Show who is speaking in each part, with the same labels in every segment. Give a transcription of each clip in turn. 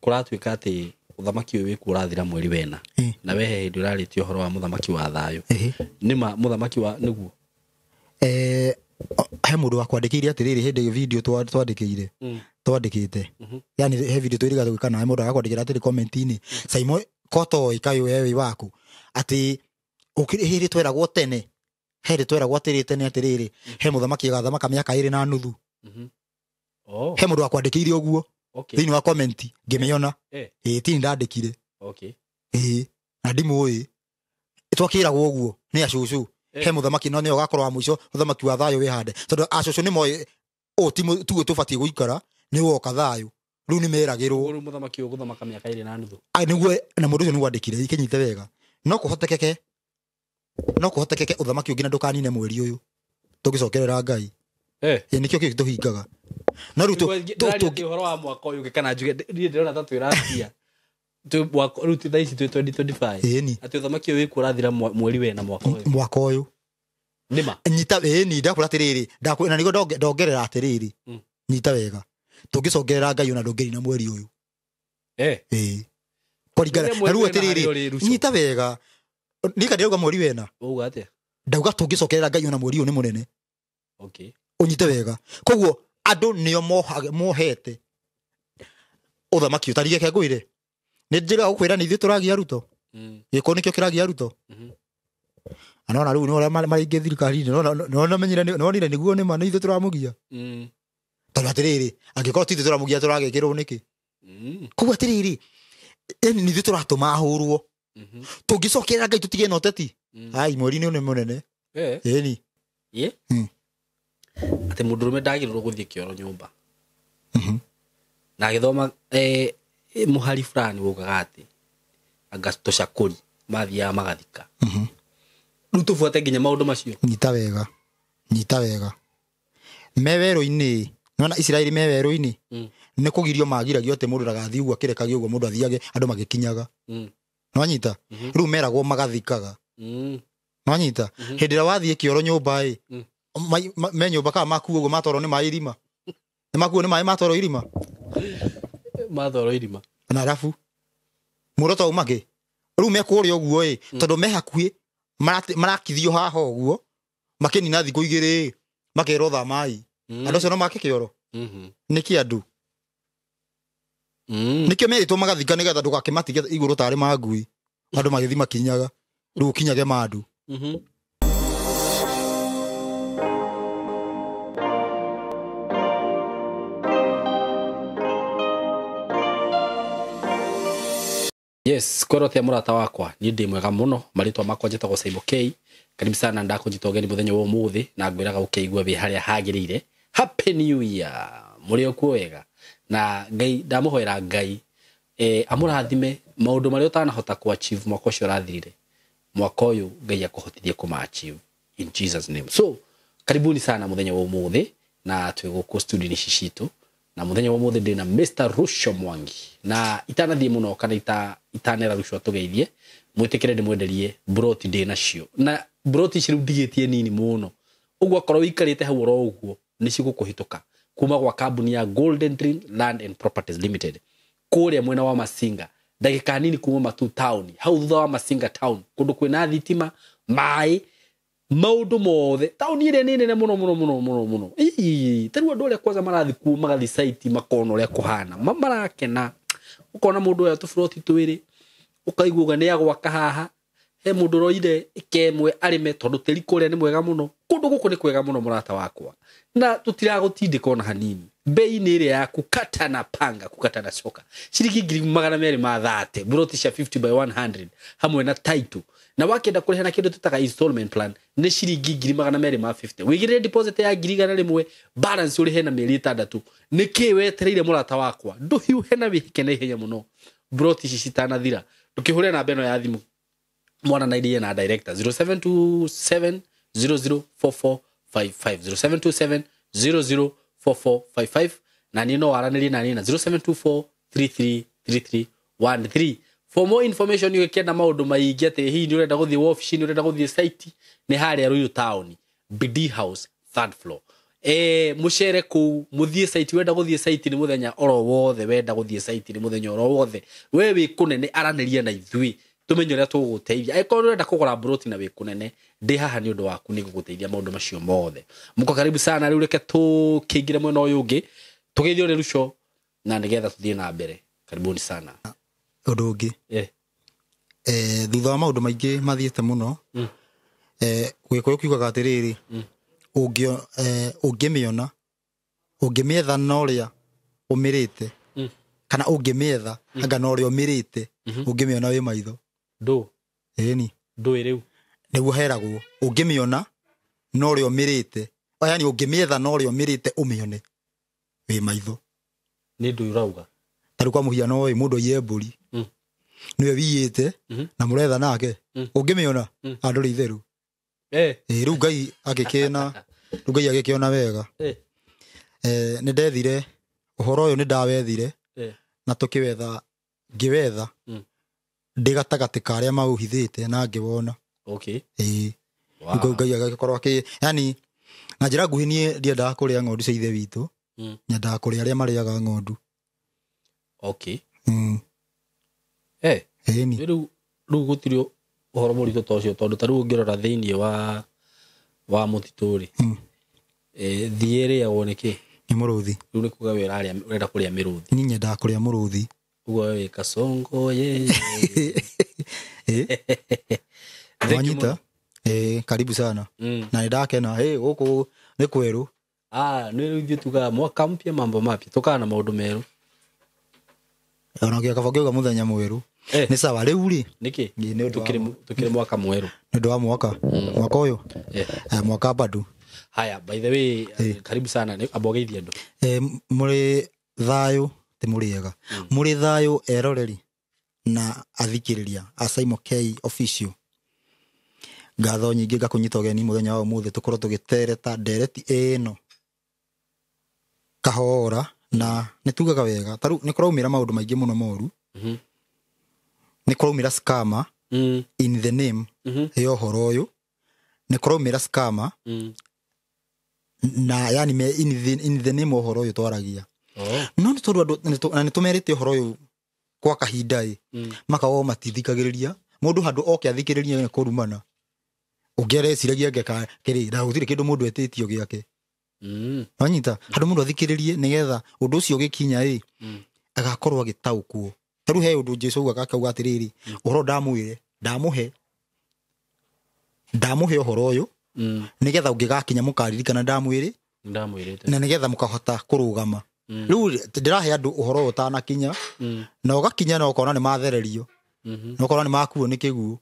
Speaker 1: Kũratuĩka atĩ ũthamaki ũyũ wĩkuo ũrathira mweri wena. Na we he hĩndĩ ũrarĩtie ũhoro wa mũthamaki wa thayũ. Nĩma mũthamaki wa nĩguo.
Speaker 2: He mũndũ wakwandĩkĩire atĩrĩrĩ hĩndĩ ĩyo video twandĩkĩire twandĩkĩte, yani he video twĩrĩga gwĩka nawe mũndũ agakwandĩkĩra atĩrĩ comment-inĩ, Saimo kotoĩ kaĩ we wĩ waku atĩ hĩndĩ tweragwo tene, hĩndĩ tweragwo atĩrĩ tene atĩrĩrĩ he mũthamaki agathamaka mĩaka 2.5.
Speaker 1: Oh.
Speaker 2: He mũndũ wakwandĩkĩire ũguo
Speaker 1: Okay.
Speaker 2: thĩinĩ wa comment ngĩmĩona. Ĩĩ, tini ndandĩkire.
Speaker 1: Okay.
Speaker 2: Ĩĩ, na ndimũĩ, twakĩragwo ũguo nĩ acũcũ. He mũthamaki no nĩwe ũgakorwo wa mũico, mũthamaki wa thayũ wĩhande, tondũ acũcũ nĩ moĩ ũũ ti tuo tũbatiĩ gũikara, nĩ woka thayũ, rĩu nĩ meragĩrwo.
Speaker 1: Rĩu mũthamaki ũyũ gũthamaka mĩaka 2.5.
Speaker 2: Ai, nĩguo, na mũndũ ũcio nĩguo andĩkire ikĩnyite wega. No kũhotekeke, no kũhotekeke ũthamaki ũngĩ na ndũkanine mweri ũyũ tũngĩcokerera Ngai. Ĩ, nĩkĩo kĩu tũhingaga. No rĩu
Speaker 1: Ndĩraria atĩ ũhoro wa mwaka ũyũ ũngĩ kana njuge niĩ ndĩrona ta twĩratia. Twĩ mwaka rĩu thaa ici twĩ 2025.
Speaker 2: Ĩni.
Speaker 1: Atĩ ũthamaki ũyũ wĩkuo ũrathira mweri wena mwaka ũyũ.
Speaker 2: Mwaka ũyũ.
Speaker 1: Nĩma.
Speaker 2: Nyita, ĩni, ndakwĩra atĩrĩrĩ, na nĩguo ndongerera atĩrĩrĩ. Nyita wega. Tũngĩcokerera Ngai ona ndũngĩrina mweri ũyũ. Ĩĩ. Kũringana
Speaker 1: Rĩrĩa
Speaker 2: na
Speaker 1: mweri
Speaker 2: rĩu
Speaker 1: wena
Speaker 2: atĩrĩrĩ,
Speaker 1: harĩa ũrĩ, Ruco.
Speaker 2: nyita wega. Nika ndĩrauga mweri wena.
Speaker 1: Ũguo atĩa?
Speaker 2: Ndauga tũngĩcokerera Ngai ona mweri ũyũ nĩ mũnene.
Speaker 1: Okay.
Speaker 2: Ũnyite wega. Koguo andũ nĩo mohete ũthamaki ũtarige ke ngwĩre. Nĩ njĩra gũkwĩra nĩ ithuĩ tũragia Ruto. Gĩkũ nĩkĩo kĩragia Ruto. Anona rĩu nĩ ũrĩa marĩ aingĩ thirikari-inĩ, nĩwona menyire nĩ-, nĩwonire nĩguo nĩ ma, nĩ ithuĩ tũramũgia. Tondũ atĩrĩrĩ, angĩkorwo ti ithuĩ tũramũgia tũragĩkĩrwo nĩkĩ? Koguo atĩrĩrĩ, yani nĩ ithuĩ tũratũma ahũrwo. Tũngĩcokerera Ngai tũtige na ũteti. Ai, mweri nĩ mũnene. Ĩni.
Speaker 1: Ĩ? Atĩ mũndũrũme ndagĩrĩirwo gũthiĩ kĩoro nyũmba. Na agĩthoma, mũhari fulani waugaga atĩ anga tũcakũri mathiaga magathika. Rĩu tũbuate nginya maũndũ macio.
Speaker 2: Nyita wega. Nyita wega. Me werũ-inĩ, nĩwona Isiraeli me werũ-inĩ? Nĩ kũgirio magiragio atĩ mũndũ ndagathiĩ ũguo akĩrekagia ũguo mũndũ athiage andũ magĩkinyaga. Nĩwanyita? Rĩu meragwo magathikaga. Nĩwanyita? Hĩndĩ ĩrĩa wathiĩ kĩoro nyũmba ĩ, me nyũmba kana makuo ũguo matwarwo nĩ maĩ irima? Nĩ makuo nĩ maĩ matwarwo irima?
Speaker 1: Matwarwo irima.
Speaker 2: Na arabu muoroto wauma kĩ? Rĩu me kũrĩa ũguo ĩ, tondũ me hakuhĩ, marakithio haha ũguo, makĩnina thikũ igĩrĩ ĩ, makerwo thamai. Andũ acio no make kĩoro? Nĩkĩ andũ? Nĩkĩo merĩtwo magathika nĩgetha ndũgakĩmatige igũrũ tarĩ ma ngui. Andũ magĩthiĩ makinyaga. Rĩu ũkinyage ma andũ.
Speaker 1: Yes, kwero atia mũrata wakwa, niĩ ndĩ mwega mũno, marĩtwa makwa njĩtagwo Saimo K. Karibu sana, ndakũnyita ũgeni mũthenya wa ũmũthĩ na ngwĩraga ũkĩigua wĩ harĩa hagĩrĩire. Happy New Year. Mũrĩ o kuo wega. Na Ngai, ndamũhoera Ngai, amũrathime maũndũ marĩa ũtanahota ku achieve mwaka ũcio ũrathirire. Mwaka ũyũ Ngai akũhotithie kũma achieve in Jesus name. So, karibuni sana mũthenya wa ũmũthĩ na twĩ gũkũ studio-inĩ ici citũ. Na mũthenya wa ũmũthĩ ndĩ na Mister Ruco Mwangi. Na itanathiĩ mũno kana itanera Ruco atũgeithie, mwĩtĩkĩre ndĩmwenderie broti ndĩ nacio. Na broti ici rĩu ndigĩtie nini mũno. Ũguo akorwo ũikarĩte hau oro ũguo, nĩ cigũkũhĩtũka kuma gwa kambuni ya Golden Dream Land and Properties Limited. Kũrĩa mwena wa Masinga, ndagĩka nini kuma Matu town, hau thutha wa Masinga town, kũndũ kwĩna thitima, maĩ, maũndũ mothe. Taũni ĩrĩa nĩ nene mũno, mũno, mũno, mũno, mũno. Ii, ta rĩu andũ arĩa kwanza marathiĩ kuo magathiĩ site makona ũrĩa kũhana, marakena. Ũkona mũndũ oya tũburoti twĩrĩ, ũkaigua ũguo nĩ agwaka haha, he mũndũ ũroire ĩka ĩmwe arĩme tondũ tĩri kũrĩa nĩ mwega mũno. Kũndũ gũkũ nĩ kwega mũno mũrata wakwa, na tũtiragũtindĩka ona hanini. Bei nĩ ĩrĩa ya kukata na panga, kukata na coka, ciringi ngiri magana merĩ ma thate, buroti cia 50 by 100 hamwe na title. Na wakĩenda kũrĩha na kĩndũ tũtaga installment plan nĩ ciringi ngiri magana merĩ ma 50. Wĩigĩrĩre deposit ya ngiri igana rĩmwe, balance ũrĩhe na mĩeri ĩtandatũ. Nĩ kĩ wetereire mũrata wakwa? Ndũhiũhe na wĩhike na ihenya mũno buroti ici citanathira. Ndũkĩhũre namba ĩno ya thimũ mwana na iria na director zero seven two seven zero zero four four five five, zero seven two seven zero zero four four five five, na niĩ no waranĩrie na niĩ na zero seven two four three three three three one three. For more information, ũngĩkĩenda maũndũ maingĩ atĩ hihi nĩ ũrenda gũthiĩ wabici, nĩ ũrenda gũthiĩ site, nĩ harĩa Ruiru town, BD House, third floor. Mucere kuu muthie site wenda guthie site ni muthenya oro wothe wenda guthie site ni muthenya oro wothe we wi kunene araniria na ithui tumenye uria tuguteithia akorwo urenda kugura broti na wi kunene ndi haha ni undu waku ni guguteithia maundu macio mothe. Muko karibu sana. Riu reke tukiingire mwena uyu ungi tugeithio Ruco na nigetha tuthie na mbere. Karibuni sana.
Speaker 2: Undu ungi thutha wa maundu maingi mathiete muno Gikuyu kiugaga atiriri ungimiona ungimietha na uria umirite kana ungimietha anga na uria umirite ungimiona wi maitho
Speaker 1: ndu
Speaker 2: ĩni
Speaker 1: ndu riu
Speaker 2: niguo heragwo ungimiona na uria umirite yani ungimietha na uria umirite umione wi maitho
Speaker 1: ni ndu urauga
Speaker 2: ta riu kwa muhiano wi mundu aiye mburi niwe wiyite na muretha nake ungimiona andu ri itheru riu Ngai agikina riu Ngai agikiona wega ni ndethire uhoro uyu ni ndawethire na tukiwetha ngiwetha ndi gatagati ka aria mauhithite na ngiwona.
Speaker 1: Okay.
Speaker 2: Wow. Ngai agakorwo aki yani na njira nguhi nie ndiendaga kuria ng'ondu cia ithe witu nyendaga kuria aria mariaga ng'ondu.
Speaker 1: Okay.
Speaker 2: Ĩni
Speaker 1: riu gutiri uhoro mũritũ ta ũcio tondu ta riu ũngĩrora thĩinĩ wa mũtitũ rĩ thiĩ ĩrĩagwo nĩ kĩ?
Speaker 2: Nĩ mũrũthi.
Speaker 1: Rĩu nĩ kuga we ũrenda kũrĩa mĩrũthi.
Speaker 2: Niĩ nyendaga kũrĩa mũrũthi.
Speaker 1: Ũguo we wĩ kasongo ye.
Speaker 2: Wanyita? Karibu sana. Na nĩndakena gũkũ nĩ kwerũ.
Speaker 1: Nĩ rĩu ithuĩ tugaga mwaka mpya mambo mapya tũkaga na maũndũ merũ.
Speaker 2: Ona kaba ngĩuga mũthenya mwerũ. Nĩ sawa rĩu rĩ
Speaker 1: nĩkĩ tukire mwaka mwerũ
Speaker 2: nĩ ũndũ wa mwaka mwaka ũyũ mwaka bado.
Speaker 1: Haya, by the way karibu sana amba ũgeithie andũ.
Speaker 2: Mũrĩ thayũ ti mũrĩega mũrĩ thayũ eroreri na athikĩrĩria a Saimo K Official. Ngatho nyingĩ ngakũnyita ũgeni mũthenya wa ũmũthĩ tũkorwo tũgĩtereta ndereti ĩno kahora na nĩ tugaga wega ta rĩu nĩ kũraumĩra maũndũ maingĩ mũno moru. Nĩ kũraumĩra scammer in the name ya ũhoro ũyũ nĩ kũraumĩra scammer na yani me in the name ũhoro ũyũ twaragia. No nĩ tondũ andũ na nĩ tũmerĩte ũhoro ũyũ kwa kahinda ĩ makago matithikagĩrĩria mũndũ handũ oke athikĩrĩrie nĩ kũrumana ũngĩ areciragia ngeka kĩrĩ na gũtirĩ kĩndũ mũndũ etĩtio gĩake. Wanyita handũ mũndũ athikĩrĩrie nĩgetha ũndũ ũcio ũgĩkinya ĩ agakorwo agĩtaũkwo. Ta rĩu he ũndũ Jesũ augaga akauga atĩrĩrĩ ũhoro ndamwĩre ndamũhe ũhoro ũyũ nĩgetha ũngĩgakinya mũkaririkana ndamwĩrĩ
Speaker 1: ndamwĩrĩte
Speaker 2: na nĩgetha mũkahota kũrũgama. Rĩu ndĩrahe andũ ũhoro ũyũ ũtanakinya na ũgakinya na ũkona nĩ mathererio na ũkona nĩ makuo nĩ kĩguũ.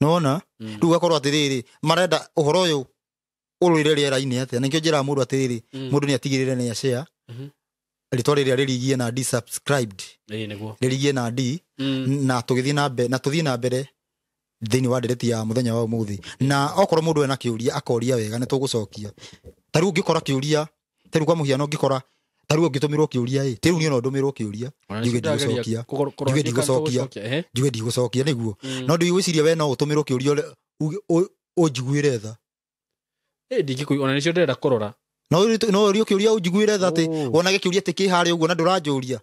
Speaker 2: Nĩwona rĩu ũgakorwo atĩrĩrĩ marenda ũhoro ũyũ ũrũire rĩera-inĩ atĩa. Nĩkĩo njĩraga mũndũ atĩrĩrĩ mũndũ nĩ atigĩrĩre nĩ ashare rĩtwa rĩrĩa rĩrigie na D subscribed rĩrigie na D na tũgĩthiĩ na mbere na tũthiĩ na mbere thĩinĩ wa ndereti ya mũthenya wa ũmũthĩ. Na okorwo mũndũ ena kĩũria akoria wega nĩ tũgũcokia. Ta rĩu ũngĩkora kĩũria ta rĩu kwa mũhiano ũngĩkora ta rĩu ũngĩtũmĩrwo kĩũria ĩ ta rĩu niĩ no ndũmĩrwo kĩũria njuge ndigũcokia njuge ndigũcokia njuge ndigũcokia nĩguo no ndigwĩciria we no ũtũmĩrwo kĩũria ũnjiguĩre tha.
Speaker 1: Ndingĩkũigua ona nĩcio ndĩrenda kũrora.
Speaker 2: No ũrio kĩũria ũnjiguĩre tha atĩ wonage kĩũria atĩ kĩ harĩa ũguo na ndũranjũria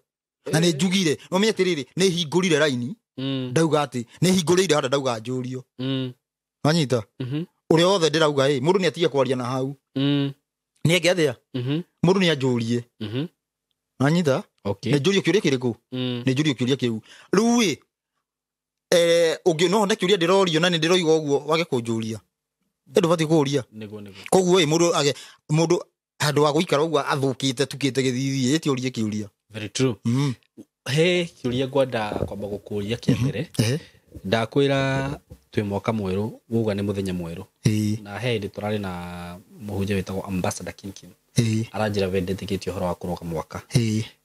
Speaker 2: na nĩ njugire no menye atĩrĩrĩ nĩ hingũrire raini ndauga atĩ nĩ hingũrĩire harĩa ndauga njũrio. Wanyita ũrĩa wothe ndĩrauga ĩ mũndũ nĩ atige kwaria na hau nĩ eke atĩa mũndũ nĩ anjũrie. Wanyita nĩ njũrio kĩũria kĩrĩkũ nĩ njũrio kĩũria kĩu rĩu ĩ ũngĩ no hone kĩũria ndĩrorio na nĩ ndĩroiga ũguo wage kũnjũria ndũbatiĩ kũũria. Koguo ĩ mũndũ handũ wa gũikara ũguo athũkĩte tukĩte gĩthithi ĩti ũrie kĩũria.
Speaker 1: Very true. He kĩũria ngwenda kwamba gũkũria kĩa mbere ndakwĩra twĩ mwaka mwerũ wuga nĩ mũthenya mwerũ na he hĩndĩ tũrarĩ na mũhunjia wĩtagwo Ambassador Kinkin aranjĩra we ndetĩkĩtie ũhoro wa kũroga mwaka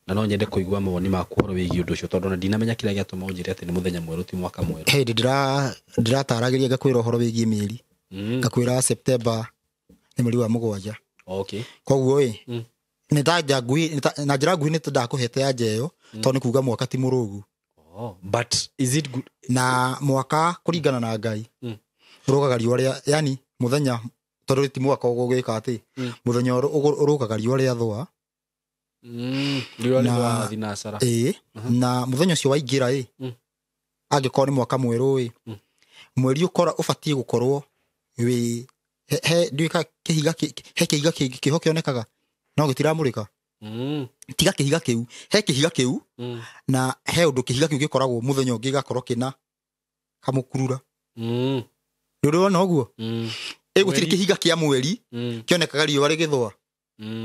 Speaker 1: na no nyende kũigua mawoni maku ũhoro wĩgiĩ ũndũ ũcio tondũ ona ndinamenya kĩrĩa gĩatũma ũnjĩre atĩ nĩ mũthenya mwerũ ti mwaka mwerũ.
Speaker 2: He hĩndĩ ndĩrataragĩria ngakwĩra ũhoro wĩgiĩ mĩeri ngakwĩra September nĩ mweri wa 7.
Speaker 1: Okay.
Speaker 2: Koguo ĩ nĩ ta nguhi na njĩra nguhi nĩ ndakũhete anja ĩyo tondũ nĩ kuga mwaka ti mũrũgu.
Speaker 1: But is it good?
Speaker 2: Na mwaka kũringana na Ngai ũrũgaga riũa rĩa yani mũthenya Tondũ ti mwaka ũgũgĩka atĩ mũthenya ũrũkaga riũa rĩathũa.
Speaker 1: Riũa rĩthũaga thinacara.
Speaker 2: Ĩĩ, na mũthenya ũcio waingĩra ĩ, angĩkorwo nĩ mwaka mwerũ ĩ, mweri ũkora ũbatiĩ gũkorwo wĩ he ndiũĩ kĩhiga he kĩhiga kĩho kĩonekaga no gĩtiramũrĩka. Tiga kĩhiga kĩu, he kĩhiga kĩu na he ũndũ kĩhiga kĩu gĩkoragwo mũthenya ũngĩ gĩgakorwo kĩna kamũkurura. Nĩ ũrona ũguo? Ĩ gũtirĩ kĩhiga kĩa mweri kĩonekaga riũa rĩgĩthũa.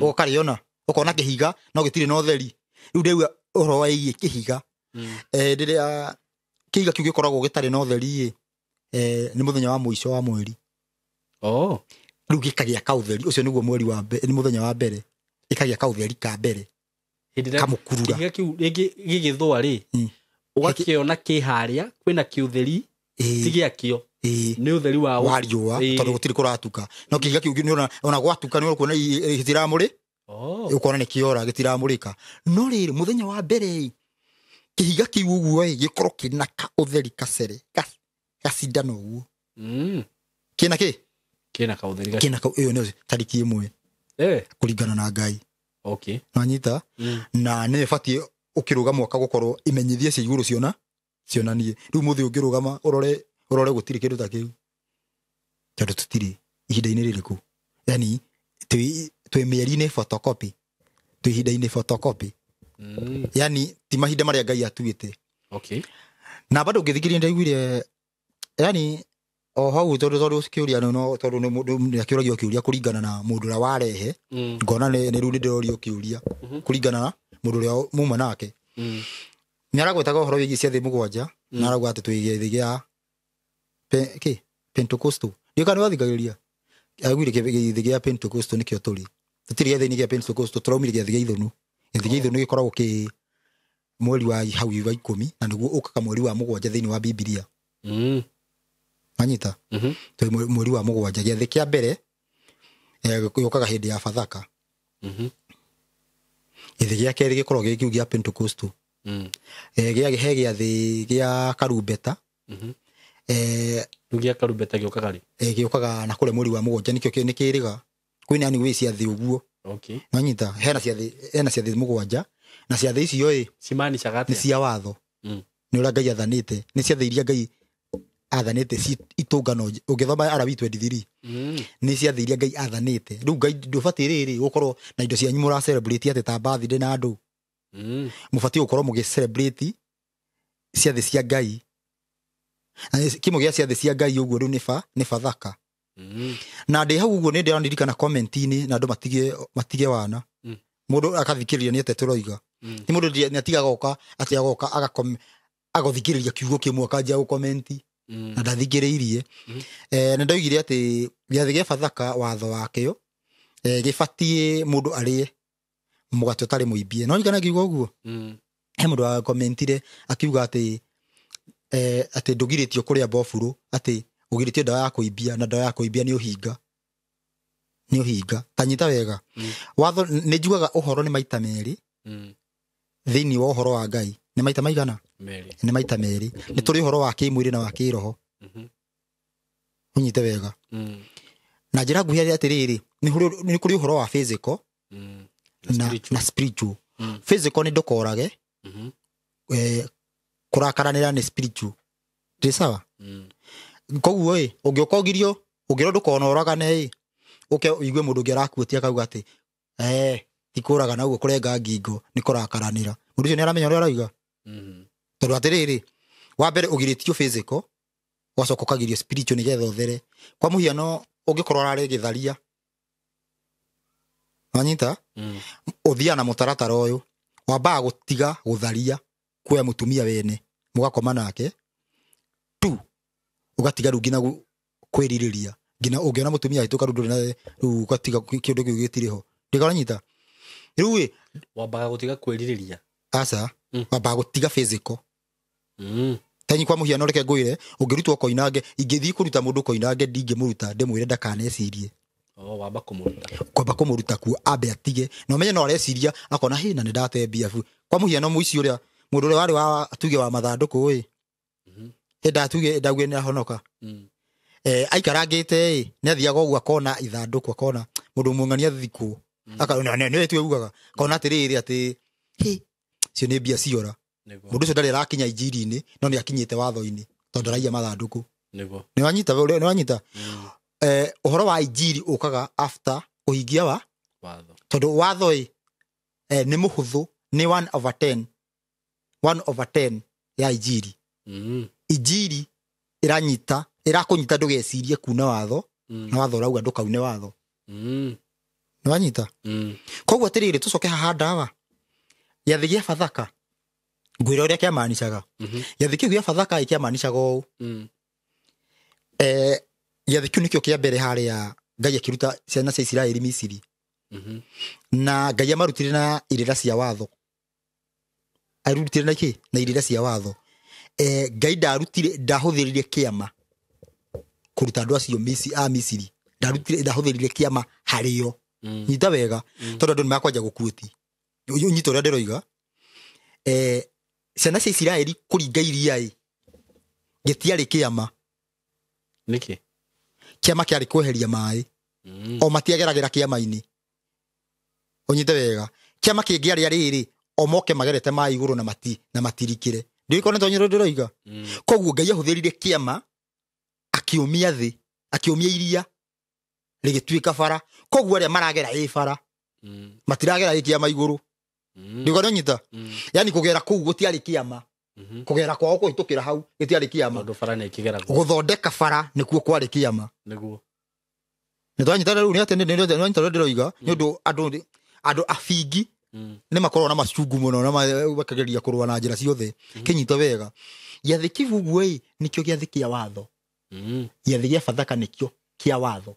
Speaker 2: Ũkarĩona, ũkona kĩhiga no gĩtirĩ na ũtheri. Rĩu ndĩrauga ũhoro wĩgiĩ kĩhiga. Rĩrĩa kĩhiga kĩu gĩkoragwo gĩtarĩ na ũtheri ĩ, nĩ mũthenya wa mũico wa mweri. Rĩu gĩkagĩa kaũtheri, ũcio nĩguo mweri wa mbere, nĩ mũthenya wa mbere. Ĩkagĩa kaũtheri ka mbere. Kamũkurura.
Speaker 1: Kĩhiga kĩu rĩngĩ gĩgĩthũa rĩ, ũgakĩona kĩ harĩa kwĩna kĩũtheri ti gĩakĩo. Nĩ ũtheri wa
Speaker 2: riũa tondũ gũtirĩ kũratuka. No kĩhiga kĩu nĩ ona gwatuka nĩ ũkuona gĩtiramũrĩ. Ũkona nĩ kĩora gĩtiramũrĩka. No rĩrĩ mũthenya wa mbere kĩhiga kĩu ũguo ĩ gĩkorwo kĩna kaũtheri kacere gacindano ũguo. Kĩna kĩ?
Speaker 1: Kĩna kaũtheri
Speaker 2: kĩna ĩyo nĩ tariki ĩmwe. Kũringana na Ngai.
Speaker 1: Okay.
Speaker 2: Nanyita na nĩ ĩbatiĩ ũkĩrũga mwaka gũkorwo imenyithia cia igũrũ ciona cionanie. Rĩu mũthĩ ũngĩrũgama ũrore gũtirĩ kĩndũ ta kĩu. Tondũ tũtirĩ ihinda-inĩ rĩrĩkũ. Yani twĩ mĩeri-inĩ photocopy. Twĩ ihinda-inĩ photocopy. Yani ti mahinda marĩa Ngai atuĩte.
Speaker 1: Okay.
Speaker 2: Na bado ũngĩthikĩrĩria ndaiguire yani o hau tondũ kĩũria no tondũ nĩ akĩũragio kĩũria kũringana na mũndũ ũrĩa warehe. Ngona nĩ rĩu nĩ ndĩrorio kĩũria kũringana na mũndũ ũrĩa muma nake. Nĩ aragwetaga ũhoro wĩgiĩ ciathĩ mũgwanja na arauga atĩ twĩ gĩathĩ gĩa kĩ Pentecostal. Ndiũĩ kana nĩwathikagĩrĩria. Araugire gĩathĩ gĩa Pentecostal nĩkĩo tũrĩ. Tũtirĩ gĩathĩ-inĩ gĩa Pentecostal, tũraumire gĩathĩ gĩa Ithũnũ. Gĩathĩ gĩa Ithũnũ gĩkoragwo kĩ mweri wa hau wa 10 na nĩguo ũkaga mweri wa 7 thĩinĩ wa Bibilia. Manyita? Twĩ mweri wa 7 gĩathĩ kĩa mbere gĩũkaga hĩndĩ ya Bathaka. Gĩathĩ gĩa kerĩ gĩkoragwo gĩ kĩu gĩa Pentecostal. He gĩathĩ gĩa karumbeta.
Speaker 1: Rĩu gĩa karumbeta gĩũkaga rĩ?
Speaker 2: Gĩũkaga na kũrĩa mweri wa 7 nĩkĩo nĩ kĩrĩga. Kwĩna anyway ciathĩ ũguo.
Speaker 1: Okay.
Speaker 2: Manyita? Hena ciathĩ 7 na ciathĩ icio ĩ
Speaker 1: cimaanishaga atĩa?
Speaker 2: Nĩ cia watho. Nĩ ũrĩa Ngai athanĩte. Nĩ ciathĩ iria Ngai athanĩte itũngano ũngĩthoma Arabi 23 nĩ ciathĩ iria Ngai athanĩte. Rĩu Ngai ndũbatiĩ rĩrĩ gũkorwo na indo cianyu mũra celebrate atĩ ta birthday na andũ. Mũbatiĩ gũkorwo mũgĩ celebrate ciathĩ cia Ngai. Na kĩmwe gĩa ciathĩ cia Ngai ũguo rĩu nĩ Bathaka. Na ndĩ hau ũguo nĩ ndĩrandirikana comment-inĩ na andũ matige wana. Mũndũ akathikĩrĩria nĩ atĩ tũroiga. Ti mũndũ nĩ atigaga goka atĩ agoka agathikĩrĩria kiugo kĩmwe akanjia gũkomenti. Na ndathikĩrĩirie. Nĩ ndoigire atĩ gĩathĩ gĩa Bathaka watho wakĩo gĩbatiĩ mũndũ arĩe mũgate ũtarĩ mũimbie. No ndirikana ngiuga ũguo. He mũndũ wakomentire akiuga atĩ atĩ ndũgirĩtio kũrĩa mbobũrũ, atĩ ũgirĩtio ndawa ya kũimbia na ndawa ya kũimbia nĩ ũhinga. Nĩ ũhinga. Ta nyita wega. Watho nĩ njugaga ũhoro nĩ maita merĩ. Thĩinĩ wa ũhoro wa Ngai nĩ maita maigana? Nĩ maita merĩ. Nĩ tũrĩ ũhoro wa kĩmwĩrĩ na wa kĩroho. Ũnyite wega. Na njĩra nguhĩ atĩrĩrĩ, nĩ kũrĩ ũhoro wa physical na spiritual. Physical nĩ ndũkorage. Kũrakaranĩra nĩ spiritual. Ndĩ sawa? Koguo ĩ, ũngĩũka ũgirio, ũngĩrwo ndũkonoragane ĩ, ũke ũigue mũndũ ũngĩ arakuĩtia akauga atĩ ti kũragana ũguo kũrenga ngingo nĩ kũrakaranĩra. Mũndũ ũcio nĩ aramenya ũrĩa arauga. Tondũ atĩrĩrĩ, wa mbere ũgirĩtio physical, ũgacoka ũkagirio spiritual nĩgetha ũthere. Kwa mũhiano ũngĩkorwo ũrarĩ gĩtharia, wanyita? Ũthiaga na mũtaratara ũyũ, wambaga gũtiga gũtharia kuoya mũtumia wene mũgakoma nake tu, ũgatiga rĩu nginya kwĩrirĩria nginya ũngĩona mũtumia ahĩtũka rĩu ndũrĩ na rĩu ũgatiga kĩũndũ kĩu gĩtirĩ ho. Ndĩkaranyita? Rĩu ĩ
Speaker 1: wambaga gũtiga kwĩrirĩria.
Speaker 2: Aca, wambaga gũtiga physical. Tanyi kwa mũhiano reke ngwĩre, ũngĩrutwo koinange, ingĩthiĩ kũruta mũndũ koinange ndingĩmũruta ndĩmwĩre ndakanecirie.
Speaker 1: Wamba kũmũruta.
Speaker 2: Kwamba kũmũruta kuo ambe atige. Na ũmenye no areciria akona hĩ na nĩ ndate mbia bu. Kwa mũhiano mũici ũrĩa mũndũ ũrĩa warĩ wa tuge wa mathandũkũ ĩ. Ndatuge ndaugire nĩ ahonoka. Aikarangĩte ĩ nĩ athiaga ũguo akona ithandũkũ, akona mũndũ mũng'ania athikwo, nĩwe tu augaga, akona atĩrĩrĩ atĩ hĩ cio nĩ mbia ciora. Mũndũ ũcio ndarĩ arakinya injiri-inĩ no nĩ akinyĩte watho-inĩ tondũ araiya mathandũkũ. Nĩ wanyita nĩ wanyita. Ũhoro wa injiri ũkaga after kũhingia wa
Speaker 1: watho,
Speaker 2: tondũ watho ĩ nĩ mũhũthũ, nĩ 1/10 1/10 ya injiri. Injiri ĩranyita ĩrakũnyita ndũgecirie kuna watho, na watho ũrauga ndũkaune watho. Nĩ wanyita. Koguo atĩrĩrĩ tũcoke haha ndawa gĩathĩ gĩa Bathaka ngwĩra ũrĩa kĩamanicaga. Gĩathĩ kĩu gĩa Bathaka kĩamanicaga ũũ. Gĩathĩ kĩu nĩkĩo kĩa mbere harĩa Ngai akĩruta ciana cia Isiraeli Misiri. Na Ngai amarutire na irĩra cia watho. Arutire na kĩ? Na irĩra cia watho. Ngai ndarutire, ndahũthĩrire kĩama kũruta andũ acio a Misiri. Ndarutire, ndahũthĩrire kĩama harĩo. Nyita wega, tondũ andũ nĩmakwanja gũkuĩti. Nyita ũrĩa ndĩroiga. Ciana cia Isiraeli kũringa iria ĩ gĩtiarĩ kĩama.
Speaker 1: Nĩkĩ?
Speaker 2: Kĩama kĩarĩ kweheria maĩ. O matiageragĩra kĩama-inĩ. Ũnyite wega. Kĩama kĩngĩarĩ rĩrĩ o moke magerete maĩ igũrũ na mati na matirikĩre. Ndiũĩ nĩ tonyero ndĩroiga. Koguo Ngai ahũthĩrire kĩama akĩũmia thĩ, akĩũmia iria rĩgĩtuĩka bara. Koguo arĩa maragera ĩ bara, matiragera ĩ kĩama igũrũ. Ndiũĩ nĩ nyita. Yani kũgera kũu gũtiarĩ kĩama. Kũgera kwao kũhĩtũkĩra hau gĩtiarĩ kĩama.
Speaker 1: Tondũ bara nĩ ĩkĩgeragwo.
Speaker 2: Gũthondeka bara nĩkuo kwarĩ kĩama.
Speaker 1: Nĩguo.
Speaker 2: Nĩ twanyita rĩu nĩ atĩ nĩ twanyita ũrĩa ndĩroiga, nĩ ũndũ andũ abingi nĩ makoragwo na macungu mũno na makageria kũrũa na njĩra ciothe. Kĩnyito wega. Gĩathĩ kĩu ũguo ĩ nĩkĩo gĩathĩ kĩa watho. Gĩathĩ gĩa Bathaka nĩkĩo kĩa watho.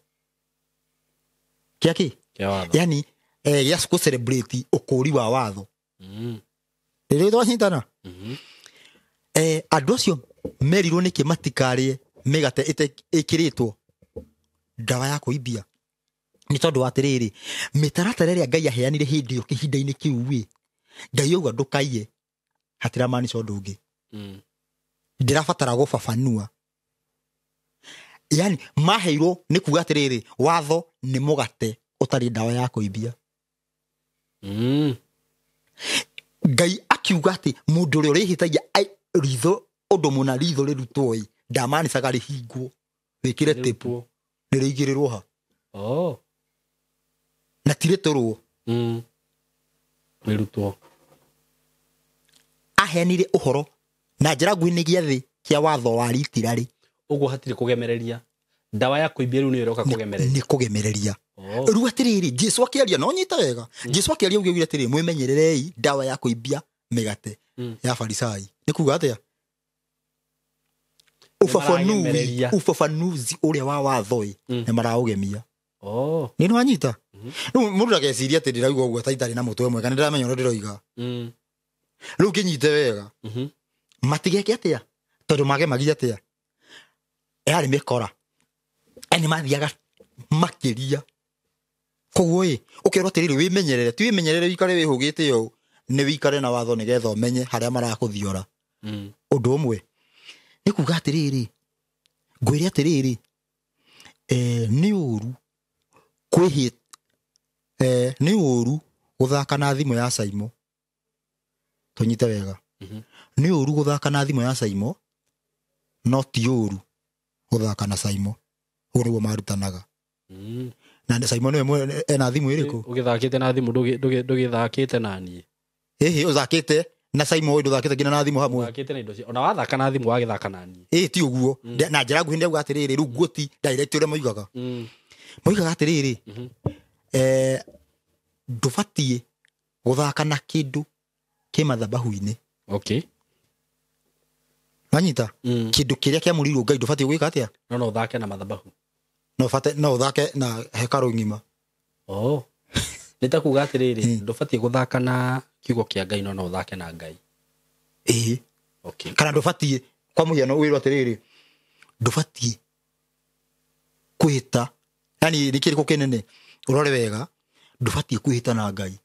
Speaker 2: Kĩa kĩ?
Speaker 1: Kĩa watho.
Speaker 2: Yani gĩa kũ celebrate ũkũũri wa watho. Rĩrĩa twanyitana. Andũ acio merirwo nĩkĩ matikarĩe mĩgate ĩkĩrĩtwo ndawa ya kũimbia. Nĩ tondũ wa atĩrĩrĩ, mĩtaratara ĩrĩa Ngai aheanire hĩndĩ ĩyo kĩhinda-inĩ kĩu ĩ, Ngai auga ndũkaiye, hatiramaanisha ũndũ ũngĩ. Ndĩrabatara gũbabanua. Yani maheirwo nĩ kuga atĩrĩrĩ, watho nĩ mũgate ũtarĩ ndawa ya kũimbia. Ngai akiuga atĩ mũndũ ũrĩa ũrĩhĩtagia ritho ũndũ mũna ritho rĩrutwo ĩ, ndamanicaga rĩhingwo, wĩkĩre tĩpu, nĩrĩigĩrĩrwo ha. Na ti rĩtũrwo.
Speaker 1: Rĩrutwo.
Speaker 2: Aheanire ũhoro na njĩra nguhĩ nĩ gĩathĩ kĩa watho wa ritirarĩ.
Speaker 1: Ũguo hatirĩ kũgemereria. Ndawa ya kũimbia rĩu nĩyo ĩroka kũgemereria.
Speaker 2: Nĩ kũgemereria. Rĩu atĩrĩrĩ, Jesũ akĩaria, no nyita wega. Jesũ akĩaria ũguo augire atĩrĩrĩ, mwĩmenyererei ndawa ya kũimbia mĩgate ya Farisai. Nĩ kuga atĩa? Ufafanuzi ũrĩa wa watho ĩ, nĩ maraũgemia. Nĩ wanyita? Rĩu mũndũ ndagecirie atĩ ndĩrauga ũguo ta itarĩ na mũtwe mwega, nĩ ndĩramenya ũrĩa ndĩroiga. Rĩu kĩnyite wega. Matigeke atĩa? Tondũ magemagia atĩa? Yarĩ mĩkora. Nĩ mathiaga makĩria. Koguo ĩ, ũkerwo atĩrĩrĩ, wĩmenyerere, ti wĩmenyerere wĩikare wĩhũgĩte ũũ, nĩ wĩikare na watho nĩgetha ũmenye harĩa marakũthiora. Ũndũ ũmwe nĩ kuga atĩrĩrĩ, ngwĩre atĩrĩrĩ, nĩ ũru kwĩhĩ, nĩ ũru gũthaka na thimũ ya Saimo. Tũnyite wega. Nĩ ũru gũthaka na thimũ ya Saimo, no ti ũru gũthaka na Saimo. Ũguo nĩguo marutanaga. Na Saimo nĩwe ena thimũ ĩrĩkũ?
Speaker 1: Ũgĩthakĩte na thimũ ndũgĩthakĩte na niĩ.
Speaker 2: Ĩhĩ, ũthakĩte na Saimo ũyũ ndũthakĩte nginya na thimũ hamwe.
Speaker 1: Ũthakĩte na indo cia, ona wathaka na thimũ wagĩthaka na niĩ.
Speaker 2: Ĩĩ, ti ũguo. Na njĩra nguhĩ nĩauga atĩrĩrĩ, rĩu nguoti direct ũrĩa moigaga. Moigaga atĩrĩrĩ, ndũbatiĩ gũthaka na kĩndũ kĩ mathabahu-inĩ. Wanyita? Kĩndũ kĩrĩa kĩamũrĩirwo Ngai ndũbatiĩ gwĩka atĩa?
Speaker 1: No ũthake na mathabahu.
Speaker 2: No no ũthake na hekarũ ng'ima.
Speaker 1: Nĩ ta kuga atĩrĩrĩ, ndũbatiĩ gũthaka na kiugo kĩa Ngai, no ũthake na Ngai.
Speaker 2: Ĩĩ. Kana ndũbatiĩ, kwa mũhiano wĩrwo atĩrĩrĩ, ndũbatiĩ kwĩhĩta. Yani nĩ kĩrĩkũ kĩnene? Ũrore wega, ndũbatiĩ kwĩhĩta na Ngai,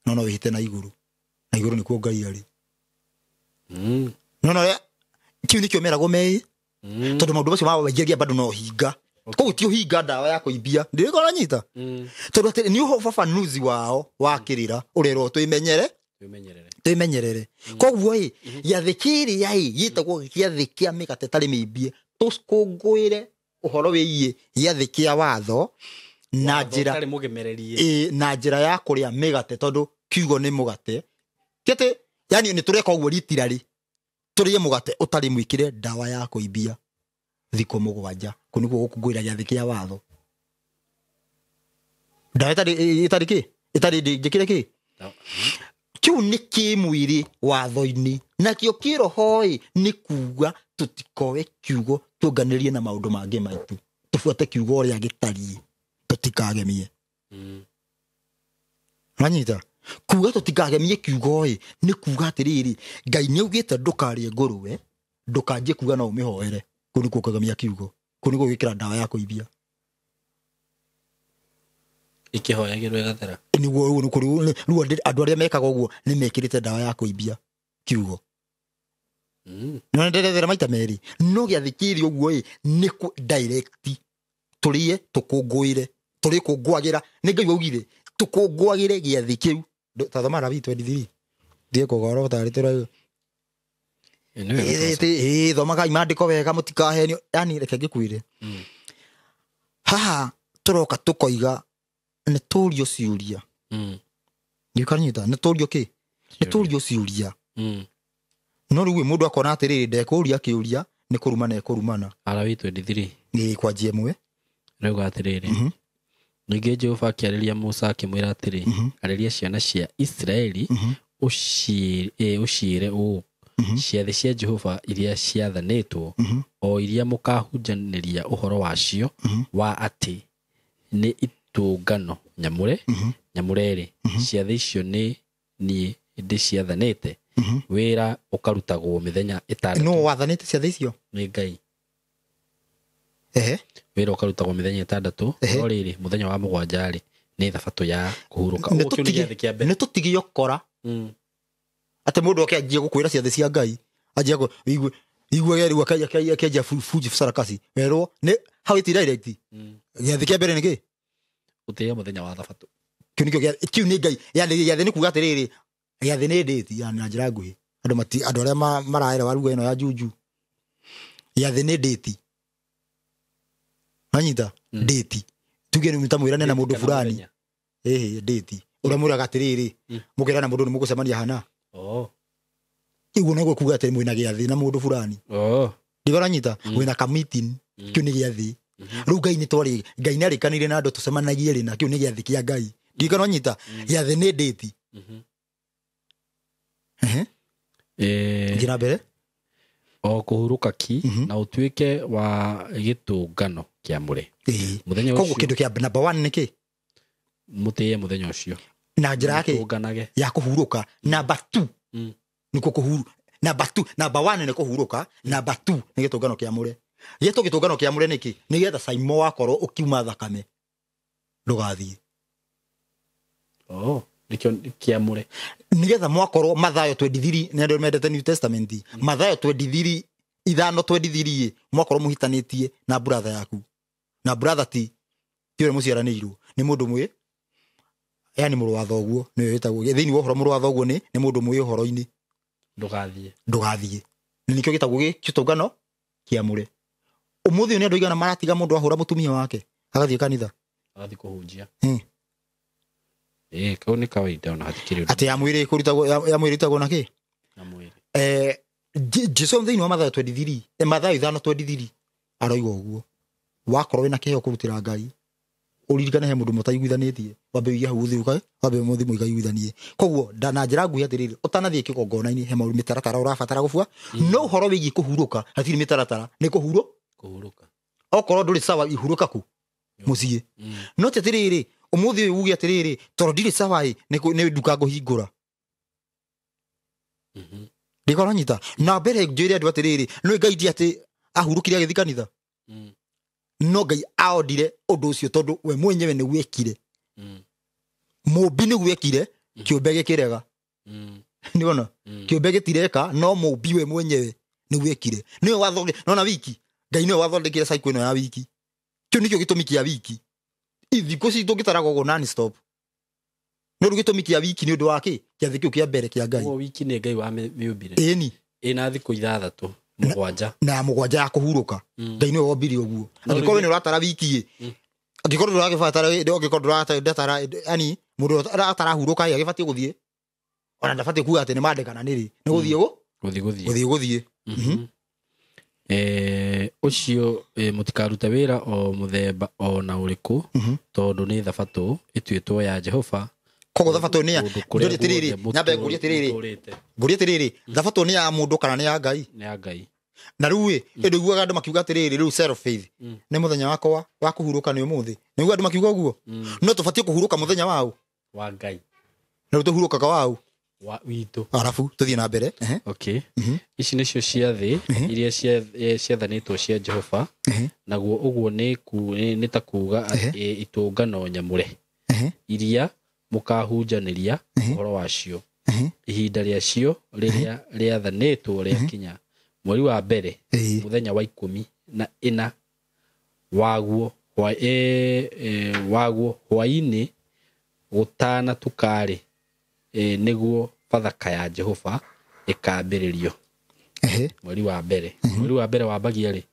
Speaker 2: no wĩhĩte na igũrũ. Na igũrũ nĩkuo Ngai arĩ. No kĩu nĩkĩo meragwo meĩ. Tondu maundu macio mawaingĩria bado no hinga. Koguo ti ũhinga ndawa ya kũimbia. Ndirĩkora nyita. Tondu atĩ nĩ ũbabanuzi wao wa kĩrĩra ũrerwo twĩmenyere. Twĩmenyerere. Koguo ĩ gĩathĩ kĩrĩa ĩ gĩtagwo gĩathĩ kĩa mĩgate ĩtarĩ mĩimbie tũkũngũĩre ũhoro wĩgiĩ gĩathĩ kĩa watho na njĩra na njĩra ya kũrĩa mĩgate tondu kiugo nĩ mũgate. Ti atĩ yani nĩ tũreka ũguo ritirarĩ tũrĩe mũgate ũtarĩ mwĩkĩre ndawa ya kũimbia thikũ mũgwanja. Kũu nĩkuo gũkũngũĩra gĩathĩ kĩa watho. Ndawa ĩtarĩ kĩ? Ĩtarĩ njĩkĩre kĩ? Kĩu nĩ kĩmwĩrĩ watho-inĩ nakĩo kĩroho-ĩ nĩ kuga tũtikoe kiugo tuonganĩrie na maũndũ mangĩ maitũ tũbuate kiugo ũrĩa gĩtariĩ tũtikagemie. Wanyita? Kuga tũtikagemie kiugo-ĩ nĩ kuga atĩrĩrĩ Ngai nĩaugĩte ndũkarĩe ngũrwe ndũkanjie kuga no ũmĩhoere. Kũu nĩkuo kũgemia kiugo. Kũu nĩkuo gwĩkĩra ndawa ya kũimbia.
Speaker 1: Ikĩhoyagĩrwo ĩgathera.
Speaker 2: Nĩguo rĩu andũ arĩa mekaga ũguo nĩ mekĩrĩte ndawa ya kũimbia kiugo. No nderethera maita merĩ no gĩathĩ kĩrĩ ũguo ĩ nĩ kũ direct tũrĩe tũkũngũĩre tũrĩkũngũagĩra nĩ Ngai waugire tũkũngũagĩre gĩathĩ kĩu. Tathoma Lawi 23 thiĩ kũgoro tarĩ tũrauga thomagai maandĩko wega mũtikahenio. Yani reke ngĩkwĩre haha tũroka tũkoiga nĩ tũrio ciũria. Nĩũkanyita nĩ tũrio kĩ? Nĩ tũrio ciũria. No rĩu mũndũ akona atĩrĩrĩ ndekũria kĩũria nĩ kũrumana ekũrumana.
Speaker 1: Lawi 23
Speaker 2: nĩ kwanjia ĩmwe
Speaker 1: rauga atĩrĩrĩ ningĩ Jehova akĩarĩria Musa akĩmwĩra atĩrĩ arĩria ciana cia Isiraeli ũciĩre ũũ ciathĩ cia Jehova iria ciathanĩtwo o iria mũkahunjanĩria ũhoro wacio wa atĩ nĩ itũngano nyamũre nyamũre-rĩ ciathĩ icio nĩ niĩ ndĩciathanĩte wĩra ũkarutagwo mĩthenya ĩtandatũ.
Speaker 2: Nũ wathanĩte ciathĩ icio?
Speaker 1: Nĩ Ngai. Wĩra ũkarutagwo mĩthenya ĩtandatũ no rĩrĩ mũthenya wa mũgwanja-rĩ nĩ thabatũ ya kũhurũka.
Speaker 2: Nĩ tũtigio kora atĩ mũndũ oke anjie gũkwĩra ciathĩ cia Ngai anjie igue rĩu akĩanjia fuji sarakasi werwo nĩ hau iti direct gĩathĩ kĩa mbere nĩ kĩ?
Speaker 1: Gũtĩĩa mũthenya wa thabatũ.
Speaker 2: Kĩu nĩkĩo kĩu nĩ Ngai yani gĩathĩ nĩ kuga atĩrĩrĩ gĩathĩ nĩ ndĩti yani na njĩra nguhĩ andũ mati andũ arĩa maraerewa lugha ĩno ya juju gĩathĩ nĩ ndĩti. Wanyita? Ndĩti tuge nĩ mũtamwĩrane na mũndũ fulani ĩhĩ ndĩti ũrĩa mwĩraga atĩrĩrĩ mũkerana mũndũ nĩ mũgũcemania hana. Iguo nĩguo kuga atĩ mwĩna gĩathĩ na mũndũ fulani. Ndigoranyita wĩna ka meeting kĩu nĩ gĩathĩ. Rĩu Ngai nĩ twarĩ Ngai nĩ arĩkanĩire na andũ tũcemanagie rĩ na kĩu nĩ gĩathĩ kĩa Ngai. Ndigoranyita gĩathĩ nĩ ndĩti. Njĩra mbere
Speaker 1: o kũhurũka ki na ũtuĩke wa gĩtũngano kĩamũre. Mũthenya ũcio
Speaker 2: koguo kĩndũ kĩa number 1 nĩ kĩ?
Speaker 1: Mũtĩe mũthenya ũcio
Speaker 2: na njĩra yake ya kũhurũka. Number 2 nĩkuo kũhuru. Number 2 number 1 nĩ kũhurũka, number 2 nĩ gĩtũngano kĩamũre. Gĩtũ gĩtũngano kĩamũre nĩkĩ? Nĩgetha Saimo wakorwo ũkiuma thakame ndũgathiĩ.
Speaker 1: Nĩkĩo kĩamũre.
Speaker 2: Nĩgetha mwakorwo Mathayo 23 nĩ andũ mendete New Testament Mathayo 23 5:23 mwakorwo mũhitanĩtie na brother yaku na brother ti ũrĩa mũciaranĩirwo nĩ mũndũ mwĩ yani mũrũ wa thoguo nĩwe wĩtagwo thĩinĩ wa ũhoro mũrũ wa thoguo nĩ mũndũ mwĩ ũhoro-inĩ ndũgathiĩ. Nĩkĩo gĩtagwo gĩtũngano kĩamũre. Ũmũthĩ nĩ andũ aigana maratiga mũndũ ahũra mũtumia wake agathiĩ kanitha
Speaker 1: agathiĩ kũhunjia. Kau nĩ kawaida ona hatikĩrĩ
Speaker 2: atĩ ya mwĩrĩ kũrutagwo ya mwĩrĩ ĩtagwo na kĩ?
Speaker 1: Na mwĩrĩ.
Speaker 2: Jesu thĩinĩ wa Mathayo 23 Mathayo 5:23 aroiga ũguo wakorwo wĩna kĩheo kũrutĩra Ngai ũririkane he mũndũ mũtaiguithanĩtie wambe ũige hau ũthiĩ ũkae wambe mũthiĩ mũikaiguithanie. Koguo na njĩra nguhĩ atĩrĩrĩ ũtanathiĩ kĩgongona-inĩ he maũndũ mĩtaratara ũrabatara gũbua no ũhoro wĩgiĩ kũhurũka hatirĩ mĩtaratara nĩ kũhurũka. Okorwo ndũrĩ sawa ihurũka kũ mũciĩ. No ti atĩrĩrĩ ũmũthĩ ũyũ uge atĩrĩrĩ tondũ ndirĩ sawa ĩ nĩ nduka ngũhingũra. Ndikorwo nyita na mbere njĩre andũ atĩrĩrĩ no Ngai ti atĩ ahurũkire agĩthiĩ kanitha. No Ngai aondire ũndũ ũcio tondũ we mwenyewe nĩ wekire. Mũmbi nĩ wekire kĩũmbe gĩkĩrega. Nĩwona kĩũmbe gĩtireka no mũmbi we mwenyewe nĩ wekire. Nĩwe watho nona wiki Ngai nĩwe wathondekire cycle ĩno ya wiki. Kĩu nĩkĩo gĩtũmi kĩa wiki. Ithikũ citũ ngĩtaraga ũguo non stop. No rĩu gĩtũmi kĩa wiki nĩ ũndũ wa kĩ? Gĩathĩ kĩu kĩa mbere kĩa Ngai.
Speaker 1: Ũguo wiki nĩ Ngai wamĩũmbire.
Speaker 2: Ĩni.
Speaker 1: Ĩna thikũ ithathatũ mũgwanja.
Speaker 2: Na mũgwanja ya kũhurũka. Ngai nĩwe wombire ũguo. Angĩkorwo we nĩ ũratara wiki ĩ. Angĩkorwo ndũragĩbatara angĩkorwo ndũratara yani mũndũ atarahurũka ĩ agĩbatiĩ gũthiĩ. Ona ndabatiĩ kuga atĩ nĩ Monday kana nĩ rĩ. Nĩ gũthiĩ gũ?
Speaker 1: Gũthiĩ.
Speaker 2: Gũthiĩ.
Speaker 1: Ũcio mũtikarute wĩra o mũthemba o na ũrĩkũ tondũ nĩ thabatũ ĩtuĩtwo ya Jehova.
Speaker 2: Koguo thabatũ nĩ ya ngũria atĩrĩrĩ, nyambe ngũria atĩrĩrĩ. Ngũria atĩrĩrĩ, thabatũ nĩ ya mũndũ kana nĩ ya Ngai?
Speaker 1: Nĩ ya Ngai.
Speaker 2: Na rĩu ĩ, ĩndũ iguaga andũ makiuga atĩrĩrĩ, rĩu self faith nĩ mũthenya wakwa wa kũhurũka nĩ ũmũthĩ. Nĩ iguaga andũ makiuga ũguo? No tũbatiĩ kũhurũka mũthenya waũ?
Speaker 1: Wa Ngai.
Speaker 2: Na rĩu tũhurũkaga waũ?
Speaker 1: Wa witũ.
Speaker 2: Arabu tũthiĩ na mbere.
Speaker 1: Okay. Ici nĩcio ciathĩ iria ciathanĩtwo cia Jehova. Naguo ũguo nĩ ta kuuga itũngano nyamũre iria mũkahunjanĩria ũhoro wacio. Ihinda rĩacio rĩrĩa rĩathanĩtwo rĩakinya mweri wa mbere mũthenya wa 14 waguo waguo hwainĩ gũtanatuka-rĩ, nĩguo Bathaka ya Jehova ĩkambĩrĩrio. Mweri wa mbere. Mweri wa mbere wambagia rĩ?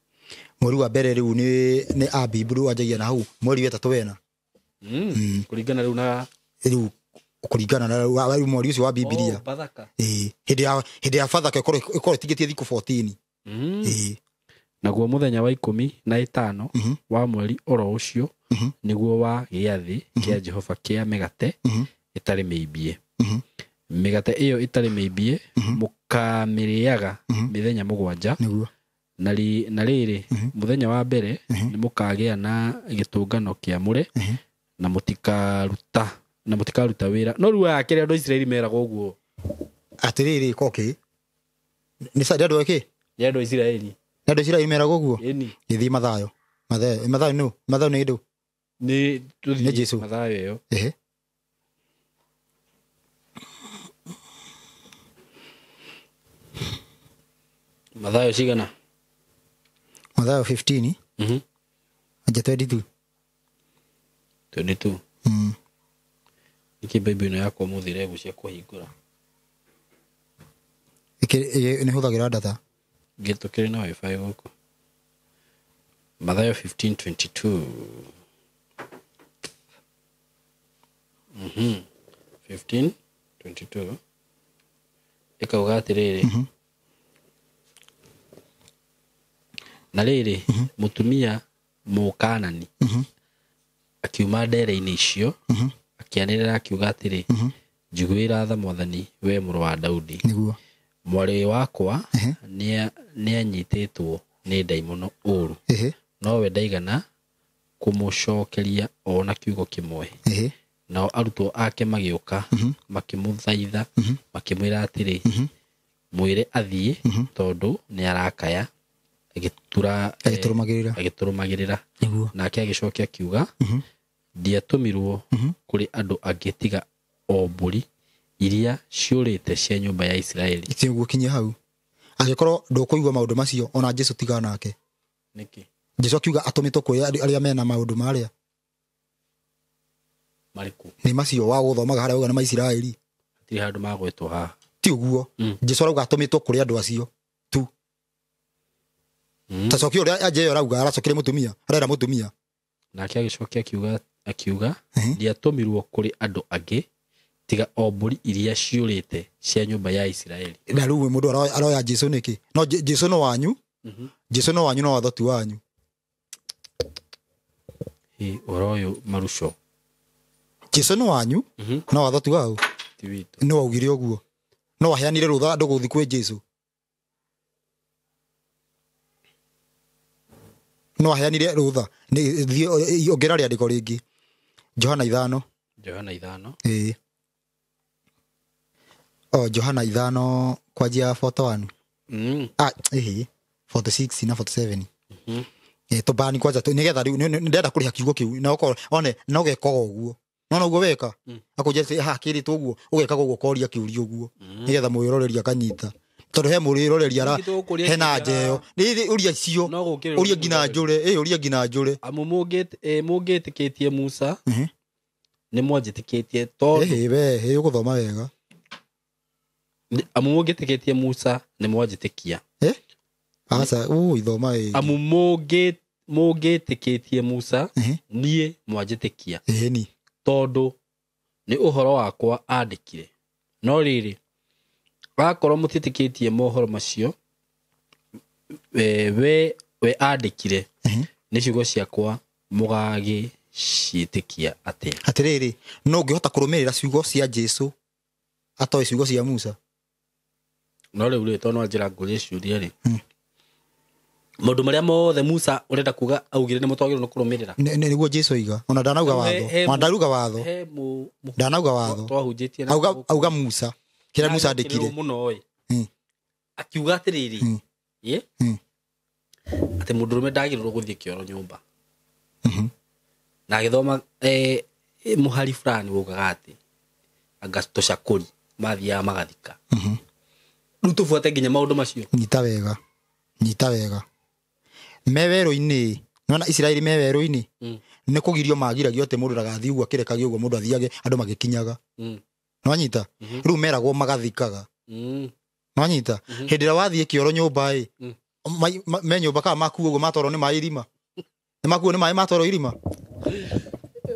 Speaker 2: Mweri wa mbere rĩu nĩ Abibu rĩu wanjagia na hau mweri wetatũ wena.
Speaker 1: Kũringana rĩu na
Speaker 2: rĩu kũringana na rĩu mweri ũcio wa Bibilia.
Speaker 1: Bathaka.
Speaker 2: Hĩndĩ ya Bathaka ĩkorwo ĩtigĩtie thikũ 14.
Speaker 1: Naguo mũthenya wa 15 wa mweri oro ũcio nĩguo wa gĩathĩ kĩa Jehova kĩa mĩgate ĩtarĩ mĩimbie. Mĩgate ĩyo ĩtarĩ mĩimbie mũkamĩrĩaga mĩthenya mũgwanja. Na rĩrĩ mũthenya wa mbere nĩ mũkagĩa na gĩtũngano kĩamũre na mũtikaruta wĩra. No rĩu aya kĩrĩa andũ a Isiraeli meragwo ũguo.
Speaker 2: Atĩrĩrĩ koki nĩ sa andũ ake?
Speaker 1: Nĩ andũ a Isiraeli.
Speaker 2: Nĩ andũ a Isiraeli meragwo ũguo?
Speaker 1: Ĩni.
Speaker 2: Gĩthiĩ Mathayo. Mathayo nũ? Mathayo nĩ ndũ?
Speaker 1: Nĩ
Speaker 2: Nĩ Jesũ.
Speaker 1: Mathayo ĩyo. Mathayo cigana?
Speaker 2: Mathayo 15. Anja 22.
Speaker 1: 22. Nĩkĩ Bible ĩno yakwa ũmũthĩ ĩregucia kũhingũra?
Speaker 2: Nĩ hũthagĩra data.
Speaker 1: Gĩtũkĩrĩ na wifi gũkũ. Mathayo 15:22. 15:22. Ĩkauga atĩrĩrĩ. Na rĩrĩ mũtumia Mũkanani akiuma ndere-inĩ icio akĩanĩrĩra akiuga atĩrĩ, njiguĩra tha Mwathani, we mũrũ wa Daudi.
Speaker 2: Nĩguo.
Speaker 1: Mwarĩ wakwa nĩanyitĩtwo nĩ ndaimono ũũru. Nowe ndaigana kũmũcokeria o na kiugo kĩmwe. Nao arutwo ake magĩũka makĩmũthaitha makĩmwĩra atĩrĩ, mwĩre athiĩ tondũ nĩarakaya. Agĩtũrũmagĩrĩra. Nake agĩcokia akiuga, ndiatũmirwo kũrĩ andũ angĩ tiga o mbũri iria ciũrĩte cia nyũmba ya Isiraeli.
Speaker 2: Itiguo kinya hau. Angĩkorwo ndũkũigua maũndũ macio ona Jesũ tiga nake.
Speaker 1: Nĩkĩ?
Speaker 2: Jesũ akiuga atũmĩtwo kũrĩ arĩa mena maũndũ marĩa
Speaker 1: marĩkũ?
Speaker 2: Nĩ macio wa gũthomaga harĩa uga nĩ ma Isiraeli.
Speaker 1: Hatirĩ handũ magwetwo haha.
Speaker 2: Ti ũguo. Jesũ arauga atũmĩtwo kũrĩ andũ acio tu. Ta cokia ũrĩa Anje arauga aracokire mũtumia, arera mũtumia.
Speaker 1: Nake agĩcokia akiuga ndiatũmirwo kũrĩ andũ angĩ tiga o mbũri iria ciũrĩte cia nyũmba ya Isiraeli.
Speaker 2: Na rĩu mũndũ aroya Jesũ nĩkĩ? No Jesũ no wanyu. Jesũ no wanyu no watho ti wanyu.
Speaker 1: Ũhoro ũyũ maruco.
Speaker 2: Jesũ no wanyu no watho ti wau.
Speaker 1: Ti witũ.
Speaker 2: No augire ũguo. No aheanire rũtha andũ gũthiĩ kwĩ Jesũ. No aheanire rũtha. Nĩ ongera rĩandĩko rĩngĩ. Johana 5.
Speaker 1: Johana 5.
Speaker 2: Ĩĩ. O Johana 5 kwanjia 41. 46 na 47. Tobani kwanja nĩgetha rĩu ndĩrenda kũrĩha kiugo kĩu na okorwo one no gekaga ũguo. No no ũguo weka. Akũnjia ha kĩrĩtwo ũguo ũgekaga ũguo koria kĩũria ũguo. Nĩgetha mwĩroreri akanyita. Tondu he mũrĩroreri ara hena njeo. Nĩ ũria cio. Ũria nginya njũre. Ĩ ũria nginya njũre.
Speaker 1: Amu mũngĩtĩkĩtie Musa. Nĩ mwanjĩtĩkĩtie tondũ.
Speaker 2: Ĩ we, ĩ ũgũthoma wega.
Speaker 1: Amu mũngĩtĩkĩtie Musa nĩ mwanjĩtĩkia.
Speaker 2: Eh? Aca, ithoma ĩ.
Speaker 1: Amu mũngĩtĩkĩtie Musa niĩ mwanjĩtĩkia.
Speaker 2: Ĩni.
Speaker 1: Tondũ nĩ ũhoro wakwa andĩkire. No rĩrĩ, akorwo mũtiĩtĩkĩtie mohoro macio we andĩkire nĩ ciugo ciakwa mũgagĩciĩtĩkia atĩa?
Speaker 2: Atĩrĩrĩ, no ũngĩhota kũrũmĩrĩra ciugo cia Jesũ atoĩ ciugo cia Musa?
Speaker 1: No rĩu rĩ, tondũ no njĩra ngũrie ciũria rĩ, maũndũ marĩa mothe Musa ũrenda kuga augire nĩ mũtwagĩrĩirwo nĩ kũrũmĩrĩra.
Speaker 2: Nĩguo Jesũ oiga. Ona ndanauga watho. Ona ndaruga watho. Ndanauga watho.
Speaker 1: Twahunjĩtie
Speaker 2: auga Musa. Kĩrĩa Musa andĩkire.
Speaker 1: Mũno ĩ. Akiuga atĩrĩrĩ, ĩ? Atĩ mũndũrũme ndagĩrĩirwo gũthiĩ kĩoro nyũmba. Na agĩthoma mũhari fulani waugaga atĩ anga tũcakũri mathiaga magathika. Rĩu tũbuate nginya maũndũ macio.
Speaker 2: Nyita wega. Nyita wega. Me werũ-inĩ, nĩwona Isiraeli me werũ-inĩ, nĩ kũgirio magiragio atĩ mũndũ ndagathiĩ ũguo akĩrekagia ũguo mũndũ athiage andũ magĩkinyaga. Nĩwanyita? Rĩu meragwo magathikaga. Nĩwanyita? Hĩndĩ ĩrĩa wathiĩ kĩoro nyũmba ĩ, me nyũmba kana makuo ũguo matwarwo nĩ maĩ irima. Nĩ makuo nĩ maĩ matwarwo irima.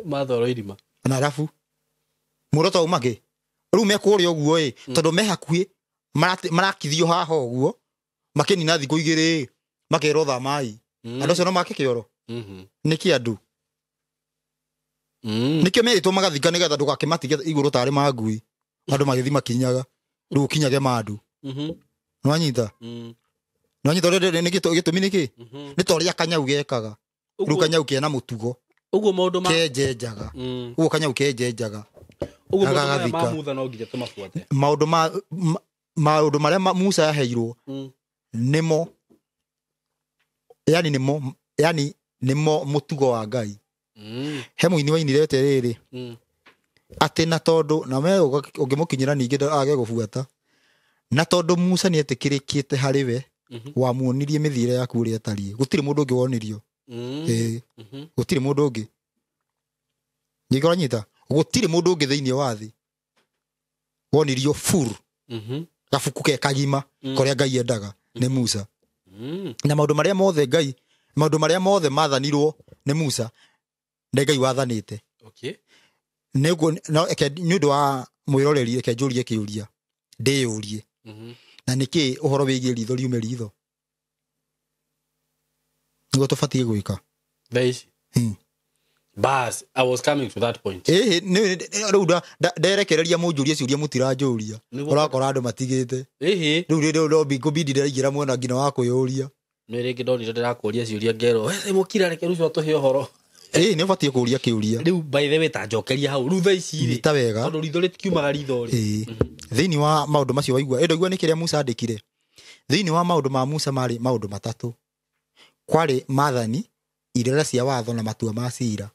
Speaker 1: Matwarwo irima.
Speaker 2: Na arabu muoroto wauma kĩ? Rĩu me kũrĩa ũguo ĩ, tondũ me hakuhĩ marakithio haha ũguo makĩnina thikũ igĩrĩ makerwo thamai. Andũ acio no make kĩoro. Nĩkĩ andũ? Nĩkĩo merĩtwo magathika nĩgetha ndũgakĩmatige igũrũ tarĩ ma ngui. Andũ magĩthiĩ makinyaga. Rĩu ũkinyage mandu. Nĩwanyita? Nĩwanyita ũrĩa nĩ gĩtũmi nĩkĩ? Nĩ ta ũrĩa kanyau gekaga. Rĩu kanyau kena mũtugo.
Speaker 1: Ũguo maũndũ ma
Speaker 2: kenjenjaga. Ũguo kanyau kenjenjaga.
Speaker 1: Ũguo maũndũ ma Musa no nginya tũmabuate.
Speaker 2: Maũndũ marĩa Musa yaheirwo nĩmo yani nĩmo yani nĩmo mũtugo wa Ngai. He mũini wainire atĩrĩrĩ, atĩ na tondũ na we ũngĩmũkinyĩra ningĩ age gũbuata, na tondũ Musa nĩetĩkĩrĩkĩte harĩ we, wamuonirie mĩthiĩre yaku ũrĩa ĩtariĩ. Gũtirĩ mũndũ ũngĩ wonirio. Gũtirĩ mũndũ ũngĩ. Ningĩ ũranyita? Gũtirĩ mũndũ ũngĩ thĩinĩ wa thĩ wonirio full gabuku ke kagima korĩa Ngai endaga nĩ Musa. Na maũndũ marĩa mothe Ngai, maũndũ marĩa mothe mathanirwo nĩ Musa nĩ Ngai wathanĩte.
Speaker 1: Okay.
Speaker 2: Nĩ ũndũ wa mwĩroreri reke njũrie kĩũria ndĩyũrie. Na nĩkĩ ũhoro wĩgiĩ ritho riume ritho nĩguo tũbatiĩ gwĩka
Speaker 1: thaa ici? Bas, I was coming to that point.
Speaker 2: Rĩu nderekereria mũnjũrie ciũria mũtiranjũria. Ũrakora andũ matigĩte. Rĩu rĩrĩ no ngũbindi ndĩraingĩra mwena nginya wa kwĩyũria.
Speaker 1: Nĩ rĩngĩ ndonire ndĩrakũria ciũria ngerwo, we mũkira reke rũcio tũhe ũhoro.
Speaker 2: Nĩ ũbatiĩ kũũria kĩũria.
Speaker 1: Rĩu by the way ta njokeria hau. Rĩu thaa ici rĩ.
Speaker 2: Nyita wega.
Speaker 1: Tondũ ritho rĩtikiumaga ritho rĩ.
Speaker 2: Thĩinĩ wa maũndũ macio waigua, ndaigua nĩ kĩrĩa Musa andĩkire. Thĩinĩ wa maũndũ ma Musa marĩ maũndũ matatũ. Kwarĩ maathani, irĩra cia watho na matua ma ciira.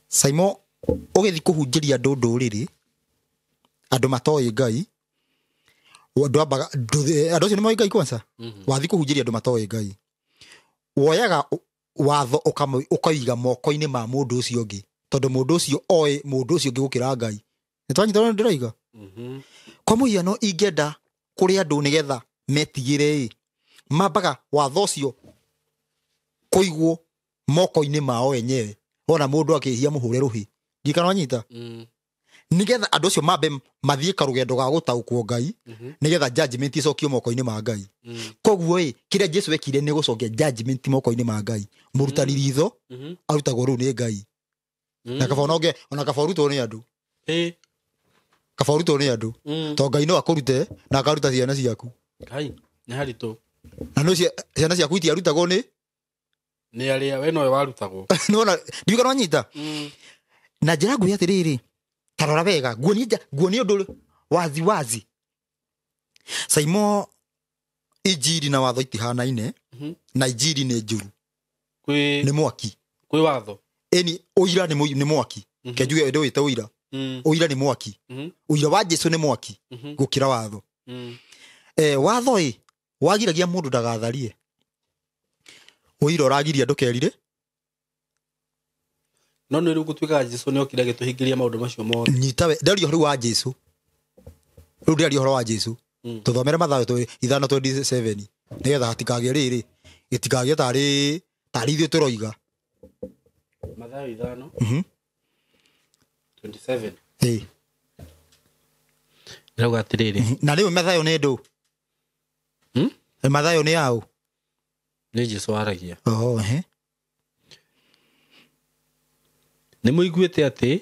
Speaker 2: Saimo ũgĩthiĩ kũhunjĩria andũ ndũrĩrĩ, andũ matoĩ Ngai, andũ acio nĩ moĩ Ngai kwanza. Wathiĩ kũhunjĩria andũ matoĩ Ngai, woyaga watho ũkaiga moko-inĩ ma mũndũ ũcio ũngĩ, tondũ mũndũ ũcio oĩ mũndũ ũcio ũngĩ gũkĩra Ngai. Nĩ twanyita ũrĩa ndĩroiga? Kwa mũhiano ingĩenda kũrĩ andũ nĩgetha metigĩre ĩ, mambaga watho ũcio kũigwo moko-inĩ mao enyewe. Wona mũndũ akĩhia mũhũre rũhĩ. Ndikana wanyita? Nĩgetha andũ acio mambe mathiĩ karũgendo ga gũtaũkwo Ngai, nĩgetha judgment icokio moko-inĩ ma Ngai. Koguo ĩ, kĩrĩa Jesũ ekire nĩ gũcokia judgment moko-inĩ ma Ngai. Mũrutani ritho arutagwo rĩu nĩ Ngai. Na kaba ononge, ona kaba ũrutwo nĩ andũ. Kaba ũrutwo nĩ andũ. To Ngai no akũrute na akaruta ciana ciaku.
Speaker 1: Ngai nĩ haritũ.
Speaker 2: Na no ciana ciaku itiarutagwo nĩ
Speaker 1: nĩ arĩa we nowe warutagwo.
Speaker 2: Nĩwona, ndiuga no nyita. Na njĩra nguhĩ atĩrĩrĩ, ta rora wega, nguonie ũndũ wazi wazi. Saimo injiri na watho itihanaine, na injiri nĩ njũru. Nĩ mwaki.
Speaker 1: Kwĩ watho.
Speaker 2: Ĩni ũira nĩ mwaki. Ke njuge ndũĩte ũira. Ũira nĩ mwaki. Ũira wa Jesũ nĩ mwaki gũkĩra watho. Watho ĩ wagiragia mũndũ ndagatharie. Ũira ũragiria ndũkerire.
Speaker 1: No nĩ rĩu gũtuĩkaga Jesu nĩ okire agĩtũhingĩria maũndũ macio mothe.
Speaker 2: Nyita we ndaria ũhoro wa Jesu. Rĩu ndĩraria ũhoro wa Jesu. Tũthomere Mathayo 5:27 nĩgetha hatikagĩe rĩrĩ gĩtikagĩe tarĩ ithuĩ tũroiga.
Speaker 1: Mathayo 5. 27. Ndĩrauga atĩrĩrĩ.
Speaker 2: Na rĩu Mathayo nĩ ndũ? Mathayo nĩ aũ?
Speaker 1: Nĩ Jesu waragia.
Speaker 2: Oho, ehe.
Speaker 1: Nĩ mũiguĩte atĩ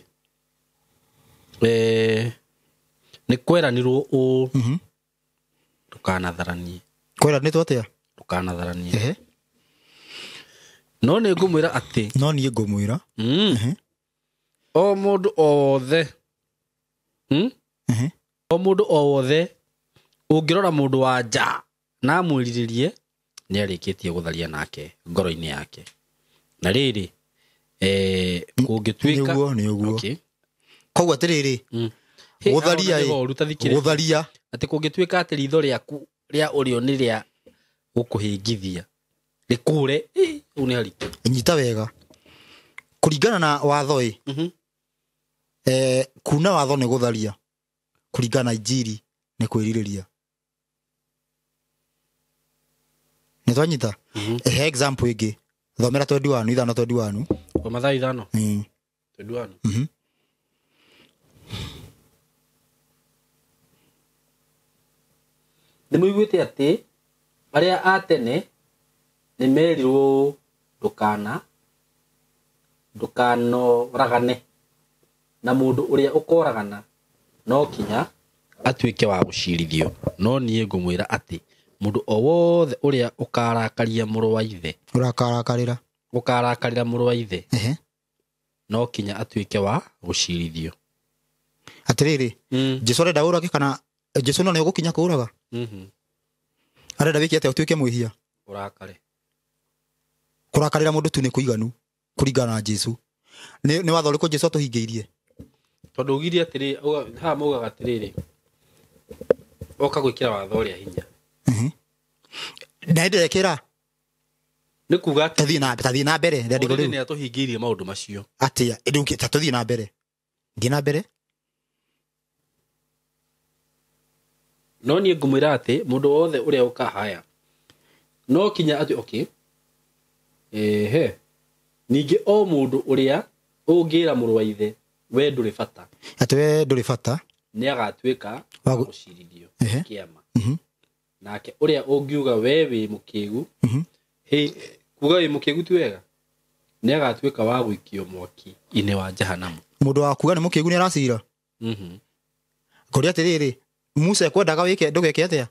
Speaker 1: nĩ kweranirwo ũũ ndũkanatharanie.
Speaker 2: Kweranĩtwo atĩa?
Speaker 1: Ndũkanatharanie. Ehe. No nĩ ngũmwĩra atĩ.
Speaker 2: No niĩ ngũmwĩra.
Speaker 1: O mũndũ o wothe. O mũndũ o wothe ũngĩrora mũndũ wa nja na amwĩrirĩrie nĩ arĩkĩtie gũtharia nake ngoro-inĩ yake. Na rĩrĩ kũngĩtuĩka
Speaker 2: nĩ ũguo. Okay. Koguo atĩrĩrĩ gũtharia gũtharia
Speaker 1: atĩ kũngĩtuĩka atĩ ritho rĩaku rĩa ũrĩo nĩ rĩa gũkũhĩngithia rĩkũre ũũ nĩ haritũ.
Speaker 2: Nyita wega kũringana na watho ĩ kuna watho nĩ gũtharia, kũringana na injiri nĩ kwĩrirĩria. Nĩ twanyita? Ehe, example ĩngĩ thomera 21 5 21.
Speaker 1: Kwa Mathayo 5. 21. Nĩ mũiguĩte atĩ arĩa a tene nĩ merirwo ndũkanoragane na mũndũ ũrĩa ũkoragana no kinya atuĩke wa gũcirithio. No niĩ ngũmwĩra atĩ mũndũ o wothe ũrĩa ũkarakaria mũrũ wa ithe, ũkarakarĩra mũrũ wa ithe, no kinya atuĩke wa gũcirithio.
Speaker 2: Atĩrĩrĩ, Jesu arenda ũrage kana Jesu no nĩ ũgũkinya kũũraga? Arenda wĩke atĩa ũtuĩke mwĩhia?
Speaker 1: Ũrakare.
Speaker 2: Kũrakarĩra mũndũ tu nĩ kũiganu kũringana na Jesu. Nĩ watho ũrĩkũ Jesu atũhingĩirie?
Speaker 1: Tondũ ugirie atĩrĩ, haha maugaga atĩrĩrĩ, oka gwĩkĩra watho ũrĩa hinya.
Speaker 2: Na ndĩrekĩra
Speaker 1: nĩ kuga atĩ
Speaker 2: tathiĩ na mbere rĩandĩko rĩu
Speaker 1: nĩ atũhingĩirie maũndũ macio.
Speaker 2: Atĩa? Rĩu ta tũthiĩ na mbere. Thiĩ na mbere.
Speaker 1: No niĩ ngũmwĩra atĩ mũndũ wothe ũrĩa ũkahaya no kinya atĩ okay. Ehe. Ningĩ o mũndũ ũrĩa ũngĩra mũrũ wa ithe we ndũrĩ bata,
Speaker 2: atĩ we ndũrĩ bata,
Speaker 1: nĩ agatuĩka wa gũcirithio kĩama. Nake ũrĩa ũngiuga we wĩ mũkĩgu, kuga wĩ mũkĩgu ti wega, nĩ agatuĩka wa gũikio mwaki-inĩ wa Jehanamu.
Speaker 2: Mũndũ wa kuga nĩ mũkĩgu nĩ aracira. Ngũria atĩrĩrĩ, Musa ekwendaga wĩke ndũgeke atĩa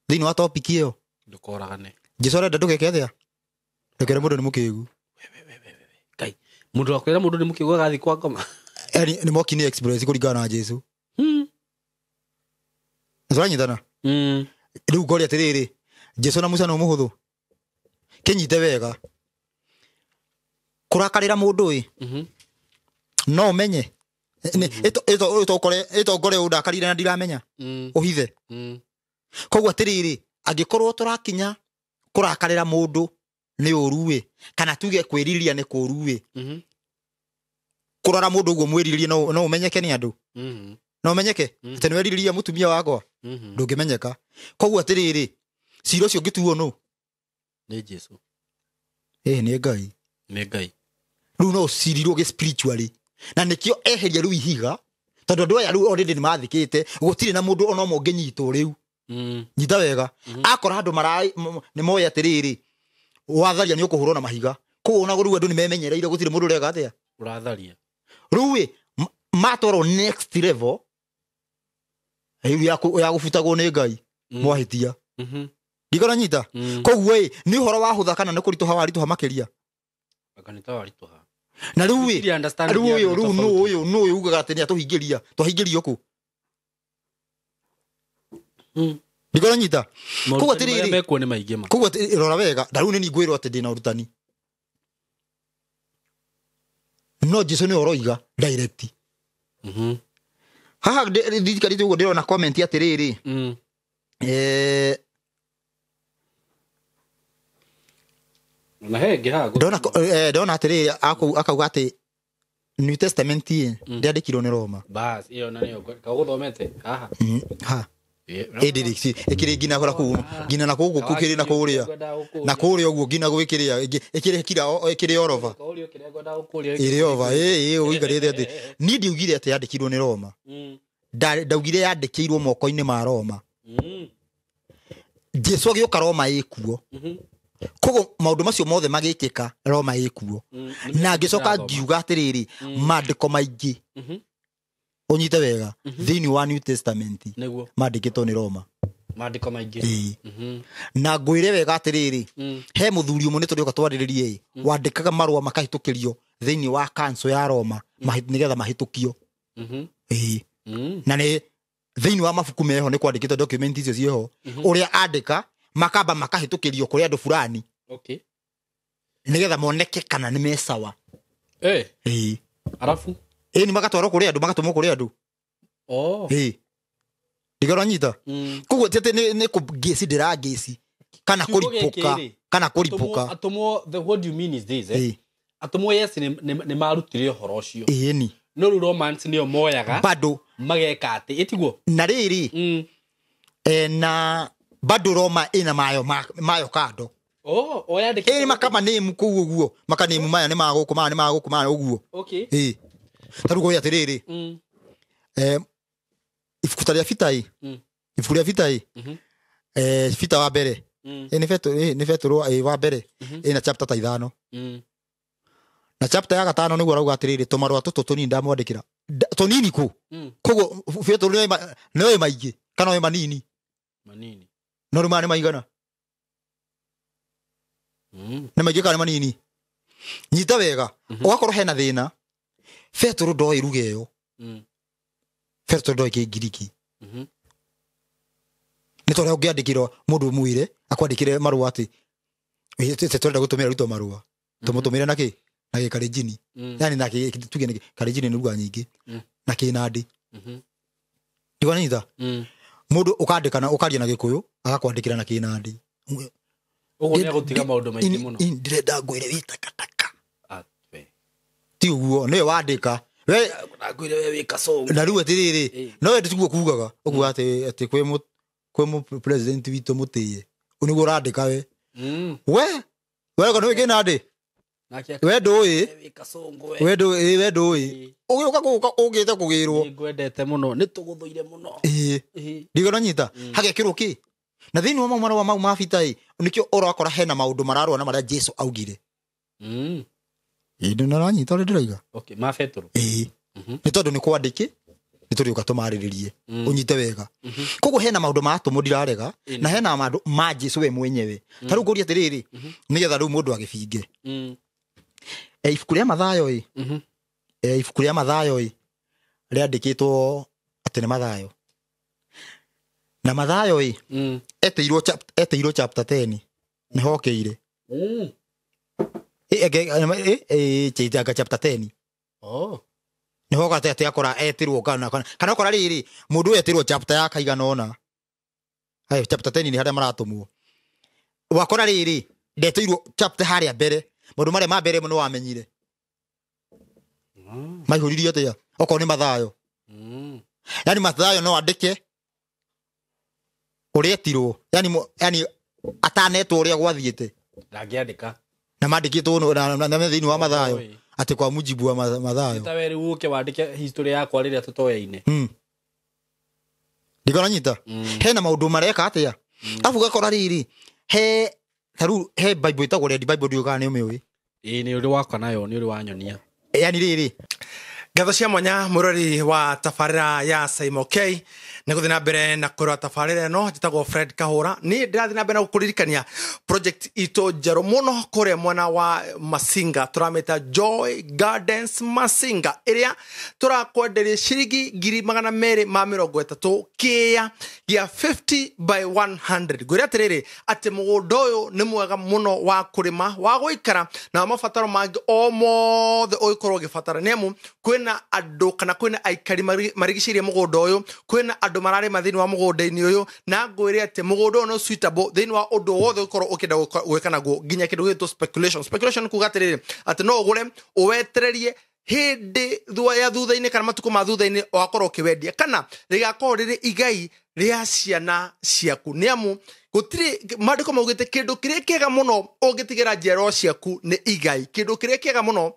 Speaker 2: thĩinĩ wa topic ĩyo?
Speaker 1: Ndũkoragane.
Speaker 2: Jesu arenda ndũgeke atĩa? Ndũkere mũndũ nĩ mũkĩgu.
Speaker 1: Ngai, mũndũ wa kwĩra mũndũ nĩ mũkĩgu agathiĩ kwa ngoma.
Speaker 2: Yaani nĩ mwaki-inĩ express kũringana na Jesu. Nĩtũranyitana? Rĩu ngoria atĩrĩrĩ, Jesu na Musa no mũhũthũ? Kĩnyite wega. Kũrakarĩra mũndũ ĩ no ũmenye ĩtongore ũndakarire na ndiramenya ũhithe. Koguo atĩrĩrĩ, angĩkorwo tũrakinya kũrakarĩra mũndũ nĩ ũru ĩ, kana tuge kwĩrirĩria nĩ kũru ĩ, kũrora mũndũ ũguo mwĩrirĩrie no ũmenyeke nĩ andũ. No ũmenyeke atĩ nĩ werirĩria mũtumia wakwa, ndũngĩmenyeka. Koguo atĩrĩrĩ, cira ũcio ũngĩtuo nũ?
Speaker 1: Nĩ Jesu.
Speaker 2: Nĩ Ngai.
Speaker 1: Nĩ Ngai.
Speaker 2: Rĩu no ũcirirwo gĩ spiritually. Na nĩkĩo eheria rĩu ihiga, tondũ andũ aya rĩu already nĩ mathikĩte, gũtirĩ na mũndũ ona ũmwe ũngĩnyitwo rĩu. Nyita wega. Akora andũ nĩ moĩ atĩrĩrĩ, watharia nĩ ũkũhũrwo na mahiga. Koguo ona rĩu andũ nĩ memenyereire gũtirĩ mũndũ ũreka atĩa?
Speaker 1: Ũratharia.
Speaker 2: Rĩu ĩ, matwarwo next level rĩu ya gũbutagwo nĩ Ngai mwahĩtia. Ndikona nyita. Koguo ĩ, nĩ ũhoro wa hũtha kana nĩ kũritũha waritũha makĩria?
Speaker 1: Kanitha waritũha.
Speaker 2: Na rĩu ĩ, rĩu ũyũ rĩu nũ ũyũ nũ ũyũ ugaga atĩ nĩ atũhingĩria, twahingĩrio kũ? Ndikona nyita. Koguo atĩrĩrĩ,
Speaker 1: mekuo nĩ maingĩ ma.
Speaker 2: Koguo rora wega, na rĩu nĩ ngwĩrwo atĩ ndĩna ũrutani. No Jesu nĩ ũroiga direct. Haha ndikarĩte ũguo ndĩrona comment atĩrĩrĩ.
Speaker 1: Na he ngihago
Speaker 2: ndona ndona atiriri akauga ati New Testament ndiandikirwo ni Roma.
Speaker 1: Bas iyo na niyo kaguthomete haha.
Speaker 2: Ha. Ĩndĩ ĩkĩrĩ nginya kũrĩa kũu nginya na kũu kũkĩrĩ na kũrĩa na kũrĩa ũguo nginya gwĩkĩrĩa ĩkĩrĩ kira ĩkĩrĩ orova ĩrĩ ova ĩ ũikarĩte atĩ niĩ ndiugire atĩ yandĩkirwo nĩ Roma. Ndaugire yandĩkĩirwo moko-inĩ ma Roma. Jesu agĩũka Roma ĩkuo. Koguo maũndũ macio mothe magĩkĩka Roma ĩkuo. Na ngĩcoka ngiuga atĩrĩrĩ maandĩko maingĩ unyite wega thĩinĩ wa New Testament mandĩkĩtwo nĩ Roma
Speaker 1: maandĩko maingĩ.
Speaker 2: Na ngwĩre wega atĩrĩrĩ he mũthuri ũmwe nĩ tũrĩũka twarĩrĩrie wandĩkaga marũa makahĩtũkĩrio thĩinĩ wa council ya Roma nĩgetha mahĩtũkio. Na nĩ thĩinĩ wa mabuku meho nĩ kwandĩkĩtwo document icio ciĩho ũrĩa andĩka makamba makahĩtũkĩrio kũrĩ andũ fulani nĩgetha moneke kana nĩ mesawa.
Speaker 1: Arafu
Speaker 2: ni magatwarwo kuri andu magatumwo kuri andu.
Speaker 1: Oh.
Speaker 2: Ndigora nyita. Koguo ti ati ni kugeci ndirangeci kana kuripuka kana kuripuka.
Speaker 1: Atumwo the what you mean is this atumwo yes ni marutire uhoro ucio.
Speaker 2: Ni.
Speaker 1: No ru romance niyo moyaga.
Speaker 2: Bado
Speaker 1: mageka ati itiguo.
Speaker 2: Na riri na bado Roma ina mayo mayo kando.
Speaker 1: Oh, oya ndiki.
Speaker 2: Makama name kuu uguo. Maka name maya ni maguku maya ni maguku maya uguo.
Speaker 1: Okay.
Speaker 2: Taru goya atiriri ibuku ta ria Bita ibuku ria Bita Bita wa mbere ni Petero wa mbere ina chapter ta 5 na chapter ya 5 niguo arauga atiriri tumarua tutu tunini ndamwandikira tunini ku koguo Petero nĩ maingĩ kana nĩ manini
Speaker 1: manini
Speaker 2: no rĩu maya nĩ maigana nĩ maingĩ kana nĩ manini nyita wega ũgakorwo hena thĩna Petero ndoĩ ruga ĩyo. Petero ndoĩ Kĩngiriki. Nĩ ta ũrĩa ũngĩandĩkĩrwo mũndũ ũmwĩre akwandĩkĩre marũa atĩ tũrenda gũtũmĩra Ruto marũa tũmũtũmĩre na kĩ na Gĩkalenjini yani na tuge nĩ Kalenjini nĩ ruga nyingĩ na Kĩnandĩ. Ndigwananyita mũndũ ũkandĩka na ũkaria na Gĩkũyũ agakwandĩkĩra na Kĩnandĩ.
Speaker 1: Ũguo nĩ agũtiga maũndũ maingĩ mũno.
Speaker 2: Ndĩrenda ngwĩre wĩ takataka. Ti uguo nĩwe wandĩka we
Speaker 1: ngwĩre we wĩ kasongo
Speaker 2: na rĩu atĩrĩrĩ no we tiguo kugaga ũguo atĩ atĩ kwĩ mũ president witũ mũtĩye nĩguo ũrandĩka we we we ko nĩ Kĩnandĩ we ndũĩ we ndũĩ we ndũĩ ũgĩũka gũka ũgĩte kũgĩrwo
Speaker 1: ngwendete mũno nĩ tũgũthũire mũno
Speaker 2: ndigona nyita hagekĩrwo kĩ na thĩinĩ wa mau marũa mau ma Bita nĩkĩo ũrakora hena maũndũ mararũa na marĩa Jesu augire. Ĩndĩ nĩũranyita ũrĩa ndĩroiga.
Speaker 1: Okay, ma Petero.
Speaker 2: Nĩ tondũ nĩ kwandĩke nĩ tũrĩũka tũmarĩrĩrie ũnyite wega. Koguo hena maũndũ ma atũmwo ndirarega na hena maũndũ ma Jesu we mwenyewe. Ta rĩu ngũrie atĩrĩrĩ nĩgetha rĩu mũndũ agĩbinge. Ibuku rĩa Mathayo ibuku rĩa Mathayo rĩandĩkĩtwo atĩ nĩ Mathayo. Na Mathayo etĩirwo chapter 10 nĩ hokeire. Anga chapter 10.
Speaker 1: Oh.
Speaker 2: Nĩ hoka atĩ akora etirwo kana kana okora rĩrĩ mũndũ ũyũ etirwo chapter ya kaigana ũna. Hai chapter 10 nĩ harĩa maratũmwo. Wakora rĩrĩ ndetĩirwo chapter harĩa mbere maũndũ marĩa ma mbere mũno wamenyire. Maihũririe atĩa okorwo nĩ Mathayo. Yani Mathayo no andĩke ũrĩa etirwo yani yani atanetwo ũrĩa gwathiĩte.
Speaker 1: Ndangĩandĩka.
Speaker 2: Na mandĩkĩtwo na thĩinĩ wa Mathayo atĩ kwa mujibu wa Mathayo.
Speaker 1: Ta we rĩu ũke wandĩke history yakwa rĩrĩa tũtoyaine.
Speaker 2: Ndigona nyita hena maũndũ mareka atĩa afu gakora rĩrĩ he taru he Bible ĩtagwo Red Bible ndiũĩ kana nĩ ũmĩũĩ.
Speaker 1: Nĩ ũrĩ wakwa nayo nĩ ũrĩ wanyonia.
Speaker 2: Yani rĩrĩ
Speaker 3: ngatho cia mwanya mũrori wa tabarĩra ya Saimo K nĩ gũthiĩ na mbere na kũrora tabarĩra ĩno njĩtagwo Fred Kahũra niĩ ndĩrathiĩ na mbere na gũkũririkania project itũ njerũ mũno kũrĩa mwena wa Masinga tũramĩta Joy Gardens Masinga ĩrĩa tũrakwenderia ciringi 230 kĩa gĩa 50 by 100 ngwĩre atĩrĩrĩ atĩ mũgũnda ũyũ nĩ mwega mũno wa kũrĩma wa gũikara na mabataro mangĩ o mothe ũngĩkorwo ũgĩbatara nĩ amu kwĩna Kwĩna andũ kana kwĩna aikari marigicĩirie mũgũnda ũyũ, kwĩna andũ mararĩma thĩinĩ wa mũgũnda-inĩ ũyũ, na ngwĩre atĩ mũgũnda ũyũ no suitable thĩinĩ wa ũndũ wothe ũngĩkorwo ũkĩenda gwĩka naguo, nginya kĩndũ gĩgwĩtwo speculation. Speculation kuga atĩrĩrĩ, atĩ no ũgũre ũwetererie hĩndĩ ya thutha-inĩ kana matukũ ma thutha-inĩ wakorwo ũkĩwendia, kana rĩgakorwo rĩrĩ igai rĩa ciana ciaku. Nĩ amu gũtirĩ maandĩko maugĩte kĩndũ kĩrĩa kĩega mũno ũngĩtigĩra njiarwa ciaku nĩ igai. Kĩndũ kĩrĩa kĩega mũno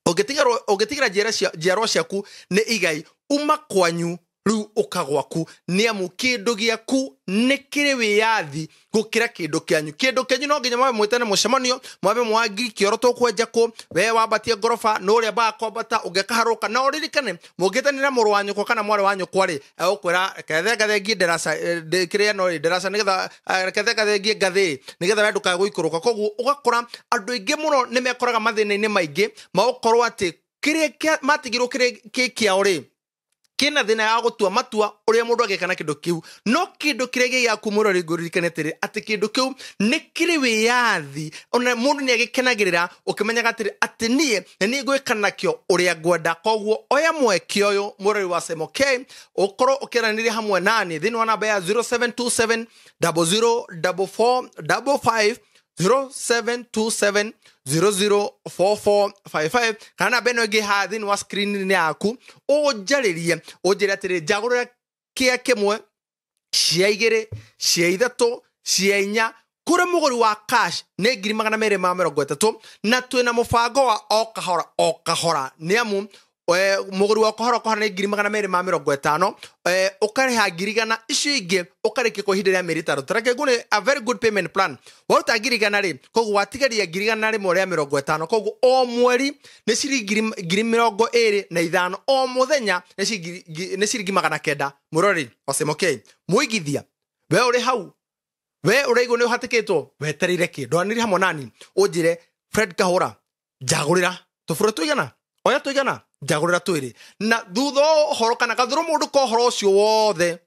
Speaker 3: ũngĩtigĩra njiarwa ciaku nĩ igai. Uma kwanyu rĩu ũka gwaku, nĩ amu kĩndũ gĩaku nĩ kĩrĩ wĩyathi gũkĩra kĩndũ kĩanyu. Kĩndũ kĩanyu no nginya mwambe mwĩtane mũcemanio, mwambe mwangi kĩoro tũkwenja kũ, we wambatie ngoroba nũ ũrĩa mbaga kwambata ũngĩkaharũka. Na ũririkane mũngĩtanĩra mũrũ wa nyũkwa kana mwarĩ wa nyũkwa rĩ, egũkwĩra reke thengathengie ndaraca, kĩrĩa no rĩ ndaraca, nĩgetha reke thengathengie ngathĩ nĩgetha we ndũkae gũikũrũka. Koguo ũgakora andũ aingĩ mũno nĩ mekoraga mathĩna-inĩ maingĩ ma gũkorwo atĩ kĩrĩa matigirwo kĩrĩ kĩ kĩao rĩ, kĩna thĩna ya gũtua matua ũrĩa mũndũ angĩka na kĩndũ kĩu. No kĩndũ kĩrĩa gĩ gĩaku mũrori, ngũririkane atĩrĩ, atĩ kĩndũ kĩu nĩ kĩrĩ wĩyathi, ona mũndũ nĩ agĩkenagĩrĩra ũkĩmenyaga atĩrĩ, atĩ niĩ nĩ niĩ ngwĩka nakĩo ũrĩa ngwenda. Koguo oya mweke ũyũ mũrori wa Simon K, ũkorwo ũkĩaranĩria hamwe nani thĩinĩ wa namba ya 0727 0044 55, 0727 004455, kana namba ĩno ĩngĩ haha thĩinĩ wa screen-inĩ yaku, ũnjarĩrie ũnjĩre atĩrĩ, njagũrĩra kĩa kĩmwe, cia igĩrĩ, cia ithatũ, cia inya. Kũrĩ mũgũri wa cash nĩ 230,000, na twĩna mũbango wa o kahora o kahora. Nĩ amu mũgũri wa kahora kahora nĩ 250,000, ũkarĩha 100,000, icio ingĩ ũkarĩkia kwa ihinda rĩa mĩeri 5. Tareke ngũne a very good payment plan. Waruta 100,000 rĩ, koguo watigaria 150,000. Koguo o mweri nĩ ciringi 25,000, o mũthenya nĩ ciringi 900. Mũrori wa Simon K, mũigithia we ũrĩ hau, we ũraigua nĩ ũhatĩkĩtwo, wetereire kĩ? Ndwanĩrie hamwe nani ũnjĩre Fred Kahũra, njagũrĩra tũbũrũ tũigana, oya tũigana, njagũrĩra twĩrĩ. Na thutha wa ũhoro kana gathũrũ mũndũ ka ũhoro ũcio wothe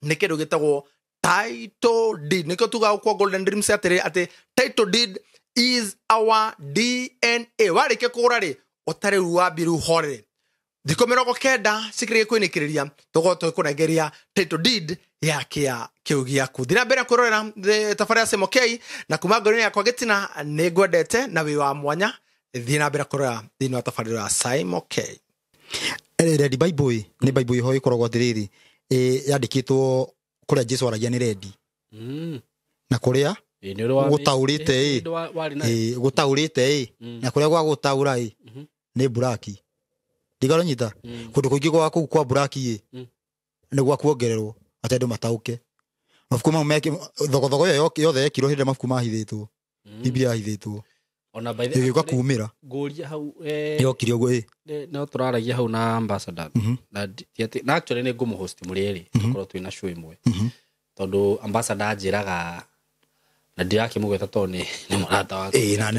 Speaker 3: nĩ kĩndũ gĩtagwo title deed. Nĩkĩo tugaga kwa Golden Dreams atĩrĩ, atĩ title deed is our DNA. Warĩkia kũgũra rĩ, ũtarĩ rĩu wambie rĩu horere thikũ 90 cikĩrĩkia kwĩnĩkĩrĩria, tũkorwo tũgĩkũnengeria title deed ya kĩa kĩu gĩaku. Thiĩ na mbere kwĩrorera tabarĩra ya Simon K, na kuma ngoro-inĩ yakwa gĩtina nĩ ngwendete na wĩ wa mwanya. Thiĩ na mbere kwĩrorera thĩinĩ wa tabarĩra ya Simon K.
Speaker 2: Red Bible nĩ Bible ĩho ĩkoragwo atĩrĩrĩ, yandĩkĩtwo kũrĩa Jesu aragia nĩ rendi. Na kũrĩa gũtaũrĩte gũtaũrĩte na kũrĩa gwa gũtaũra nĩ buraki. Ndigaronyita kũndũ kũingĩ gwa kũu kwa buraki nĩ gwa kuongererwo atĩ andũ mataũke. Mabuku mau meke thogothogo ĩyo yothe yekirwo hĩndĩ mabuku mahithĩtwo. Biblia yahithĩtwo.
Speaker 1: Ona by the
Speaker 2: ĩgĩũka kumĩra.
Speaker 1: Ngũria hau
Speaker 2: yokire ũguo
Speaker 1: no tũraragia hau na ambassador. Na na actually nĩ ngũmũhost mũrĩ erĩ, tũkorwo twĩna show ĩmwe. Tondũ ambassador anjĩraga na ndirakĩmũgweta tondũ nĩ mũrata wakwa.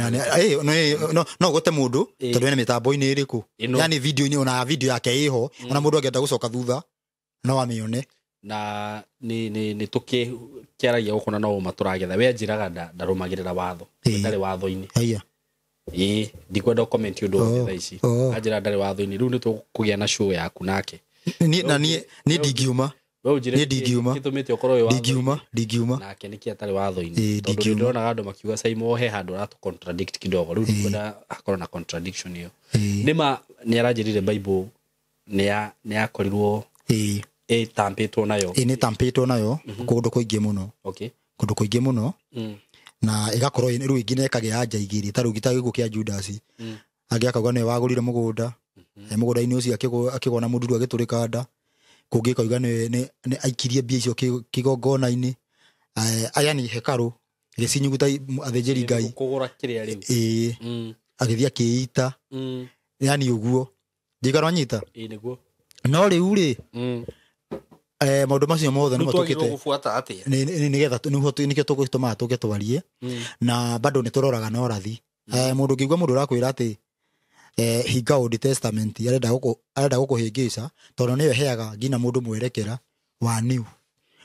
Speaker 2: Na no gote mũndũ tondũ ena mĩtambo-inĩ ĩrĩkũ. Yani video-inĩ ona video yake ĩho, ona mũndũ angĩenda gũcoka thutha no amĩone.
Speaker 1: Na nĩ tũkĩaragia gũkũ na no ũma tũragetha. We anjĩraga ndarũmagĩrĩra watho. Ndarĩ watho-inĩ. Ndikwenda comment ũndũ wothe thaa ici. Anjĩra ndarĩ watho-inĩ. Rĩu nĩ tũkũgĩa na show yaku nake.
Speaker 2: Na niĩ ndingiuma.
Speaker 1: Niĩ ndingiuma. Gĩtũmĩte ũkorwo wĩ
Speaker 2: watho-inĩ. Ndingiuma.
Speaker 1: Nake nĩkĩ atarĩ watho-inĩ. Tondũ nĩndĩronaga andũ makiuga Simon he handũ aratũ contradict kidogo. Rĩu ndikwenda hakorwo na contradiction ĩyo. Nĩma nĩaranjĩrire Bible nĩyakorirwo ĩtampĩtwo nayo.
Speaker 2: Nĩ ĩtampĩtwo nayo kũndũ kũingĩ mũno. Kũndũ kũingĩ mũno. Na ĩgakorwo rĩu ĩngĩ nĩ ĩkagĩa anja igĩrĩ, ta rĩu ta gĩkuũ kĩa Judas. Angĩ akauga nĩwe wagũrire mũgũnda, mũgũnda-inĩ ũcio akĩgwa na mũnduru agĩtũrĩka nda. Kũngĩ kauga nĩ aikirie mbia icio kĩgongona-inĩ. Aya ni hekarũ gĩcinyuguta athĩnjĩri Ngai.
Speaker 1: Kũgũra kĩrĩa rĩu.
Speaker 2: Agĩthiĩ akĩita. Yani ũguo. Ndikarwa nyita.
Speaker 1: Nĩguo.
Speaker 2: No rĩu rĩ, maũndũ macio mothe nĩ matũkĩte. Nĩgetha nĩkĩo tũgũtũmaga tũke twarie. Na bado nĩ tũroraga na ũrathi. Mũndũ ũngĩigua mũndũ ũrakwĩra atĩ hinga Old Testament arenda gũkũhĩngĩca tondũ nĩyo ĩheaga nginya mũndũ mwerekera wa new.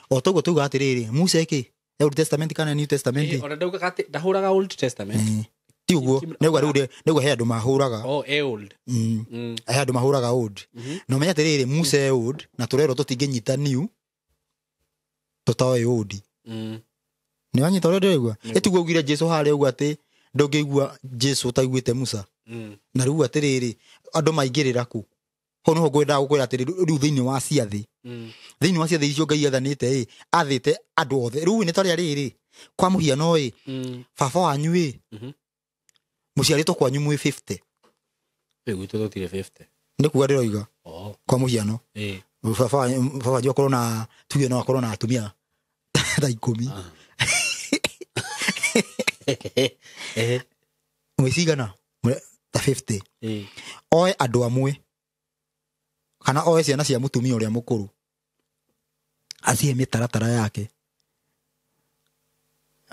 Speaker 2: O toguo tuga atĩrĩrĩ, Musa ĩkĩ? Old Testament kana New Testament?
Speaker 1: Ona ndaugaga atĩ ndahũraga Old Testament.
Speaker 2: Ti ũguo nĩguo rĩu nĩguo he andũ mahũraga.
Speaker 1: Oh, old.
Speaker 2: He andũ mahũraga old. Na ũmenye atĩrĩrĩ, Musa e old na tũrerwo tũtingĩnyita new tũtoĩ old. Nĩ wanyita ũrĩa ndĩraigua? Ĩtiguo augire Jesu harĩa ũguo atĩ ndũngĩigua Jesu ũtaiguĩte Musa. Na rĩu atĩrĩrĩ, andũ maingĩrĩra kũ? Hau nĩho ngwendaga gũkwĩra atĩrĩ, rĩu thĩinĩ wa ciathĩ. Thĩinĩ wa ciathĩ icio Ngai athanĩte ĩ, athĩte andũ othe. Rĩu nĩ tarĩa rĩrĩ, kwa mũhiano ĩ, baba wanyu ĩ, mũciarĩtwo kwanyu mwĩ 50.
Speaker 1: Rĩu gwitũ tũtirĩ 50.
Speaker 2: Nĩ kuga ndĩroiga.
Speaker 1: Oh.
Speaker 2: Kwa mũhiano. Baba wanyu akorwo na, tuge no akorwo na atumia ta 10. Mwĩ cigana? Ta 50. Oe andũ amwe kana oe ciana cia mũtumia ũrĩa mũkũrũ acihe mĩtaratara yake.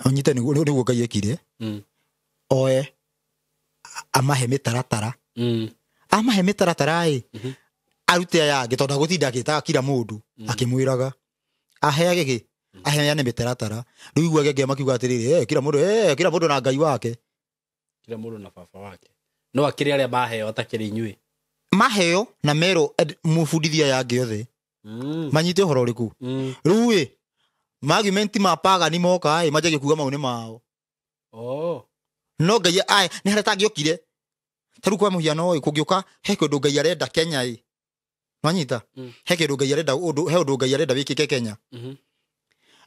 Speaker 2: Ũnyite nĩguo Ngai ekire. Oe amahe mĩtaratara. Amahe mĩtaratara ĩ, arute aya angĩ tondũ agũtinda agĩtaga kila mũndũ akĩmwĩraga aheage kĩ, aheane mĩtaratara. Rĩu igua angĩ makiuga atĩrĩrĩ, kila mũndũ, kila mũndũ na Ngai wake,
Speaker 1: kila mũndũ na baba wake. No akĩrĩ arĩa maheo atakĩrĩ inyuĩ.
Speaker 2: Maheo na merwo mũbundithia aya angĩ othe. Manyite ũhoro ũrĩkũ? Rĩu ĩ, argument ma pagani moka ĩ, manjagie kuga mau nĩ mao.
Speaker 1: Oh.
Speaker 2: No Ngai ae nĩ harĩa tangĩokire. Ta rĩu kwa mũhiano ĩ, kũngĩũka he kĩndũ Ngai arenda Kenya ĩ. Nwanyita? He kĩndũ Ngai arenda, ũndũ, he ũndũ Ngai arenda wĩkĩke Kenya.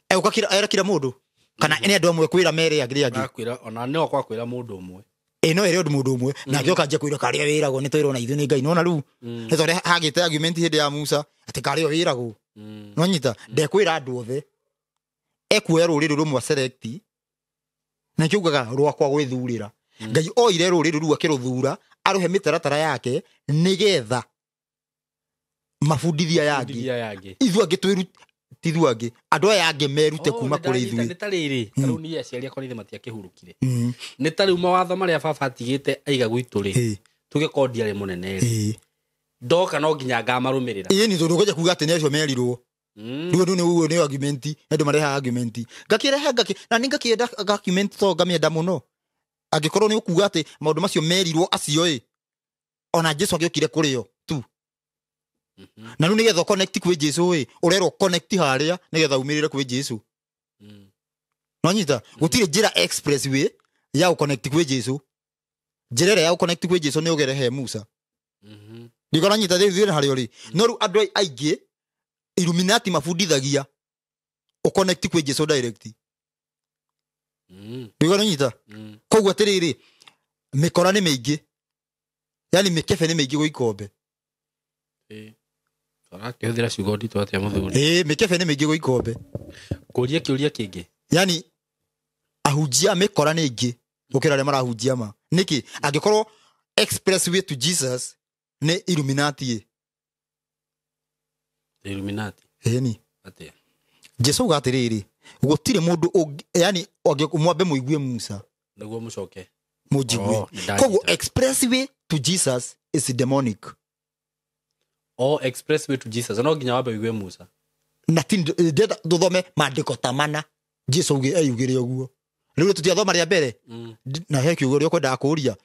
Speaker 2: Egũka kila, era kila mũndũ. Kana nĩ andũ amwe kwĩra mere angĩ angĩ.
Speaker 1: Akwĩra, ona no akwa kwĩra mũndũ ũmwe.
Speaker 2: Ĩ, no ĩre ũndũ mũndũ ũmwe. Na agĩũka anjie kwĩra karĩa wĩragwo nĩ twĩrwo na ithuĩ nĩ Ngai. Nĩwona rĩu? Nĩ tondũ hagĩte argument hĩndĩ ya Musa atĩ karĩa wĩragwo. Nwanyita? Ndekwĩra andũ othe. Ekuoya rũrĩrĩ rũmwe select. Na nĩkĩo ugaga rwakwa gwĩthurĩra. Ngai oire rũrĩrĩ rũu akĩrũthura, arũhe mĩtaratara yake nĩgetha mabundithia aya angĩ.
Speaker 1: Mabundithia aya angĩ.
Speaker 2: Ithuĩ angĩ twĩrute, ti ithuĩ angĩ, andũ aya angĩ merute
Speaker 1: Oh,
Speaker 2: kuma
Speaker 1: nĩ
Speaker 2: kũrĩ
Speaker 1: ndanyita,
Speaker 2: ithuĩ.
Speaker 1: nĩ ta rĩrĩ, ta rĩu niĩ aciari akwa nĩ matiakĩhurũkire. Nĩ ta rĩu mawatho marĩa baba atigĩte aiga gwitũ rĩ, tuge ko ndiarĩ mũnene rĩ. Ndoka no nginya ngamarũmĩrĩra.
Speaker 2: Ĩĩ, nĩ tondũ ũkĩanjia kuga atĩ nĩ acio merirwo. Rĩu andũ nĩ ũguo nĩ argument, andũ marehaga argument. Ngakĩrehe, na nĩ ngakĩenda argument to ngamĩenda mũno. Angĩkorwo nĩ ũkuga atĩ maũndũ macio merirwo acio ĩ, ona Jesu agĩũkire kũrĩ o tu. Na rĩu nĩgetha connect kwĩ Jesu ĩ, ũrerwo connect harĩa nĩgetha umĩrĩre kwĩ Jesu. Nwanyita? Gũtirĩ njĩra express way ya gũconnect kwĩ Jesu. Njĩra ĩrĩa ya gũconnect kwĩ Jesu nĩ ũgere he Musa. Ndikona nyita thĩ thĩ harĩa ũrĩ. No rĩu andũ aingĩ Illuminati mabundithagia ũconnect kwĩ Jesu direct. Ndikona nyita? Koguo atĩrĩrĩ, mĩkora nĩ mĩingĩ. Yaani mĩkebe nĩ mĩingĩ gwĩ ikombe.
Speaker 1: Ũrakĩhũthĩra ciugo nditũ atĩa mũthuri?
Speaker 2: Ĩĩ, mĩkebe nĩ mĩingĩ gwĩ ikombe.
Speaker 1: Kũria kĩũria kĩngĩ.
Speaker 2: Yaani ahunjia mĩkora nĩ aingĩ gũkĩra arĩa marahunjia ma. Nĩkĩ? Angĩkorwo express way to Jesus nĩ Illuminati ĩ.
Speaker 1: Illuminati.
Speaker 2: Ĩni.
Speaker 1: Atĩa?
Speaker 2: Jesu auga atĩrĩrĩ, gũtirĩ mũndũ ũngĩ, yaani mwambe mũigue Musa.
Speaker 1: Nĩguo mũcoke.
Speaker 2: Mũnjigue.
Speaker 1: Oh, nĩ ndanyita.
Speaker 2: Koguo express way to Jesus is demonic.
Speaker 1: Oh, express way to Jesus. No nginya wambe ũigue Musa.
Speaker 2: Na ti ndĩrenda tũthome maandĩko ta mana. Jesu eyugire ũguo. Rĩu tũtiathoma rĩa mbere. Na he kiugo ũrĩa ũkwendaga kũũria.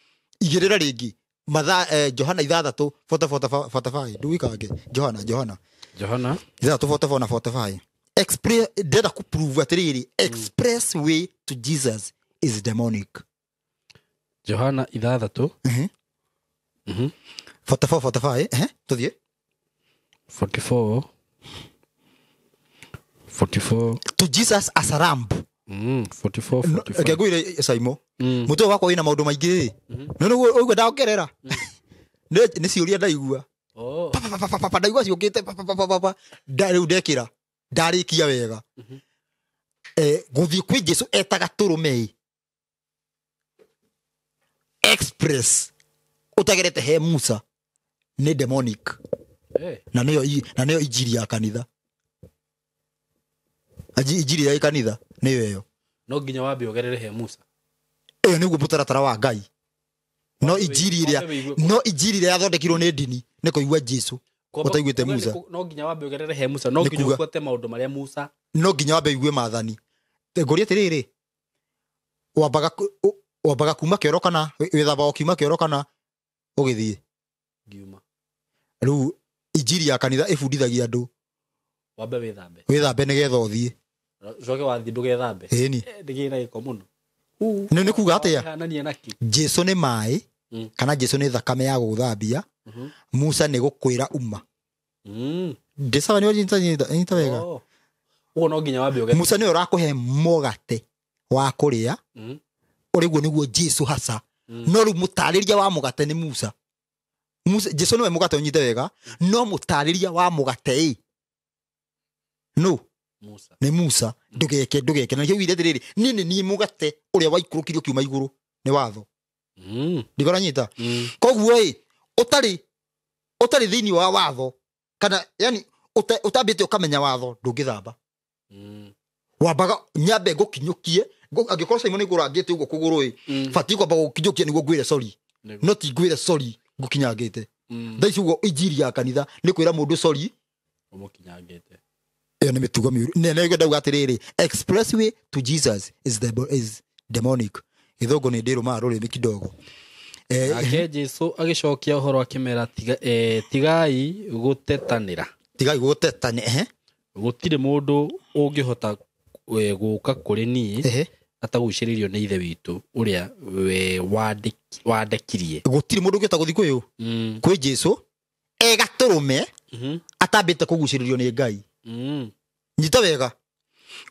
Speaker 2: Igĩrĩra rĩngĩ. Mathaa, Johana ithathatũ, forty four, forty five. Ndũgĩkange. Johana, Johana.
Speaker 1: Johana.
Speaker 2: Ithathatũ, forty four na forty five. Express, ndĩrenda kũprove atĩrĩrĩ, express way to Jesus is demonic.
Speaker 1: Johana ithathatũ.
Speaker 2: 44, 45, tũthiĩ.
Speaker 1: 44. 44.
Speaker 2: To Jesus as a lamb.
Speaker 1: 44, 45.
Speaker 2: Reke ngwĩre, Saimo. Mũtwe wakwa wĩna maũndũ maingĩ ĩ. No nĩguo ũguo ndaongerera. Nĩ ciũria ndaigua.
Speaker 1: Oh.
Speaker 2: Pa, pa, pa, pa, pa, pa, ndaigua ciũkĩte, pa, pa, pa, pa, pa, pa. Rĩu ndekĩra. Ndarĩkia wega. Gũthiĩ kwĩ Jesu etaga tũrũme ĩ. Express. Ũtagerete he Musa. Nĩ demonic. Na nĩyo injiri ya kanitha. Injiri ya kanitha nĩyo ĩyo.
Speaker 1: No nginya wambe ũgerere he Musa.
Speaker 2: Ĩyo nĩguo mũtaratara wa Ngai. No injiri ĩrĩa,
Speaker 1: Wambe wĩigue-
Speaker 2: no injiri ĩrĩa yathondekirwo nĩ ndini nĩ kũigua Jesu.
Speaker 1: Kwamba-
Speaker 2: Ũtaiguĩte
Speaker 1: kuga
Speaker 2: Musa.
Speaker 1: no nginya wambe ũgerere he Musa, no
Speaker 2: Nĩ
Speaker 1: nginya
Speaker 2: kuga-
Speaker 1: ũbuate maũndũ marĩa Musa.
Speaker 2: No nginya wambe ũigue maathani. Ngũria atĩrĩrĩ, wambaga Wambaga kuma kĩoro kana wĩthamba ũkiuma kĩoro kana ũgĩthiĩ?
Speaker 1: Ngiuma.
Speaker 2: Rĩu injiri ya kanitha ĩbundithagia andũ
Speaker 1: Wambe wĩthambe.
Speaker 2: Wĩthambe nĩgetha ũthiĩ.
Speaker 1: Ũcoke wathiĩ ndũgethambe.
Speaker 2: Ĩni.
Speaker 1: Ndĩgĩe na gĩko mũno.
Speaker 2: Nĩ kuga atĩa?
Speaker 1: Hanania naki.
Speaker 2: Jesu nĩ maĩ kana Jesu nĩ thakame ya gũgũthambia. Musa nĩ gũkwĩra uma. Ndĩcawa nĩ nyita wega.
Speaker 1: Ũguo no nginya wambe ũgethambe.
Speaker 2: Musa nĩwe ũrakũhe mũgate wa kũrĩa. Ũrĩguo nĩguo Jesu hasa. No rĩu mũtarĩria wa mũgate nĩ Musa. Musa Jesu nĩwe mũgate ũnyite wega, no mũtarĩria wa mũgate ĩ no
Speaker 1: Musa.
Speaker 2: Nĩ Musa. Ndũgeke na nĩkĩo ugire atĩrĩrĩ, niĩ nĩ niĩ mũgate ũrĩa waikũrũkirio kiuma igũrũ nĩ watho. Ndikora nyita. Koguo ĩ ũtarĩ thĩinĩ wa watho kana yani ũtambĩte ũkamenya watho ndũngĩthamba. Wambaga nyambe ngũkinyũkie, angĩkorwo Simon nĩngũrangĩte ũguo kũgũrũ ĩ, batiĩ kwamba gũkinyũkia nĩguo ngwĩre sorry. No ti ngwĩre sorry ngũkinyangĩte. Thaa ici ũguo injiri ya kanitha nĩ kwĩra mũndũ sorry
Speaker 1: ũmũkinyangĩte.
Speaker 2: Ĩyo nĩ mĩtugo mĩũru. Nĩ ndauga atĩrĩrĩ, expressway to Jesus is is demonic. Gĩthũngũ nĩ ndĩrũmaga rũrĩmĩ kidogo.
Speaker 1: Nake Jesu agĩcokia ũhoro akĩmera tigai gũtetanĩra.
Speaker 2: Tigai gũtetanĩra.
Speaker 1: Gũtirĩ mũndũ ũngĩhota gũka kũrĩ niĩ atagucĩrĩirio nĩ Ithe witũ ũrĩa wandekirie.
Speaker 2: Gũtirĩ mũndũ ũngĩhota gũthiĩ kwĩ kwĩ Jesu egatũrũme atambĩte kũgucĩrĩrio nĩ Ngai. Nyita wega.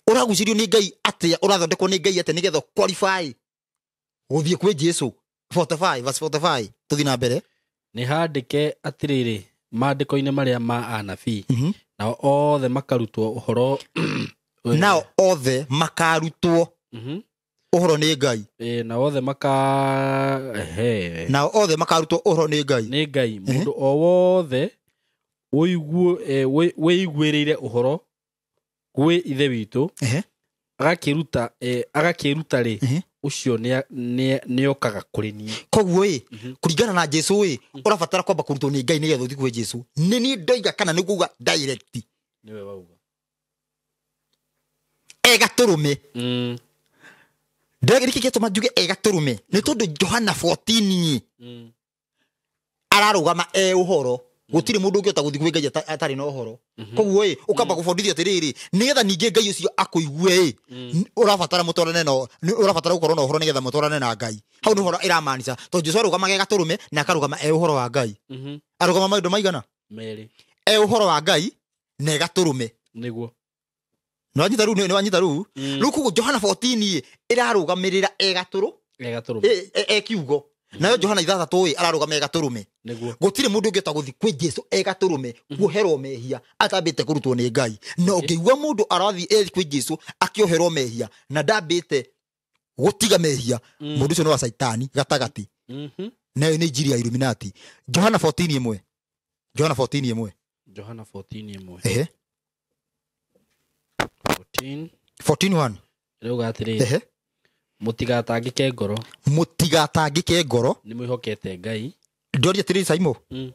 Speaker 2: Ũragucĩrĩrio nĩ Ngai atĩa? Ũrathondekwo nĩ Ngai atĩa nĩgetha qualify gũthiĩ kwĩ Jesu? 45 verse 45 tũthiĩ na mbere.
Speaker 1: Nĩ handĩke atĩrĩrĩ maandĩko-inĩ marĩa ma anabii, nao othe makarutwo ũhoro.
Speaker 2: Nao othe makarutwo ũhoro nĩ Ngai.
Speaker 1: Nao othe
Speaker 2: nao othe makarutwo ũhoro nĩ Ngai.
Speaker 1: Nĩ Ngai. Mũndũ o wothe wĩiguĩrĩire ũhoro gwĩ Ithe witũ agakĩruta rĩ, ũcio nĩokaga kũrĩ niĩ.
Speaker 2: Koguo ĩ kũringana na Jesu ĩ ũrabatara kwamba kũrutwo nĩ Ngai nĩgetha ũthiĩ kwĩ Jesu. Nĩ niĩ ndoiga kana nĩ kuga direct?
Speaker 1: Nĩwe wauga.
Speaker 2: Egatũrũme. Nĩkĩ gĩatũma njuge egatũrũme? Nĩ tondũ Johana 14 ararũgama e ũhoro. Gũtirĩ mũndũ ũngĩhota gũthiĩ kwĩ Ngai atarĩ na ũhoro. Koguo ĩ ũkamba gũbundithio atĩrĩrĩ, nĩgetha ningĩ Ngai ũcio akũigue ĩ, ũrabatara mũtwarane na ũrabatara gũkorwo na ũhoro nĩgetha mũtwarane na Ngai. Hau nĩ ũhoro ĩramaanisha tondũ Jesu arũgamaga egatũrũme na akarũgama e ũhoro wa Ngai. Arũgama maũndũ maigana?
Speaker 1: Merĩ.
Speaker 2: E ũhoro wa Ngai na egatũrũme.
Speaker 1: Nĩguo.
Speaker 2: Nĩwanyita rĩu, nĩwanyita rĩu. Rĩu koguo Johana 14 ĩrarũgamĩrĩra egatũrũ e kiugo. Nayo Johana 6 ĩ ararũgama egatũrũme. Gũtirĩ mũndũ ũngĩhota gũthiĩ kwĩ Jesu egatũrũme kuoherwo mehia atambĩte kũrutwo nĩ Ngai. Na ũngĩigua mũndũ arathiĩ kwĩ Jesu akĩoherwo mehia na ndambĩte gũtiga mehia, mũndũ ũcio nĩ wa Caitani gatagatĩ. Nayo nĩ injiri ya Illuminati. Johana 14:1. Johana 14:1.
Speaker 1: Johana 14:1.
Speaker 2: 14:1.
Speaker 1: Rĩuga atĩrĩrĩ, mũtigatangĩke ngoro.
Speaker 2: Mũtigatangĩke ngoro.
Speaker 1: Nĩ mwĩhokete Ngai.
Speaker 2: Ndioria atĩrĩrĩ Saimo. Nĩ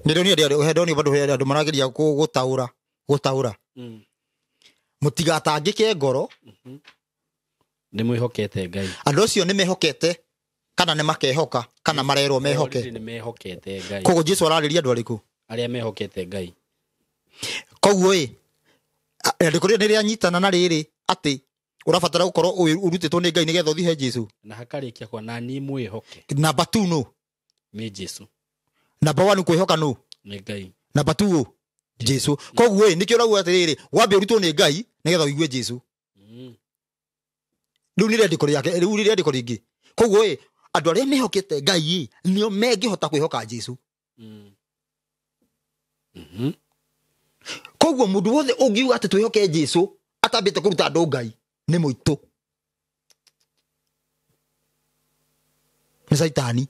Speaker 2: ndonire bado andũ marageria gũtaũra. Gũtaũra. Mũtigatangĩke ngoro.
Speaker 1: Nĩ mwĩhokete Ngai.
Speaker 2: Andũ acio nĩ mehokete kana nĩ makehoka kana marerwo mehoke.
Speaker 1: Nĩ mehokete Ngai.
Speaker 2: Koguo Jesu ararĩria andũ arĩkũ?
Speaker 1: Arĩa mehokete Ngai.
Speaker 2: Koguo ĩ rĩandĩko rĩrĩ nĩrĩanyitana na rĩrĩ atĩ ũrabatara gũkorwo ũrutĩtwo nĩ Ngai nĩgetha ũthiĩ he Jesu.
Speaker 1: Na hakarĩkia kwa na niĩ mwĩhoke.
Speaker 2: Namba 2 no
Speaker 1: nĩ Jesu.
Speaker 2: Namba 1 kwĩhoka no
Speaker 1: nĩ Ngai.
Speaker 2: Namba 2 Jesu. Koguo ĩ nĩkĩo ũrauga atĩrĩrĩ, wambe ũrutwo nĩ Ngai nĩgetha ũigue Jesu. Rĩu nĩ rĩandĩko rĩake, rĩu nĩ rĩandĩko rĩngĩ. Koguo ĩ andũ arĩa mehokete Ngai ĩ nĩo mengĩhota kwĩhoka Jesu. Koguo mũndũ wothe ũngiuga atĩ twĩhoke Jesu atambĩte kũruta andũ Ngai nĩ mũitũ. Nĩ Caitani.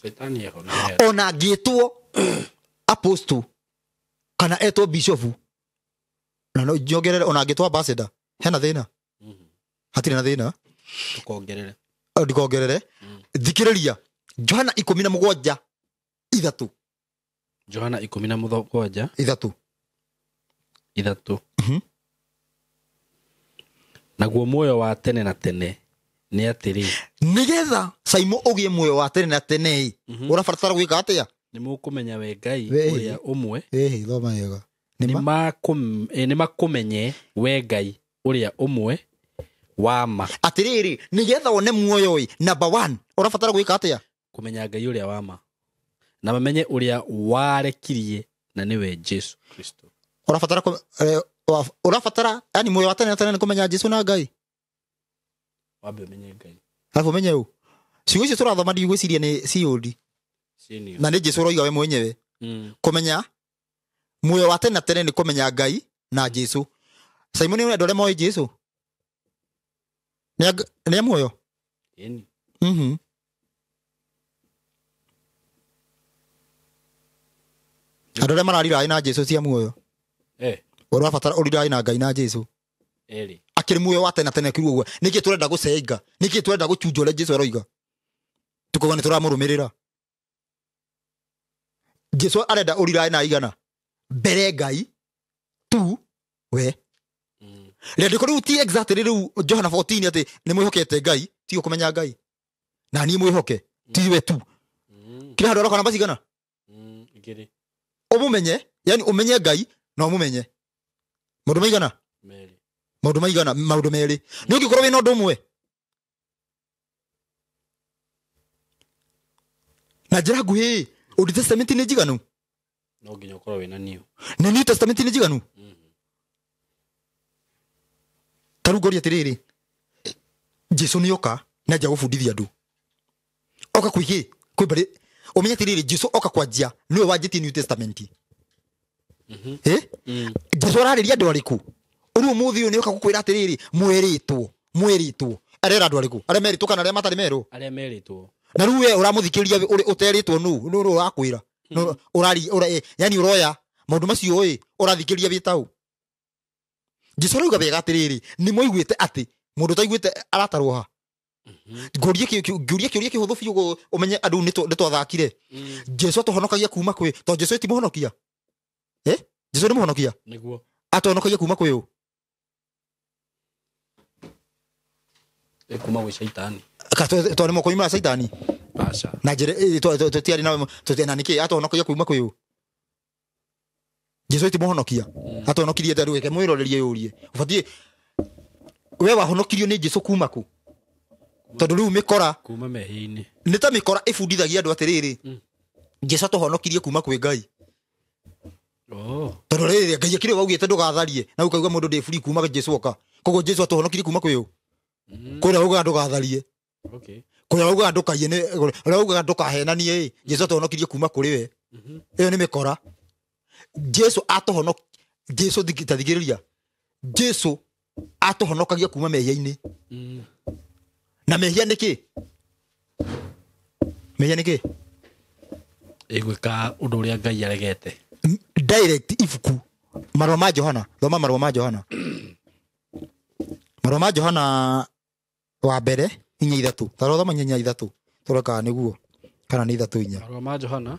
Speaker 1: Caitani eho.
Speaker 2: Ona angĩtwo apostle kana etwo bishop na no njongerere ona angĩtwo ambassador, hena thĩna? Hatirĩ na thĩna.
Speaker 1: Tukongerere.
Speaker 2: Ndikongerere. Thikĩrĩria Johana 17:3.
Speaker 1: Johana 17:3. 3. Naguo muoyo wa tene na tene Nĩ atĩrĩ
Speaker 2: Nĩgetha Saimo ũgĩe muoyo wa tene na tene ũrabatara gwĩka atĩa?
Speaker 1: Nĩ mũkũmenya we Ngai
Speaker 2: Wee.
Speaker 1: ũrĩa ũmwe.
Speaker 2: Ĩhĩ, thoma wega. Nĩ ma?
Speaker 1: Nĩ makũmenye we Ngai ũrĩa ũmwe wa ma.
Speaker 2: Atĩrĩrĩ, nĩgetha wone muoyo ĩ, number 1 ũrabatara gwĩka atĩa?
Speaker 1: Kũmenya Ngai ũrĩa wa ma na mamenye ũrĩa warekirie na nĩwe Jesu Kristo.
Speaker 2: Ũrabatara ũrabatara yani muoyo wa tene na tene nĩ kũmenya Jesu na Ngai.
Speaker 1: Wambe ũmenye Ngai.
Speaker 2: Alafu ũmenye ũ. Ciugo icio tũrathoma ndigwĩciria nĩ COD.
Speaker 1: Senior.
Speaker 2: Na nĩ Jesu ũroiga we mwenyewe. Kũmenya muoyo wa tene na tene nĩ kũmenya Ngai na Jesu. Simon nĩ andũ arĩa moĩ Jesu. Nĩ a muoyo?
Speaker 1: Ĩni.
Speaker 2: Andũ arĩa marariraĩ na Jesu cia muoyo. Ũrabatara ũriraĩ na Ngai na Jesu.
Speaker 1: Eri.
Speaker 2: Akĩrĩ muoyo wa tene na tene kiugo ũguo. Nĩkĩ tũrenda gũcenga? Nĩkĩ tũrenda gũchunja ũrĩa Jesu aroiga? Tukauga nĩ tũramũrũmĩrĩra. Jesu arenda ũriraĩ na igana. Mbere Ngai tu we. Rĩandĩko rĩu ti exactly rĩu Johana 14 atĩ nĩ mwĩhokete Ngai, ti ũkũmenya Ngai. Na niĩ mwĩhoke, ti we tu. Kĩrĩa handũ aroka namba cigana?
Speaker 1: Igĩrĩ.
Speaker 2: Ũmũmenye, yani ũmenye Ngai na ũmũmenye. Maũndũ maigana?
Speaker 1: Merĩ.
Speaker 2: Maũndũ maigana, maũndũ merĩ. Nĩ ũngĩkorwo wĩna ũndũ ũmwe. Na njĩra nguhĩ, Old Testament nĩ njiganu?
Speaker 1: No nginya ũkorwo wĩna New.
Speaker 2: Na New Testament nĩ njiganu? Ta rĩu ngoria atĩrĩrĩ, Jesu nĩ oka na anjia gũbundithia andũ. Oka kwĩ kwĩ mbarĩ, ũmenye atĩrĩrĩ, Jesu oka kwanjia nĩwe wanjĩtie New Testament. Jesu ararĩria andũ arĩkũ? Ũrĩu ũmũthĩ ũyũ nĩ oka gũkwĩra atĩrĩrĩ, mwĩrĩtwo, mwĩrĩtwo. Arera andũ arĩkũ? Arĩa merĩtwo kana arĩa matarĩ merwo?
Speaker 1: Arĩa merĩtwo.
Speaker 2: Na rĩu we ũramũthikĩrĩria ũterĩtwo nũ? Nũ ũrakwĩra? Ũrari, yani ũroya maũndũ macio ĩ, ũrathikĩrĩria wĩ taũ. Jesu arauga wega atĩrĩrĩ, nĩ mwaiguĩte atĩ mũndũ ũtaiguĩte aratarwo ha? Ngũrie kĩũria kĩhũthũ biũ ũmenye andũ nĩ twathakire. Jesu atũhonokagia kuma kwĩ, tondũ Jesu ti mũhonokia. Jesu nĩ mũhonokia?
Speaker 1: Nĩguo.
Speaker 2: Atũhonokagia kuma kwĩ ũ?
Speaker 1: Kuma gwĩ caitani.
Speaker 2: Tondũ nĩ moko-inĩ ma caitani?
Speaker 1: Aca.
Speaker 2: Na njĩra tũtiarĩ na tũtiarĩ na nĩkĩ atũhonokagia kuma kwĩ ũ? Jesu ti mũhonokia. Atũhonokirie atĩa rĩu? Reke mwĩrorerie yũrie. Ũbatiĩ we wahonokirio nĩ Jesu kuma kũ? Tondũ rĩu mĩkora
Speaker 1: kuma mehia-inĩ.
Speaker 2: Nĩ ta mĩkora ĩbundithagia andũ atĩrĩrĩ, Jesu atũhonokirie kuma kwĩ Ngai. Tondũ rĩrĩ Ngai akĩrĩ waugĩte ndũgatharie na ũkauga mũndũ ndĩ free kuma Jesu oka. Koguo Jesu atũhonokirie kuma kwĩ ũ? Kũrĩa ugaga ndũgatharie. Kũrĩa ugaga ndũkaiye nĩ kũrĩa ugaga ndũkahenanie ĩ, Jesu atũhonokirie kuma kũrĩ we. Ĩyo nĩ mĩkora. Jesu atũhonok Jesu tathikĩrĩria. Jesu atũhonokagia kuma mehia-inĩ. Na mehia nĩ kĩ? Mehia nĩ kĩ?
Speaker 1: Ĩgwĩka ũndũ ũrĩa Ngai aregete.
Speaker 2: Direct ibuku. Marũa ma Johana, thoma marũa ma Johana. Marũa ma Johana wa mbere 4:3. Ta rora thoma 4:3. Tũrore kana nĩguo kana nĩ 3:4.
Speaker 1: Marũa ma Johana.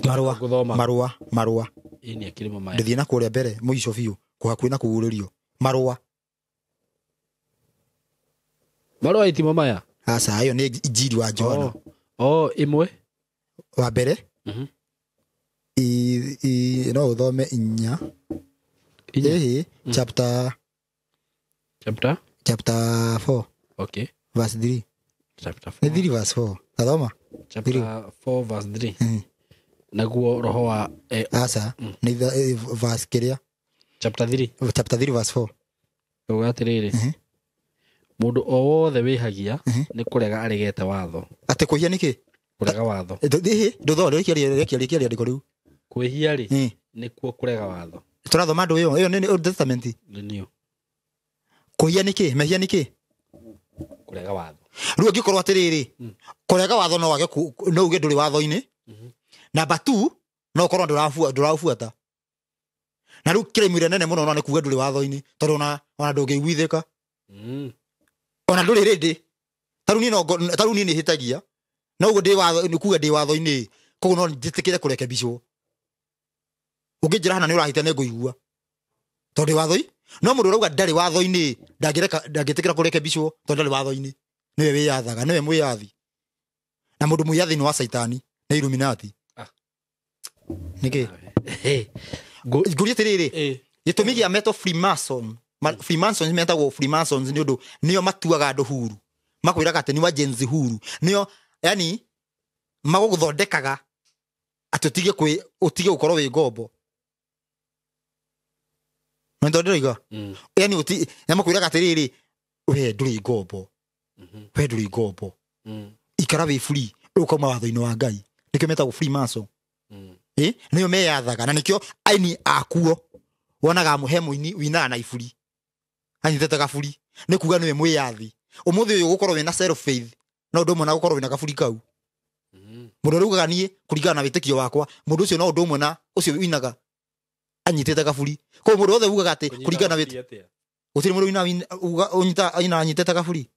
Speaker 2: Marũa. Marũa, marũa.
Speaker 1: Ĩni akĩrĩ maya.
Speaker 2: Ndĩthiĩ na kũrĩa mbere mũico biũ kũhakuhĩ na kũgurĩrio. Marũa.
Speaker 1: Marũa itimo maya?
Speaker 2: Aca, ĩyo nĩ Injiri wa Johana.
Speaker 1: Ĩmwe.
Speaker 2: Wa mbere. No ũthome 4. Ĩhĩ, chapter chapter 4.
Speaker 1: Okay.
Speaker 2: Verse 3.
Speaker 1: Chapter 4.
Speaker 2: Nĩ 3 verse 4. Tathoma.
Speaker 1: Chapter 4 verse 3. Naguo roho wa
Speaker 2: aca, nĩ verse kĩrĩa?
Speaker 1: Chapter 3.
Speaker 2: Chapter 3 verse 4.
Speaker 1: Uga atĩrĩrĩ. Mũndũ o wothe wĩhagia nĩ kũrega aregete watho.
Speaker 2: Atĩ kwĩhia nĩkĩ?
Speaker 1: Kũrega watho.
Speaker 2: Ĩhĩ, ndũthome, rĩkia rĩandĩko rĩu.
Speaker 1: Kwĩhia rĩ, nĩkuo kũrega watho.
Speaker 2: Tũrathoma andũ ĩyo, ĩyo nĩ Old Testament.
Speaker 1: Nĩ New.
Speaker 2: Kwĩhia nĩkĩ? Mehia nĩkĩ?
Speaker 1: Kũrega watho.
Speaker 2: Rĩu angĩkorwo atĩrĩrĩ, kũrega watho no wage no uge ndũrĩ watho-inĩ. Number 2, no ũkorwo ndũraũbuata. Na rĩu kĩrĩmũ ĩrĩa nene mũno no nĩ kuga ndũrĩ watho-inĩ, tondũ ona ndũngĩiguithĩka. Ona ndũrĩ ready. Ta rĩu niĩ no ta rĩu niĩ nĩhĩtagia. No ũguo ndĩ watho nĩ kuga ndĩ watho-inĩ, koguo no njĩtĩkĩre kũrekebicwo. Ũngĩnjĩra hana nĩ ũrahĩtia nĩ ngũigua. Tondũ ndĩ watho-inĩ. No mũndũ ũrauga ndarĩ watho-inĩ ndangĩtĩkĩra kũrekebicwo tondũ ndarĩ watho-inĩ. Nĩwe wĩyathaga, nĩwe mwĩyathi. Na mũndũ mwĩyathi nĩ wa Caitani, nĩ Illuminati. Nĩkĩ? Ngũrie atĩrĩrĩ, gĩtũmi gĩa metwo Freemason, Freemasons metagwo Freemasons nĩ ũndũ nĩo matuaga andũ huru. Makwĩraga atĩ nĩ wa Gen Z huru. Nĩo yani magũgũthondekaga atĩ ũtige gũkorwo wĩ ngombo. Nĩ tondũ ndĩroiga? Yani na makwĩraga atĩrĩrĩ, we ndũrĩ ngombo. We ndũrĩ ngombo. Ikara wĩ free, ũkauma watho-inĩ wa Ngai. Nĩkĩo metagwo Freemason. Nĩo meyathaga na nĩkĩo aini akuo wonaga he mũini winaga na iburi. Anyitĩte gaburi. Nĩ kuga nĩwe mwĩyathi. Ũmũthĩ ũyũ gũkorwo wĩna self faith no ũndũ ũmwe na gũkorwo wĩna gaburi kau. Mũndũ ũrĩa ugaga niĩ kũringana na wĩtĩkio wakwa, mũndũ ũcio no ũndũ ũmwe na ũcio winaga anyitĩte gaburi. Koguo mũndũ wothe ugaga atĩ kũringana na wĩtĩkio, gũtirĩ mũndũ wina anyitĩte gaburi.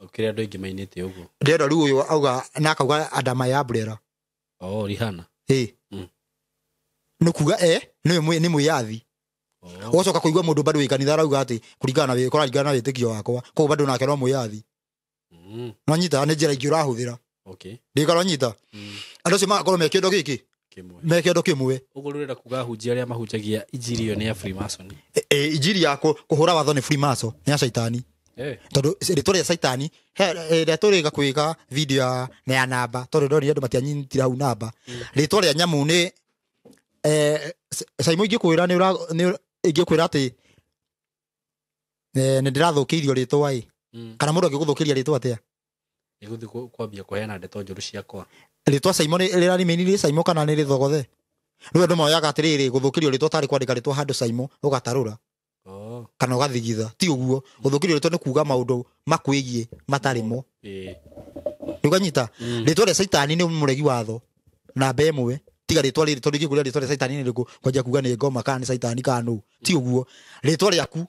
Speaker 1: Kĩrĩa andũ aingĩ mainĩte ũguo.
Speaker 2: Ndĩrenda rĩu ũyũ auga na akauga Adama ya Umbrella.
Speaker 1: Oh, Rihanna.
Speaker 2: Nĩ kuga nĩ mwĩyathi. Ũgacoka kũigua mũndũ bado wĩ kanitha arauga atĩ kũringana na kũraringana na wĩtĩkio wakwa, koguo bado nake no mwĩyathi. No nyita nĩ njĩra ingĩ ũrahũthĩra.
Speaker 1: Okay.
Speaker 2: Ndĩkarwo nyita. Andũ acio magakorwo me kĩndũ gĩkĩ
Speaker 1: kĩmwe.
Speaker 2: Me kĩndũ kĩmwe.
Speaker 1: Ũguo rũrenda kuga ahunjia arĩa mahunjagia injiri ĩyo nĩ ya Freemason.
Speaker 2: Injiri ya kũhũra watho nĩ Freemason, nĩ ya Caitani. Tondũ rĩtwa rĩa Caitani, rĩrĩa tũrĩga kwĩka video ya ya namba, tondũ ndonire andũ matianyitire hau namba. Rĩtwa rĩa nyamũ nĩ Saimo ingĩkwĩra nĩ ingĩkwĩra atĩ nĩ ndĩrathũkĩirio rĩtwa ĩ. Kana mũndũ angĩgũthũkĩria rĩtwa atĩa?
Speaker 1: Nĩgũthiĩ kwambia kũheana ndeto njũru ciakwa.
Speaker 2: Rĩtwa Saimo rĩrarĩmĩni rĩ Saimo kana nĩ rĩthogothe? Rĩu andũ moyaga atĩrĩrĩ, gũthũkĩrio rĩtwa tarĩ kwandĩka rĩtwa handũ Saimo ũgatarũra. Kana ũgathigitha. Ti ũguo. Gũthũkĩrio rĩtwa nĩ kuga maũndũ makwĩgiĩ matarĩ mo. Rĩu rĩtwa rĩa Caitani nĩ mũregi watho namba ĩmwe. Tiga rĩtwa rĩrĩ tondũ ingĩkwĩra rĩtwa rĩa Caitani nĩ rĩrĩkũ kwanjia kuga nĩ ngoma kana nĩ Caitani kana nũ. Ti ũguo. Rĩtwa rĩaku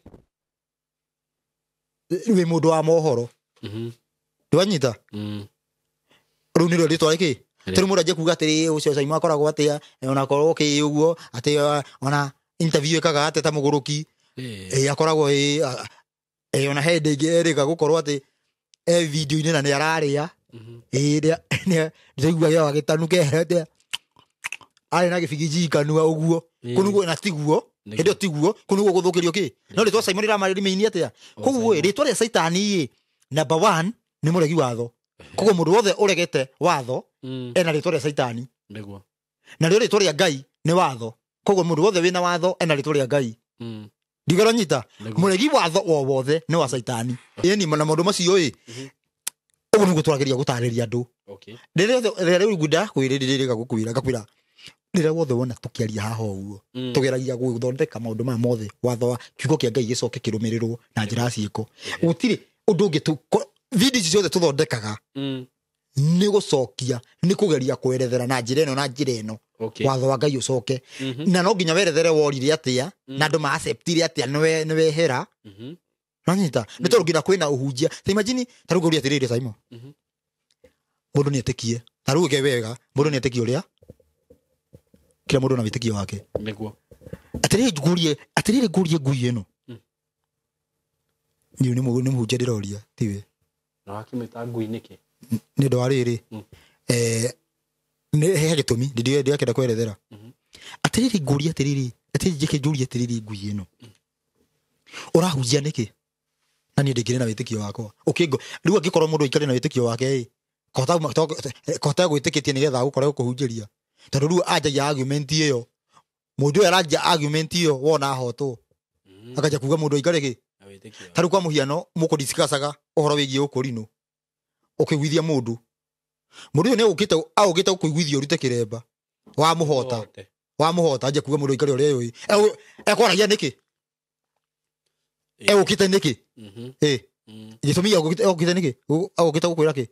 Speaker 2: wĩ mũndũ wa mohoro. Ndwanyita? Rĩu nĩrĩo rĩtwa rĩkĩ? Tondũ mũndũ anjia kuga atĩrĩ ũcio Saimo akoragwo atĩa, ona akorwo kĩ ũguo, atĩ ona interview ĩkaga atĩa ta mũgũrũki. Akoragwo ona he hĩndĩ ĩngĩ erĩga gũkorwo atĩ e video-inĩ na nĩ ararĩa. Ndĩraigua gĩaga gĩtanu keherete. Arĩ na gĩbigiji kanua ũguo. Kũu nĩguo na tiguo. Hĩndĩ ĩyo tiguo, kũu nĩguo gũthũkĩrio kĩ? No rĩtwa Saimo rĩramarĩmĩini atĩa? Koguo rĩtwa rĩa Caitani ĩ number 1 nĩ mũregi watho. Koguo mũndũ wothe ũregete watho ena rĩtwa rĩa Caitani.
Speaker 1: Nĩguo.
Speaker 2: Na rĩo rĩtwa rĩa Ngai nĩ watho. Koguo mũndũ wothe wĩna watho ena rĩtwa rĩa Ngai. Ndigero nyita. Mũregi watho o wothe nĩ wa Caitani. Ĩni na maũndũ macio ĩ. Ũguo nĩguo tũrageria gũtarĩria andũ. Rĩrĩa rĩu ngunda kwĩrĩrĩria gũkwĩra ngakwĩra rĩrĩa wothe wona tũkĩaria haha ũguo tũgeragia gũthondeka maũndũ maya mothe watho wa kiugo kĩa Ngai gĩcoke kĩrũmĩrĩrwo na njĩra ya ciĩko. Gũtirĩ ũndũ ũngĩ video ici ciothe tũthondekaga nĩ gũcokia, nĩ kũgeria kwerethera na njĩra ĩno na njĩra ĩno watho wa Ngai ũcoke. Na no nginya werethere worire atĩa na andũ ma acceptire atĩa nĩ wehera. Nanyita nĩ tondũ nginya kwĩna ũhunjia. Ta imagine ta rĩu ngũria atĩrĩrĩ Saimo, mũndũ nĩ etĩkie ta rĩu ĩke wega, mũndũ nĩ etĩkie ũrĩa kila mũndũ na wĩtĩkio wake.
Speaker 1: Nĩguo.
Speaker 2: Atĩrĩrĩ ngũrie ngui ĩno. Niĩ nĩ mũhunjia ndĩroria tiwe.
Speaker 1: Na wakĩmĩta ngui nĩkĩ?
Speaker 2: Nĩ ũndũ wa rĩrĩ. Nĩ he gĩtũmi ndĩrakĩenda kwerethera. Atĩrĩrĩ ngũrie atĩrĩrĩ, atĩrĩrĩ njĩke njũrie atĩrĩrĩ ngui ĩno. Ũrahunjia nĩkĩ? Na niĩ ndĩngĩrĩ na wĩtĩkio wakwa. Ũkĩngo rĩu angĩkorwo mũndũ aikare na wĩtĩkio wake ĩ, kũhota gwĩtĩkĩtie nĩgetha agũkore gũkũhunjĩria. Tondũ rĩu anjagia argument ĩyo. Mũndũ ũyũ aranjia argument ĩyo wona ahotwo. Akanja kuga mũndũ aikare kĩ? Ta rĩu kwa mũhiano mũkũdiscussaga ũhoro wĩgiĩ ũkũrinũ. Ũkĩiguithia mũndũ. Mũndũ ũyũ nĩ aũkĩte gũkũiguithia ũrute kĩremba. Wamũhota. Wamũhota anje kuga mũndũ aikare ũrĩa yũĩ. Ekwaragia nĩkĩ? Egũkĩte nĩkĩ? Gĩtũmi egũkĩte nĩkĩ? Egũkĩte gũkwĩra kĩ?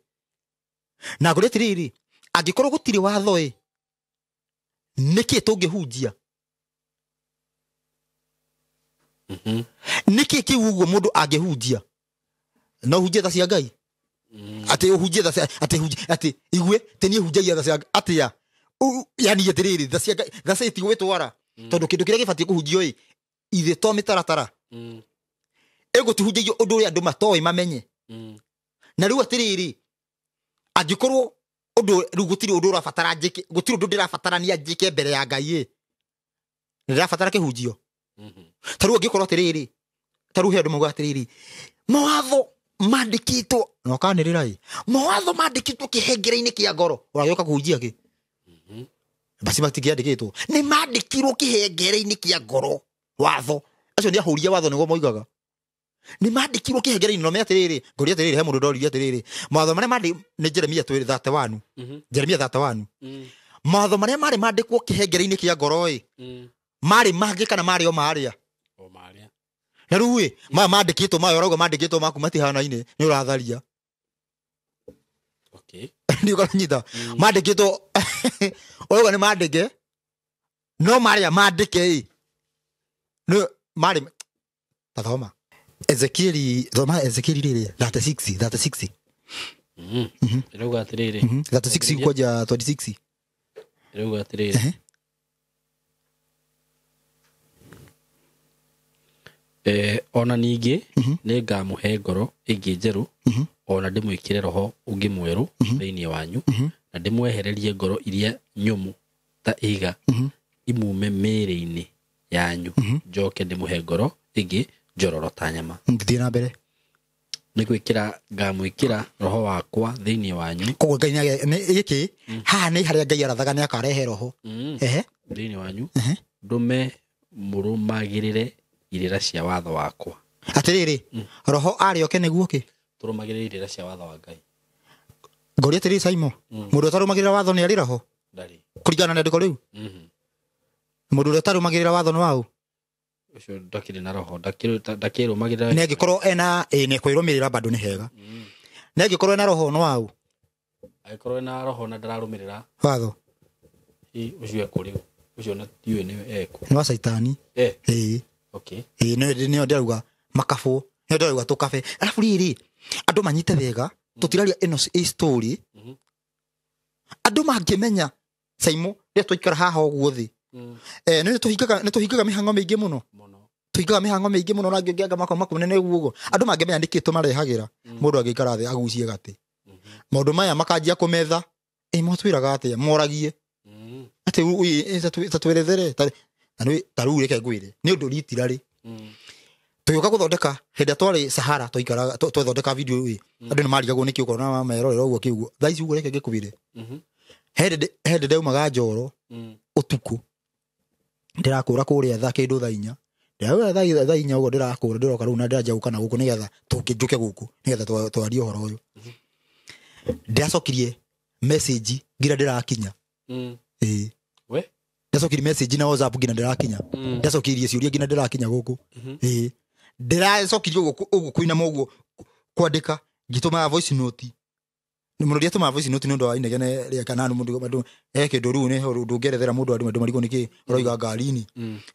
Speaker 2: Na ngũrĩ atĩrĩrĩ, angĩkorwo gũtirĩ watho ĩ, nĩkĩ tũngĩhunjia? Nĩkĩ kĩu ũguo mũndũ angĩhunjia? No hunjie tha cia Ngai? Atĩ ũhunjie tha cia, atĩ hunjie, atĩ igue, atĩ niĩ hunjagia tha cia Ngai, atĩa? Yani atĩrĩrĩ, tha cia Ngai, tha cia itigwĩtwara. Tondũ kĩndũ kĩrĩa gĩbatiĩ kũhunjio ĩ, Ithe to mĩtaratara. Ĩgũtũhunjĩrio ũndũ ũrĩa andũ matoĩ mamenye. Na rĩu atĩrĩrĩ, angĩkorwo ũndũ rĩu gũtirĩ ũndũ ũrabatara njĩke, gũtirĩ ũndũ ndĩrabatarania njĩke mbere ya Ngai ĩ, nĩ ndĩrabatara kĩhunjio. Ta rĩu angĩkorwo atĩrĩrĩ, ta rĩu he andũ maugaga atĩrĩrĩ, mawatho mandĩkĩtwo, na ũkanĩrĩra ĩ, mawatho mandĩkĩtwo kĩhengere-inĩ kĩa ngoro, ũragĩũka kũhunjia kĩ? Basi matingĩandĩkĩtwo, nĩ mandĩkirwo kĩhengere-inĩ kĩa ngoro watho. Acio nĩ ahũri a watho nĩguo moigaga. Nĩ mandĩkirwo kĩhengere-inĩ, no me atĩrĩrĩ, ngũria atĩrĩrĩ, he mũndũ ndoririe atĩrĩrĩ, mawatho marĩa mandĩ nĩ Jeremia 31. Jeremia 31. Mawatho marĩa marĩ mandĩkwo kĩhengere-inĩ kĩa ngoro ĩ, marĩ mangĩ kana marĩ o marĩa?
Speaker 1: O marĩa.
Speaker 2: Na rĩu ĩ, maya mandĩkĩtwo, maya ũrauga mandĩkĩtwo maku matihanaine, nĩ ũratharia.
Speaker 1: Okay.
Speaker 2: Nĩ ũkanyita. Mandĩkĩtwo, ũrauga nĩ mandĩke, no marĩa mandĩke ĩ, nĩ marĩ, ta thoma. Ezekieli, thoma Ezekieli rĩrĩ, 36, 36.
Speaker 1: Ĩrauga atĩrĩrĩ.
Speaker 2: 36 kwanja 26.
Speaker 1: Ĩrauga atĩrĩrĩ. Ona ningĩ nĩ ngamũhe ngoro ĩngĩ njerũ, ona ndĩmwĩkĩre roho ũngĩ mwerũ thĩinĩ wanyu, na ndĩmwehererie ngoro iria nyũmũ ta ihiga imume mĩĩrĩ-inĩ yanyu, njoke ndĩmũhe ngoro ĩngĩ njororo ta nyama.
Speaker 2: Thiĩ na mbere.
Speaker 1: Nĩ gwĩkĩra ngamwĩkĩra roho wakwa thĩinĩ wanyu.
Speaker 2: Koguo Ngai nĩ gĩkĩ, haha nĩ harĩa Ngai arathaga nĩ akarehe roho.
Speaker 1: Thĩinĩ wanyu, ndũme mũrũmagĩrĩre irĩra cia watho wakwa.
Speaker 2: Atĩrĩrĩ, roho arĩ oke nĩguo kĩ?
Speaker 1: Tũrũmagĩrĩre irĩra cia watho wa Ngai.
Speaker 2: Ngũria atĩrĩrĩ Simon, mũndũ ũtarũmagĩrĩra watho nĩ arĩ roho?
Speaker 1: Ndarĩ.
Speaker 2: Kũringana na rĩandĩko rĩu? Mũndũ ũrĩa ũtarũmagĩrĩra watho nĩ waũ?
Speaker 1: Ũcio ndakĩrĩ na roho, ndakĩrũmagĩrĩra.
Speaker 2: Nĩ angĩkorwo ena, ĩ, nĩ kwĩrũmĩrĩra bado nĩ hega. Nĩ angĩkorwo ena roho nĩ waũ?
Speaker 1: Angĩkorwo ena roho na ndararũmĩrĩra
Speaker 2: watho.
Speaker 1: Ĩ, ũcio ekũ rĩu? Ũcio na ndiũĩ nĩ ekũ.
Speaker 2: Nĩ wa Caitani. Ĩ.
Speaker 1: Okay.
Speaker 2: Ĩ, nĩ ndĩrauga makabũ, nĩ ndĩrauga tũkabe. Arabu rĩrĩ, andũ manyite wega, tũtiraria ĩno ĩ story. Andũ mangĩmenya, Saimo, rĩrĩa twaikara haha ũguo thĩ. Nĩ tũhingaga mĩhang'o mĩingĩ mũno. Tũhingaga mĩhang'o mĩingĩ mũno na ngĩanga makwa makũnene ũguo ũguo. Andũ mangĩmenya nĩkĩ tũmarehagĩra, mũndũ angĩikara thĩ agucie gatĩ. Maũndũ maya makanjia kũmetha, ĩ, motwĩraga atĩa, moragie. Atĩ ta twerethere, ta rĩu reke ngwĩre, nĩ ũndũ ritira rĩ. Tũgĩũka gũthondeka, hĩndĩ ĩrĩa twarĩ Sahara, twaikaraga, twethondeka video ĩ, andũ nĩ marigagwo nĩkĩ ũkona merorera ũguo kĩugo. Thaa ici ũguo reke ngĩkwĩre. He hĩndĩ ndaumaga Njoro, ũtukũ. Ndĩrakũra kũrĩa thaa kĩndũ thaa inya. Ndĩraura thaa inya ũguo ndĩrakũra, ndĩroka rĩu na ndĩranjia gũka na gũkũ nĩgetha tũngĩnjũke gũkũ, nĩgetha twarie ũhoro ũyũ. Ndĩracokirie message nginya ndĩrakinya. Ĩĩ.
Speaker 1: We?
Speaker 2: Ndacokirie message na WhatsApp nginya ndĩrakinya. Ndacokirie ciũria nginya ndĩrakinya gũkũ. Ĩĩ. Ndĩracokirie ũguo kũinama ũguo kwandĩka, ngĩtũmaga voice note. Nĩ mũndũ ũrĩa voice note nĩ ũndũ wa inegene rĩa kana nĩ mũndũ andũ, kĩndũ rĩu nĩ ũndũ ũngĩerethera mũndũ andũ marigwo nĩkĩ ũroiga ngari-inĩ.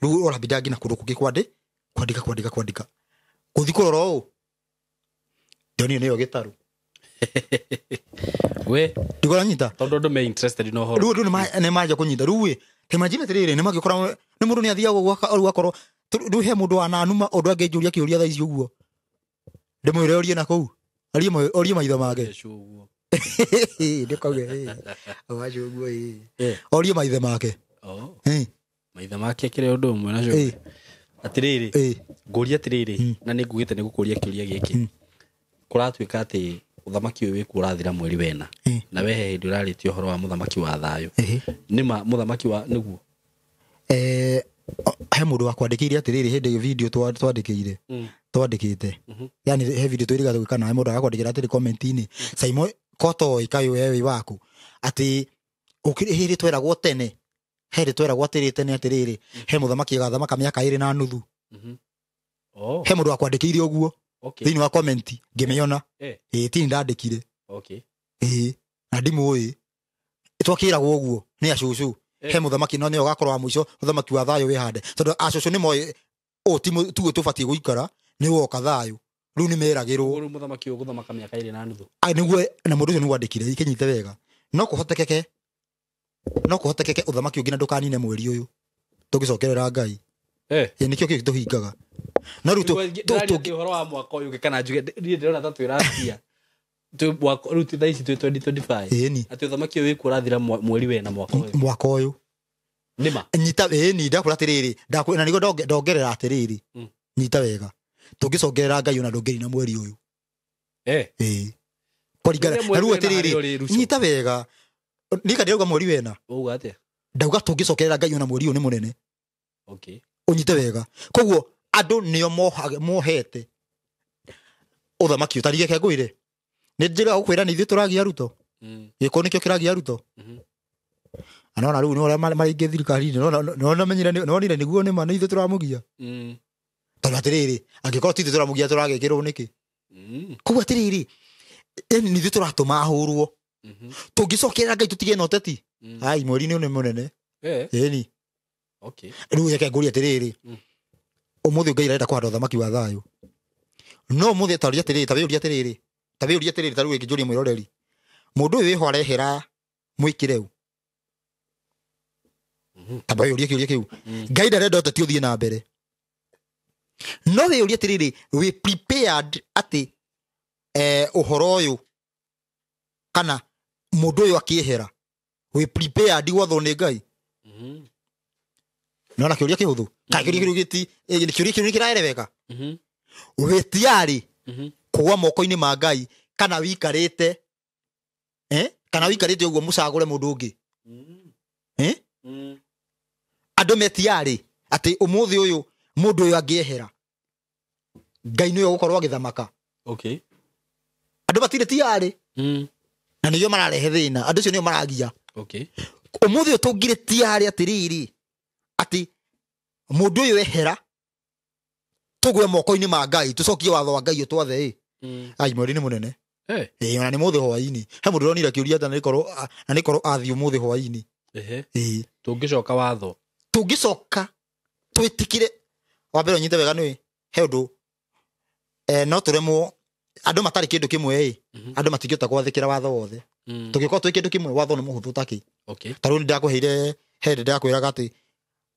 Speaker 2: Rĩu ũrabinda nginya kũndũ kũngĩ kwandĩka, kwandĩka, kwandĩka. Gũthiĩ kũrora ũũ, ndonire nĩyo gĩtarũ.
Speaker 1: We?
Speaker 2: Ndikũranyita?
Speaker 1: Tondũ andũ me interested na ũhoro.
Speaker 2: Rĩu andũ nĩ manjia kũnyita. Rĩu ĩ, ta imagine atĩrĩrĩ, nĩ mangĩkora, nĩ mũndũ nĩ athiaga ũguo rĩu akorwo, rĩu he mũndũ wananuma ũndũ angĩnjũria kĩũria thaa ici ũguo. Ndĩmwĩre orie na kũu. Orie maitho make.
Speaker 1: Ũguo.
Speaker 2: Ndĩkauge, wacu ũguo, Orie maithe make.
Speaker 1: Maithe make akĩrĩ ũndũ ũmwe na cũgũ. Atĩrĩrĩ, ngũria atĩrĩrĩ, na nĩ ngugĩte nĩ gũkũria kĩũria gĩkĩ. Kũratuĩka atĩ ũthamaki ũyũ wĩkuo ũrathira mweri wena. Na we he hĩndĩ ũrarĩtie ũhoro wa mũthamaki wa thayũ. Nĩ ma mũthamaki wa nĩguo?
Speaker 2: He mũndũ wakwandĩkĩire atĩrĩrĩ hĩndĩ ĩyo video twandĩkĩire. Twandĩkĩte. Yaani he video twĩrĩga gwĩka nawe mũndũ agakwandĩkĩra atĩrĩ comment-inĩ. Saimo kotoĩ kaĩ we wĩ waku. Atĩ hĩndĩ tweragwo tene. Hĩndĩ tweragwo atĩrĩ tene atĩrĩrĩ, he mũthamaki agathamaka mĩaka ĩrĩ na nuthu. He mũndũ wakwandĩkĩire ũguo. Thĩinĩ wa comment ngĩmĩona. Ĩĩ, ti ndandĩkire. Ĩĩ, na ndimũĩ. Twakĩragwo ũguo nĩ acũcũ. He mũthamaki no nĩwe ũgakorwo wa mũico, mũthamaki wa thayũ wĩhande. Tondũ acũcũ nĩ moĩ ũũ ti tuo tũbatiĩ gũikara, nĩ woka thayũ. Rĩu nĩ meragĩrwo.
Speaker 1: Rĩu mũthamaki ũgũthamaka mĩaka ĩrĩ na nuthu.
Speaker 2: Nĩguo, na mũndũ ũcio nĩguo andĩkire, ikĩnyite wega. No kũhotekeke ũthamaki ũngĩ na ndũkanine mweri ũyũ. Tũngĩcokerera Ngai. Ĩ nĩkĩo kĩu tũhingaga. No rĩu
Speaker 1: tũ ũhoro wa mwaka ũyũ kana njuge niĩ ndĩrona ta twĩratia rĩu thaa ici twĩ 2025 atĩ ũthamaki ũyũ wĩkuo ũrathira mweri wena mwaka ũyũ.
Speaker 2: Mwaka ũyũ.
Speaker 1: Nĩma.
Speaker 2: Nyita ĩni ndakwĩra atĩrĩrĩ, na nĩguo ndongerera atĩrĩrĩ. Nyita wega. Tũngĩcongerera Ngai ona ndũngĩrina mweri ũyũ. Ĩĩ. Kũringana na rĩu atĩrĩrĩ, nyita wega. Nika ndĩrauga mweri wena.
Speaker 1: Ũguo atĩa?
Speaker 2: Ndauga tũngĩcokerera Ngai ona mweri ũyũ nĩ mũnene.
Speaker 1: Okay.
Speaker 2: Ũnyite wega. Koguo andũ nĩo mohete ũthamaki ũtarige reke ngwĩre. Nĩ njĩra gũkwĩra nĩ ithuĩ tũragia Ruto. Gĩkũ nĩkĩo kĩragia Ruto. Anona rĩu nĩ ũrĩa maraingĩ thirikari-inĩ, nonire nĩguo nĩma nĩ ithuĩ tũramũgia. Tondũ atĩrĩrĩ, angĩkorwo ti ithuĩ tũramũgia tũragĩkĩrwo nĩkĩ? Koguo atĩrĩrĩ, nĩ ithuĩ tũratũma ahũrwo. Tũngĩcokerera Ngai tũtige na ũteti. Ai mweri nĩ mũnene. Ĩni.
Speaker 1: Okay.
Speaker 2: Rĩu reke ngũrie atĩrĩrĩ, ũmũthĩ Ngai arenda kũhanda ũthamaki wa thayũ. No ũmũthĩ ta ũria atĩrĩrĩ, ta wĩũrie atĩrĩrĩ, ta wĩũrie atĩrĩrĩ, ta rĩu ĩngĩnjũria mwĩroreri. Mũndũ ũyũ wĩho arehera mwĩkĩre ũ? Ta wĩũrie kĩũria kĩu. Ngai ndarenda ũteti ũthiĩ na mbere. No wĩũrie atĩrĩrĩ, wĩ prepared atĩ ũhoro ũyũ kana mũndũ ũyũ akĩehera, wĩ prepared gwathwo nĩ Ngai? Nona kĩũria kĩhũthũ. Kana kĩũria kĩu gĩti, kĩũria kĩu nĩ kĩraereweka. Wĩ tiarĩ kũgwa moko-inĩ ma Ngai kana wikarĩte kana wikarĩte ũguo mũcagũre mũndũ ũngĩ. Andũ metiarĩ atĩ ũmũthĩ ũyũ mũndũ ũyũ angĩehera Ngai nĩwe ũgũkorwo agĩthamaka.
Speaker 1: Okay.
Speaker 2: Andũ matirĩ tiarĩ. Na nĩo mararehe thĩna. Andũ acio nĩo maragia.
Speaker 1: Okay.
Speaker 2: Ũmũthĩ ũyũ tũngirĩ tiarĩ atĩrĩrĩ atĩ mũndũ ũyũ ehera tũgwe moko-inĩ ma Ngai tũcokie watho wa Ngai ũtwathe ĩ. Ai mweri nĩ mũnene. Ĩĩ ona nĩ mũthĩ hwaĩ-inĩ. He mũndũ ũronire kĩũria ata na nĩkorwo athiĩ ũmũthĩ hwaĩ-inĩ. Ĩĩ.
Speaker 1: Tũngĩcoka watho.
Speaker 2: Tũngĩcoka twĩtĩkĩre wa mbere ũnyite wega nĩ he ũndũ no tũremwo andũ matarĩ kĩndũ kĩmwe ĩ andũ matingĩhota gwathĩkĩra watho wothe. Tũngĩkorwo twĩ kĩndũ kĩmwe watho nĩ mũhũthũ takĩ.
Speaker 1: Okay.
Speaker 2: Ta rĩu nĩndakũheire he hĩndĩ ndakwĩraga atĩ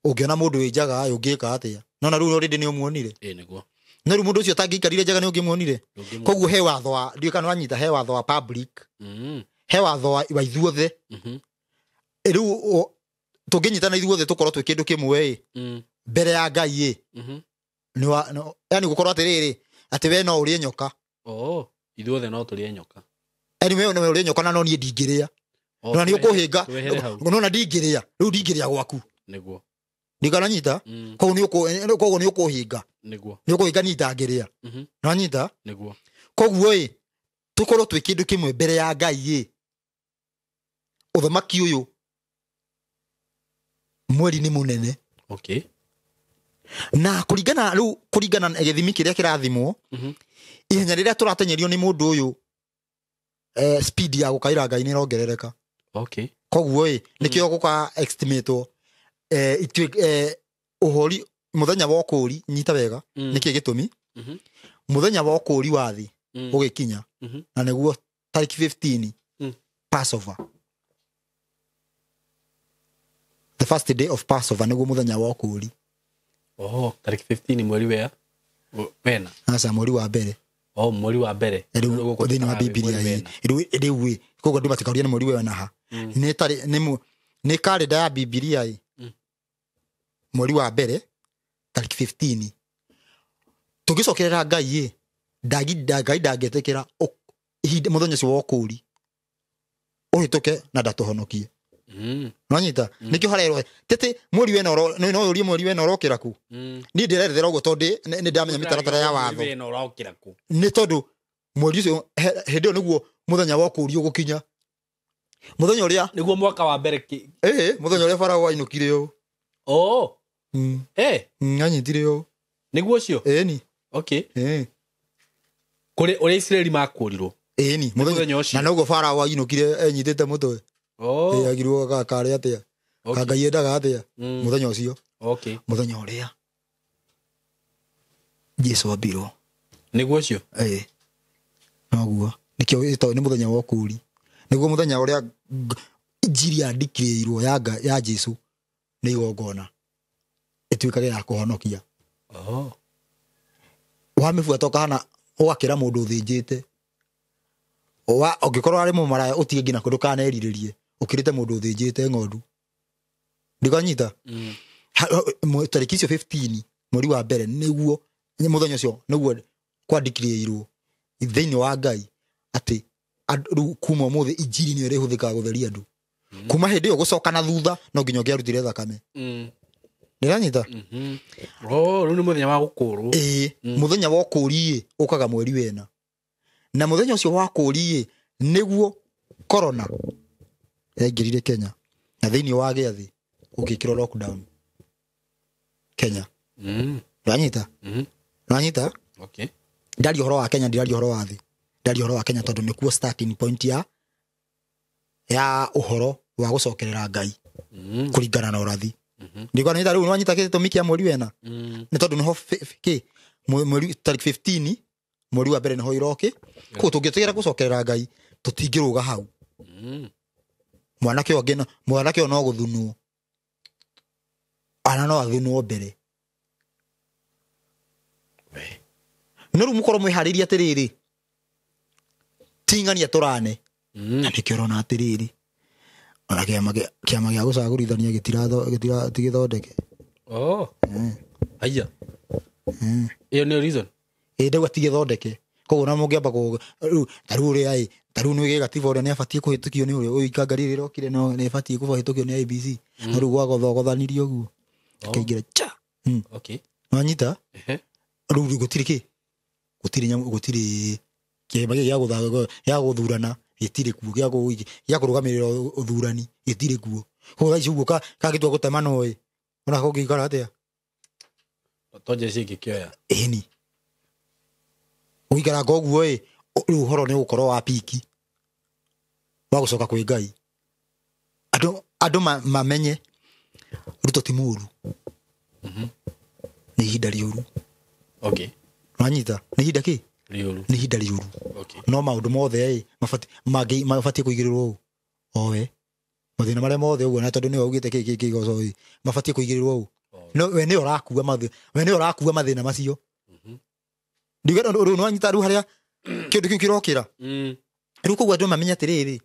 Speaker 2: ũngĩona mũndũ wĩ njaga ũngĩka atĩa. No na rĩu already nĩ ũmuonire.
Speaker 1: Ĩĩ nĩguo.
Speaker 2: No rĩu mũndũ ũcio atangĩikarire njaga nĩ ũngĩmuonire. Koguo he watho wa ndiũĩ kana wanyita he watho wa public. He watho wa ithuothe. Rĩu tũngĩnyitana ithuothe tũkorwo twĩ kĩndũ kĩmwe ĩ mbere ya Ngai ĩ. Yani gũkorwo atĩrĩrĩ atĩ we no ũrĩe nyoka.
Speaker 1: Ithuothe no tũrĩe nyoka.
Speaker 2: Yaani we no ũrĩe nyoka na no niĩ ndingĩrĩa. Na nĩ ũkũhĩnga. No na ndingĩrĩa. Rĩu ndingĩrĩa gwaku.
Speaker 1: Nĩguo.
Speaker 2: Ndikananyita. Koguo nĩ ũkũhĩnga.
Speaker 1: Nĩguo.
Speaker 2: Nĩ ũkũhĩnga niĩ itangĩrĩa. Nĩwanyita?
Speaker 1: Nĩguo.
Speaker 2: Koguo ĩ tũkorwo twĩ kĩndũ kĩmwe mbere ya Ngai ĩ ũthamaki ũyũ mweri nĩ mũnene.
Speaker 1: Okay.
Speaker 2: Na kũringana rĩu kũringana na gĩthimi kĩrĩa kĩrathimwo ihenya rĩrĩa tũratenyerio nĩ mũndũ ũyũ speed ya gũkaĩra Ngai nĩ ĩrongerereka.
Speaker 1: Okay.
Speaker 2: Koguo ĩ nĩkĩo gũka estimatewo ũhori mũthenya wa ũkũũri nyita wega nĩkĩ gĩtũmi mũthenya wa ũkũũri wa thĩ ũgĩkinya na nĩguo tarĩki 15 Passover. The first day of Passover nĩguo mũthenya wa ũkũũri.
Speaker 1: Tarĩki 15 mweri wena.
Speaker 2: Aca mweri wa mbere.
Speaker 1: Mweri wa mbere.
Speaker 2: Rĩu thĩinĩ wa Bibilia rĩu ĩ koguo andũ matikaũria nĩ mweri wena ha. Nĩ tarĩ nĩ kalenda ya Bibilia ĩ mweri wa mbere tarĩki 15. Tũngĩcokerera Ngai ĩ Ngai ndangĩtĩkĩra ihinda mũthenya ũcio wa ũkũũri ũhĩtũke na ndatũhonokie. Nĩwanyita? Nĩkĩo harerwo tete mweri wena no ũrie mweri wena ũrokĩra kũ. Niĩ ndĩrerethera ũguo tondũ nĩ ndamenya mĩtaratara ya watho. Nĩ tondũ mweri ũcio hĩndĩ ĩyo nĩguo mũthenya wa ũkũũri ũgũkinya. Mũthenya ũrĩa
Speaker 1: nĩguo mwaka wa mbere
Speaker 2: mũthenya ũrĩa Farao ainũkire ũũ. Anyitire ũũ.
Speaker 1: Nĩguo ũcio?
Speaker 2: Ĩni.
Speaker 1: Okay. Kũrĩ ũrĩa Isiraeli makũũrirwo.
Speaker 2: Ĩni
Speaker 1: mũthenya ũcio.
Speaker 2: Na noguo Farao ainũkire enyitĩte mũtwe. Agirwo karĩ atĩa. Ngai endaga atĩa mũthenya ũcio.
Speaker 1: Okay.
Speaker 2: Mũthenya ũrĩa Jesu ambirwo.
Speaker 1: Nĩguo ũcio?
Speaker 2: Ĩĩ. Noguo. Nĩkĩo nĩ mũthenya wa ũkũũri. Nĩguo mũthenya ũrĩa injiri yandĩkĩrĩirwo ya Jesu nĩ igongona. Ĩtuĩkage ya kũhonokia. Wamĩbuata ũkahana ũgakĩra mũndũ ũthĩnjĩte. Ũngĩkorwo arĩ mũmaraya ũtige nginya kũndũ kanerirĩrie ũkĩrĩte mũndũ ũthĩnjĩte ng'ondu. Ndikanyita. Tarĩki icio 15 mweri wa mbere nĩguo mũthenya ũcio nĩguo kwandĩkirĩirwo thĩinĩ wa Ngai atĩ rĩu kuma ũmũthĩ injiri nĩyo ĩrĩhũthĩkaga gũtheria andũ. Kuma hĩndĩ ĩyo gũcoka na thutha no nginya ũngĩarutire thakame. Ndĩranyita?
Speaker 1: Rĩu nĩ mũthenya wa gũkũrwo.
Speaker 2: Ĩĩ, mũthenya wa ũkũũri ũkaga mweri wena. Na mũthenya ũcio wa kũũri nĩguo corona yaingĩrire Kenya. Na thĩinĩ wa gĩathĩ ũgĩkĩrwo lockdown Kenya. Ndĩranyita? Ndĩranyita?
Speaker 1: Okay.
Speaker 2: Ndaria ũhoro wa Kenya, ndiraria ũhoro wa thĩ. Ndaria ũhoro wa Kenya tondũ nĩkuo starting point ya ũhoro wa gũcokerera Ngai kũringana na ũrathi. Ndikwanĩta rĩu nĩwanyita gĩtũmi kĩa mweri wena. Nĩ tondũ nĩho kĩ mweri tarĩki 15 mweri wa mbere nĩho iroki. Koguo tũngĩtigĩra gũcokerera Ngai tũtingĩrũga hau. Mwanake ũyũ mwanake ũyũ no gũthunwo. Ana no athunwo mbere. No rĩu mũkorwo mwĩharĩrie atĩrĩrĩ ting'ania tũrane. Na nĩkĩo ũrona atĩrĩrĩ ona kĩama gĩa gũcagũrithania gĩtigĩthondeke.
Speaker 1: Aya. Ĩyo nĩyo reason.
Speaker 2: Ĩĩ ndauga tigĩthondeke. Koguo ona mũngĩamba rĩu ta rĩu ũrĩa ĩ ta rĩu nĩ gĩgatiba ũrĩa nĩabatiĩ kũhĩtũkio nĩ ũrĩa ũyũ ikanga rĩrĩ rĩrokire no nĩbatiĩ kũhĩtũkio nĩ IEBC. No rĩu gwagothogothanĩrio ũguo. Kaingĩra cha.
Speaker 1: Okay.
Speaker 2: Nwanyita? Rĩu gũtirĩ kĩ? Gũtirĩ nyamũ gũtirĩ kĩama gĩa gũthurana gĩtirĩ kuo gĩa kũrũgamĩrĩra ũthurani gĩtirĩ kuo. Koguo thaa ici ũguo kangĩtua gũtema no ĩ ona kũngĩikara atĩa?
Speaker 1: To jeshi ĩngĩkĩoya.
Speaker 2: Ĩni. Ũgĩikaranga ũguo ĩ rĩu ũhoro nĩ ũgũkorwo wa piki wa gũcoka kwĩ Ngai. Andũ mamenye Ruto ti mũũru. Nĩ ihinda rĩũru.
Speaker 1: Okay.
Speaker 2: Nwanyita? Nĩ ihinda kĩ?
Speaker 1: Rĩũru.
Speaker 2: Nĩ ihinda rĩũru.
Speaker 1: Okay.
Speaker 2: No maũndũ mothe ĩ mabatiĩ kũigĩrĩrwo ũũ. Owe. Mathĩna marĩa mothe ũguo na tondũ nĩwe augĩte kĩ kĩ kĩ ĩ mabatiĩ kũigĩrĩrwo ũũ. No we nĩwe ũrakua mathĩna. We nĩwe ũrakua mathĩna macio. Ndiuga rĩu nĩwanyita rĩu harĩa kĩũndũ kĩu kĩrokĩra. Rĩu koguo andũ mamenye atĩrĩrĩ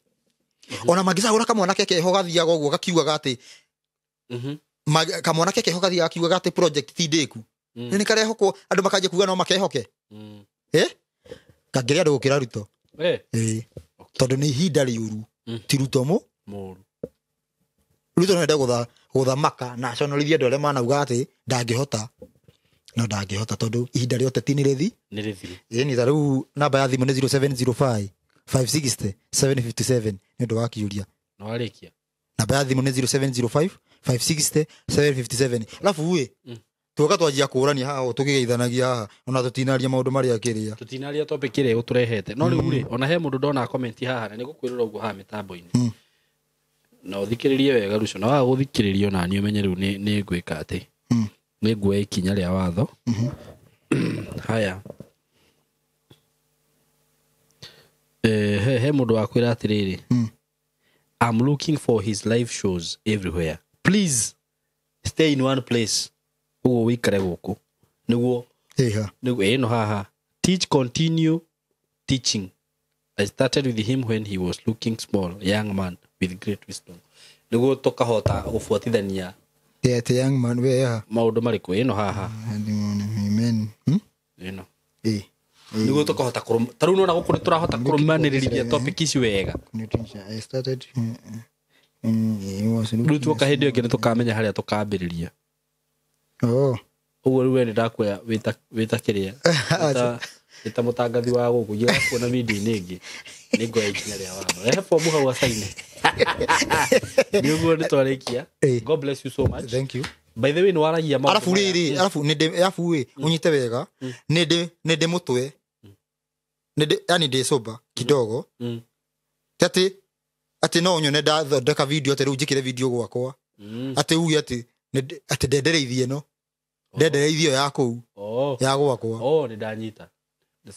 Speaker 2: ona mangĩcagũra kamwanake keho gathiaga ũguo gakiugaga atĩ kamwanake keho gathiaga gakiugaga atĩ project ti ndĩku. Nĩ karehokwo andũ makanjia kuga no makehoke. Kangĩrĩa andũ gũkĩra Ruto. Tondũ nĩ ihinda rĩũru. Ti Ruto mũũru. Ruto no ende gũthamaka na aconorithie andũ arĩa manauga atĩ ndangĩhota. No ndangĩhota tondũ ihinda rĩa ũteti nĩ rĩthi.
Speaker 1: Nĩ rĩthiru.
Speaker 2: Ĩni ta rĩu namba ya thimũ nĩ 0705 560 757 nĩ ũndũ wa kĩũria.
Speaker 1: No warĩkia.
Speaker 2: Namba ya thimũ nĩ 0705 560 757. Alafu ĩ tuoka twanjia kũrania haha tũkĩgeithanagia haha ona tũtinaria maũndũ marĩa kĩrĩa.
Speaker 1: Tũtinaria topic ĩrĩa ũtũrehete. No rĩu rĩ ona he mũndũ ndona comment haha na nĩgũkwĩrora ũguo haha mĩtambo-inĩ. Na ũthikĩrĩrie wega Ruco na waga gũthikĩrĩrio na niĩ ũmenye rĩu nĩ ngwĩka atĩ. Nĩ nguoya ikinya rĩa watho. Haya. He mũndũ wakwĩra atĩrĩrĩ. I'm looking for his live shows everywhere. Please stay in one place. Ũguo wĩikare gũkũ. Nĩguo nĩguo ĩno haha. Teach, continue teaching. I started with him when he was looking small, young man with great wisdom. Nĩguo tũkahota gũbuatithania
Speaker 2: the young man we ya
Speaker 1: maũndũ marĩkũ ĩno haha.
Speaker 2: Amen.
Speaker 1: Ĩno. Nĩguo tũkahota ta rĩu nĩwona gũkũ nĩtũrahota kũrũmanĩrĩria topic ici wega.
Speaker 2: I started
Speaker 1: Rĩu tuoka hĩndĩ ĩyo ĩngĩ nĩtũkamenya harĩa tũkambĩrĩria. Ũguo rĩu we nĩndakuoya wĩta kĩrĩa wĩta mũtangathi wa gũkũ ingĩgakuona media-inĩ ĩngĩ nĩnguoya ikinya rĩa watho. Rehe bomu hau acaine. Nĩ ũguo nĩtwarĩkia. God bless you so much.
Speaker 2: Thank you.
Speaker 1: By the way nĩwaragia maũndũ
Speaker 2: Arabu rĩrĩ arabu nĩndĩ arabu ĩ ũnyite wega nĩndĩ nĩndĩ mũtwe nĩndĩ yani ndĩ sober kidogo. Ti atĩ atĩ no ũnyone ndathondeka video atĩ rĩu njĩkĩre video gwakwa atĩ uge atĩ atĩ ndendereithie ĩno ndendereithie ya kũu ya gwakwa.
Speaker 1: Nĩ ndanyita.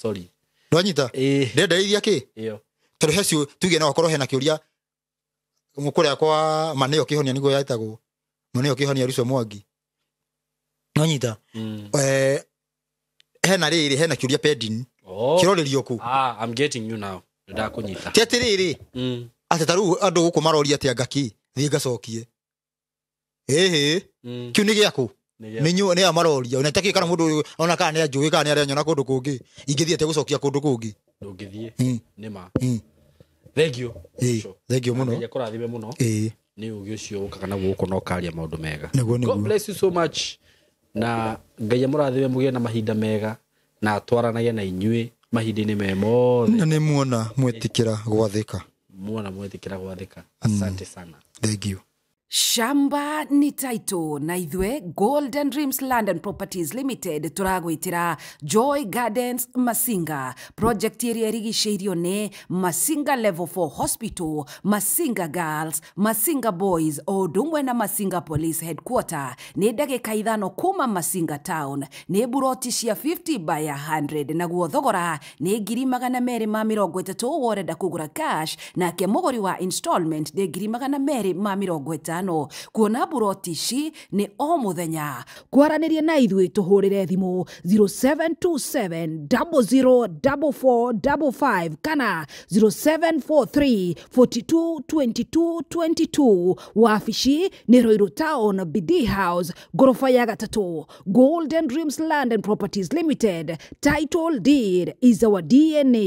Speaker 1: Sorry.
Speaker 2: Ndwanyita? Ndendereithia kĩ?
Speaker 1: Ĩyo.
Speaker 2: Tondũ he cio tuge no akorwo hena kĩũria kũrĩa kwa Maneo Kĩhonia nĩguo yetagwo. Maneo Kĩhonia Ruco Mwangi. Nonyita. Hena rĩrĩ, hena kĩũria pending.
Speaker 1: Oh.
Speaker 2: Kĩrorĩrio kũ?
Speaker 1: Ah, I'm getting you now. Ndakunyita.
Speaker 2: Ti atĩrĩrĩ, atĩ ta rĩu andũ gũkũ maroria atĩa ngaki thiĩ ngacokie. Ĩhĩ, kĩu nĩ gĩakũ? Nĩ nĩ aya maroria. Ona itakĩũĩ kana mũndũ ũyũ ona kana nĩ anjũĩ kana nĩ aranyona kũndũ kũngĩ. Ingĩthiĩ atĩa gũcokia kũndũ kũngĩ?
Speaker 1: Ndũngĩthiĩ. Nĩ ma. Thank you.
Speaker 2: Thank you mũno.
Speaker 1: Ngai akũrathime mũno. Nĩ ũgĩ ũcio ũkaga naguo gũkũ na ũkaria maũndũ mega.
Speaker 2: Nĩguo, nĩguo.
Speaker 1: God bless you so much. Na Ngai amũrathime mũgĩe na mahinda mega na atwaranage na inyuĩ mahinda-inĩ me mothe.
Speaker 2: Na nĩ muona mwĩtĩkĩra gwathĩka.
Speaker 1: Muona mwĩtĩkĩra gwathĩka. Asante sana.
Speaker 2: Thank you.
Speaker 4: Shamba ni title na ithwe Golden Dreams Land and Properties Limited turagwitira Joy Gardens Masinga project ĩrĩa ĩrigicĩirio nĩ Masinga Level 4 Hospital, Masinga Girls, Masinga Boys o ũndũ ũmwe na Masinga Police Headquarter. Nĩ ndagĩka 5 kuma Masinga Town. Nĩ buroti cia 50 by 100 naguo thogora nĩ 230,000 worenda kũgũra cash, nake mũgũri wa installment nĩ 250,000. Kuona buroti ici nĩ o mũthenya. Kwaranĩria na ithuĩ tũhũrĩre thimũ 0727 004455 kana 0743 42 22 22. Wabici nĩ Ruiru Town, BD House, ngoroba ya 3. Golden Dreams Land and Properties Limited. Title deed is our DNA.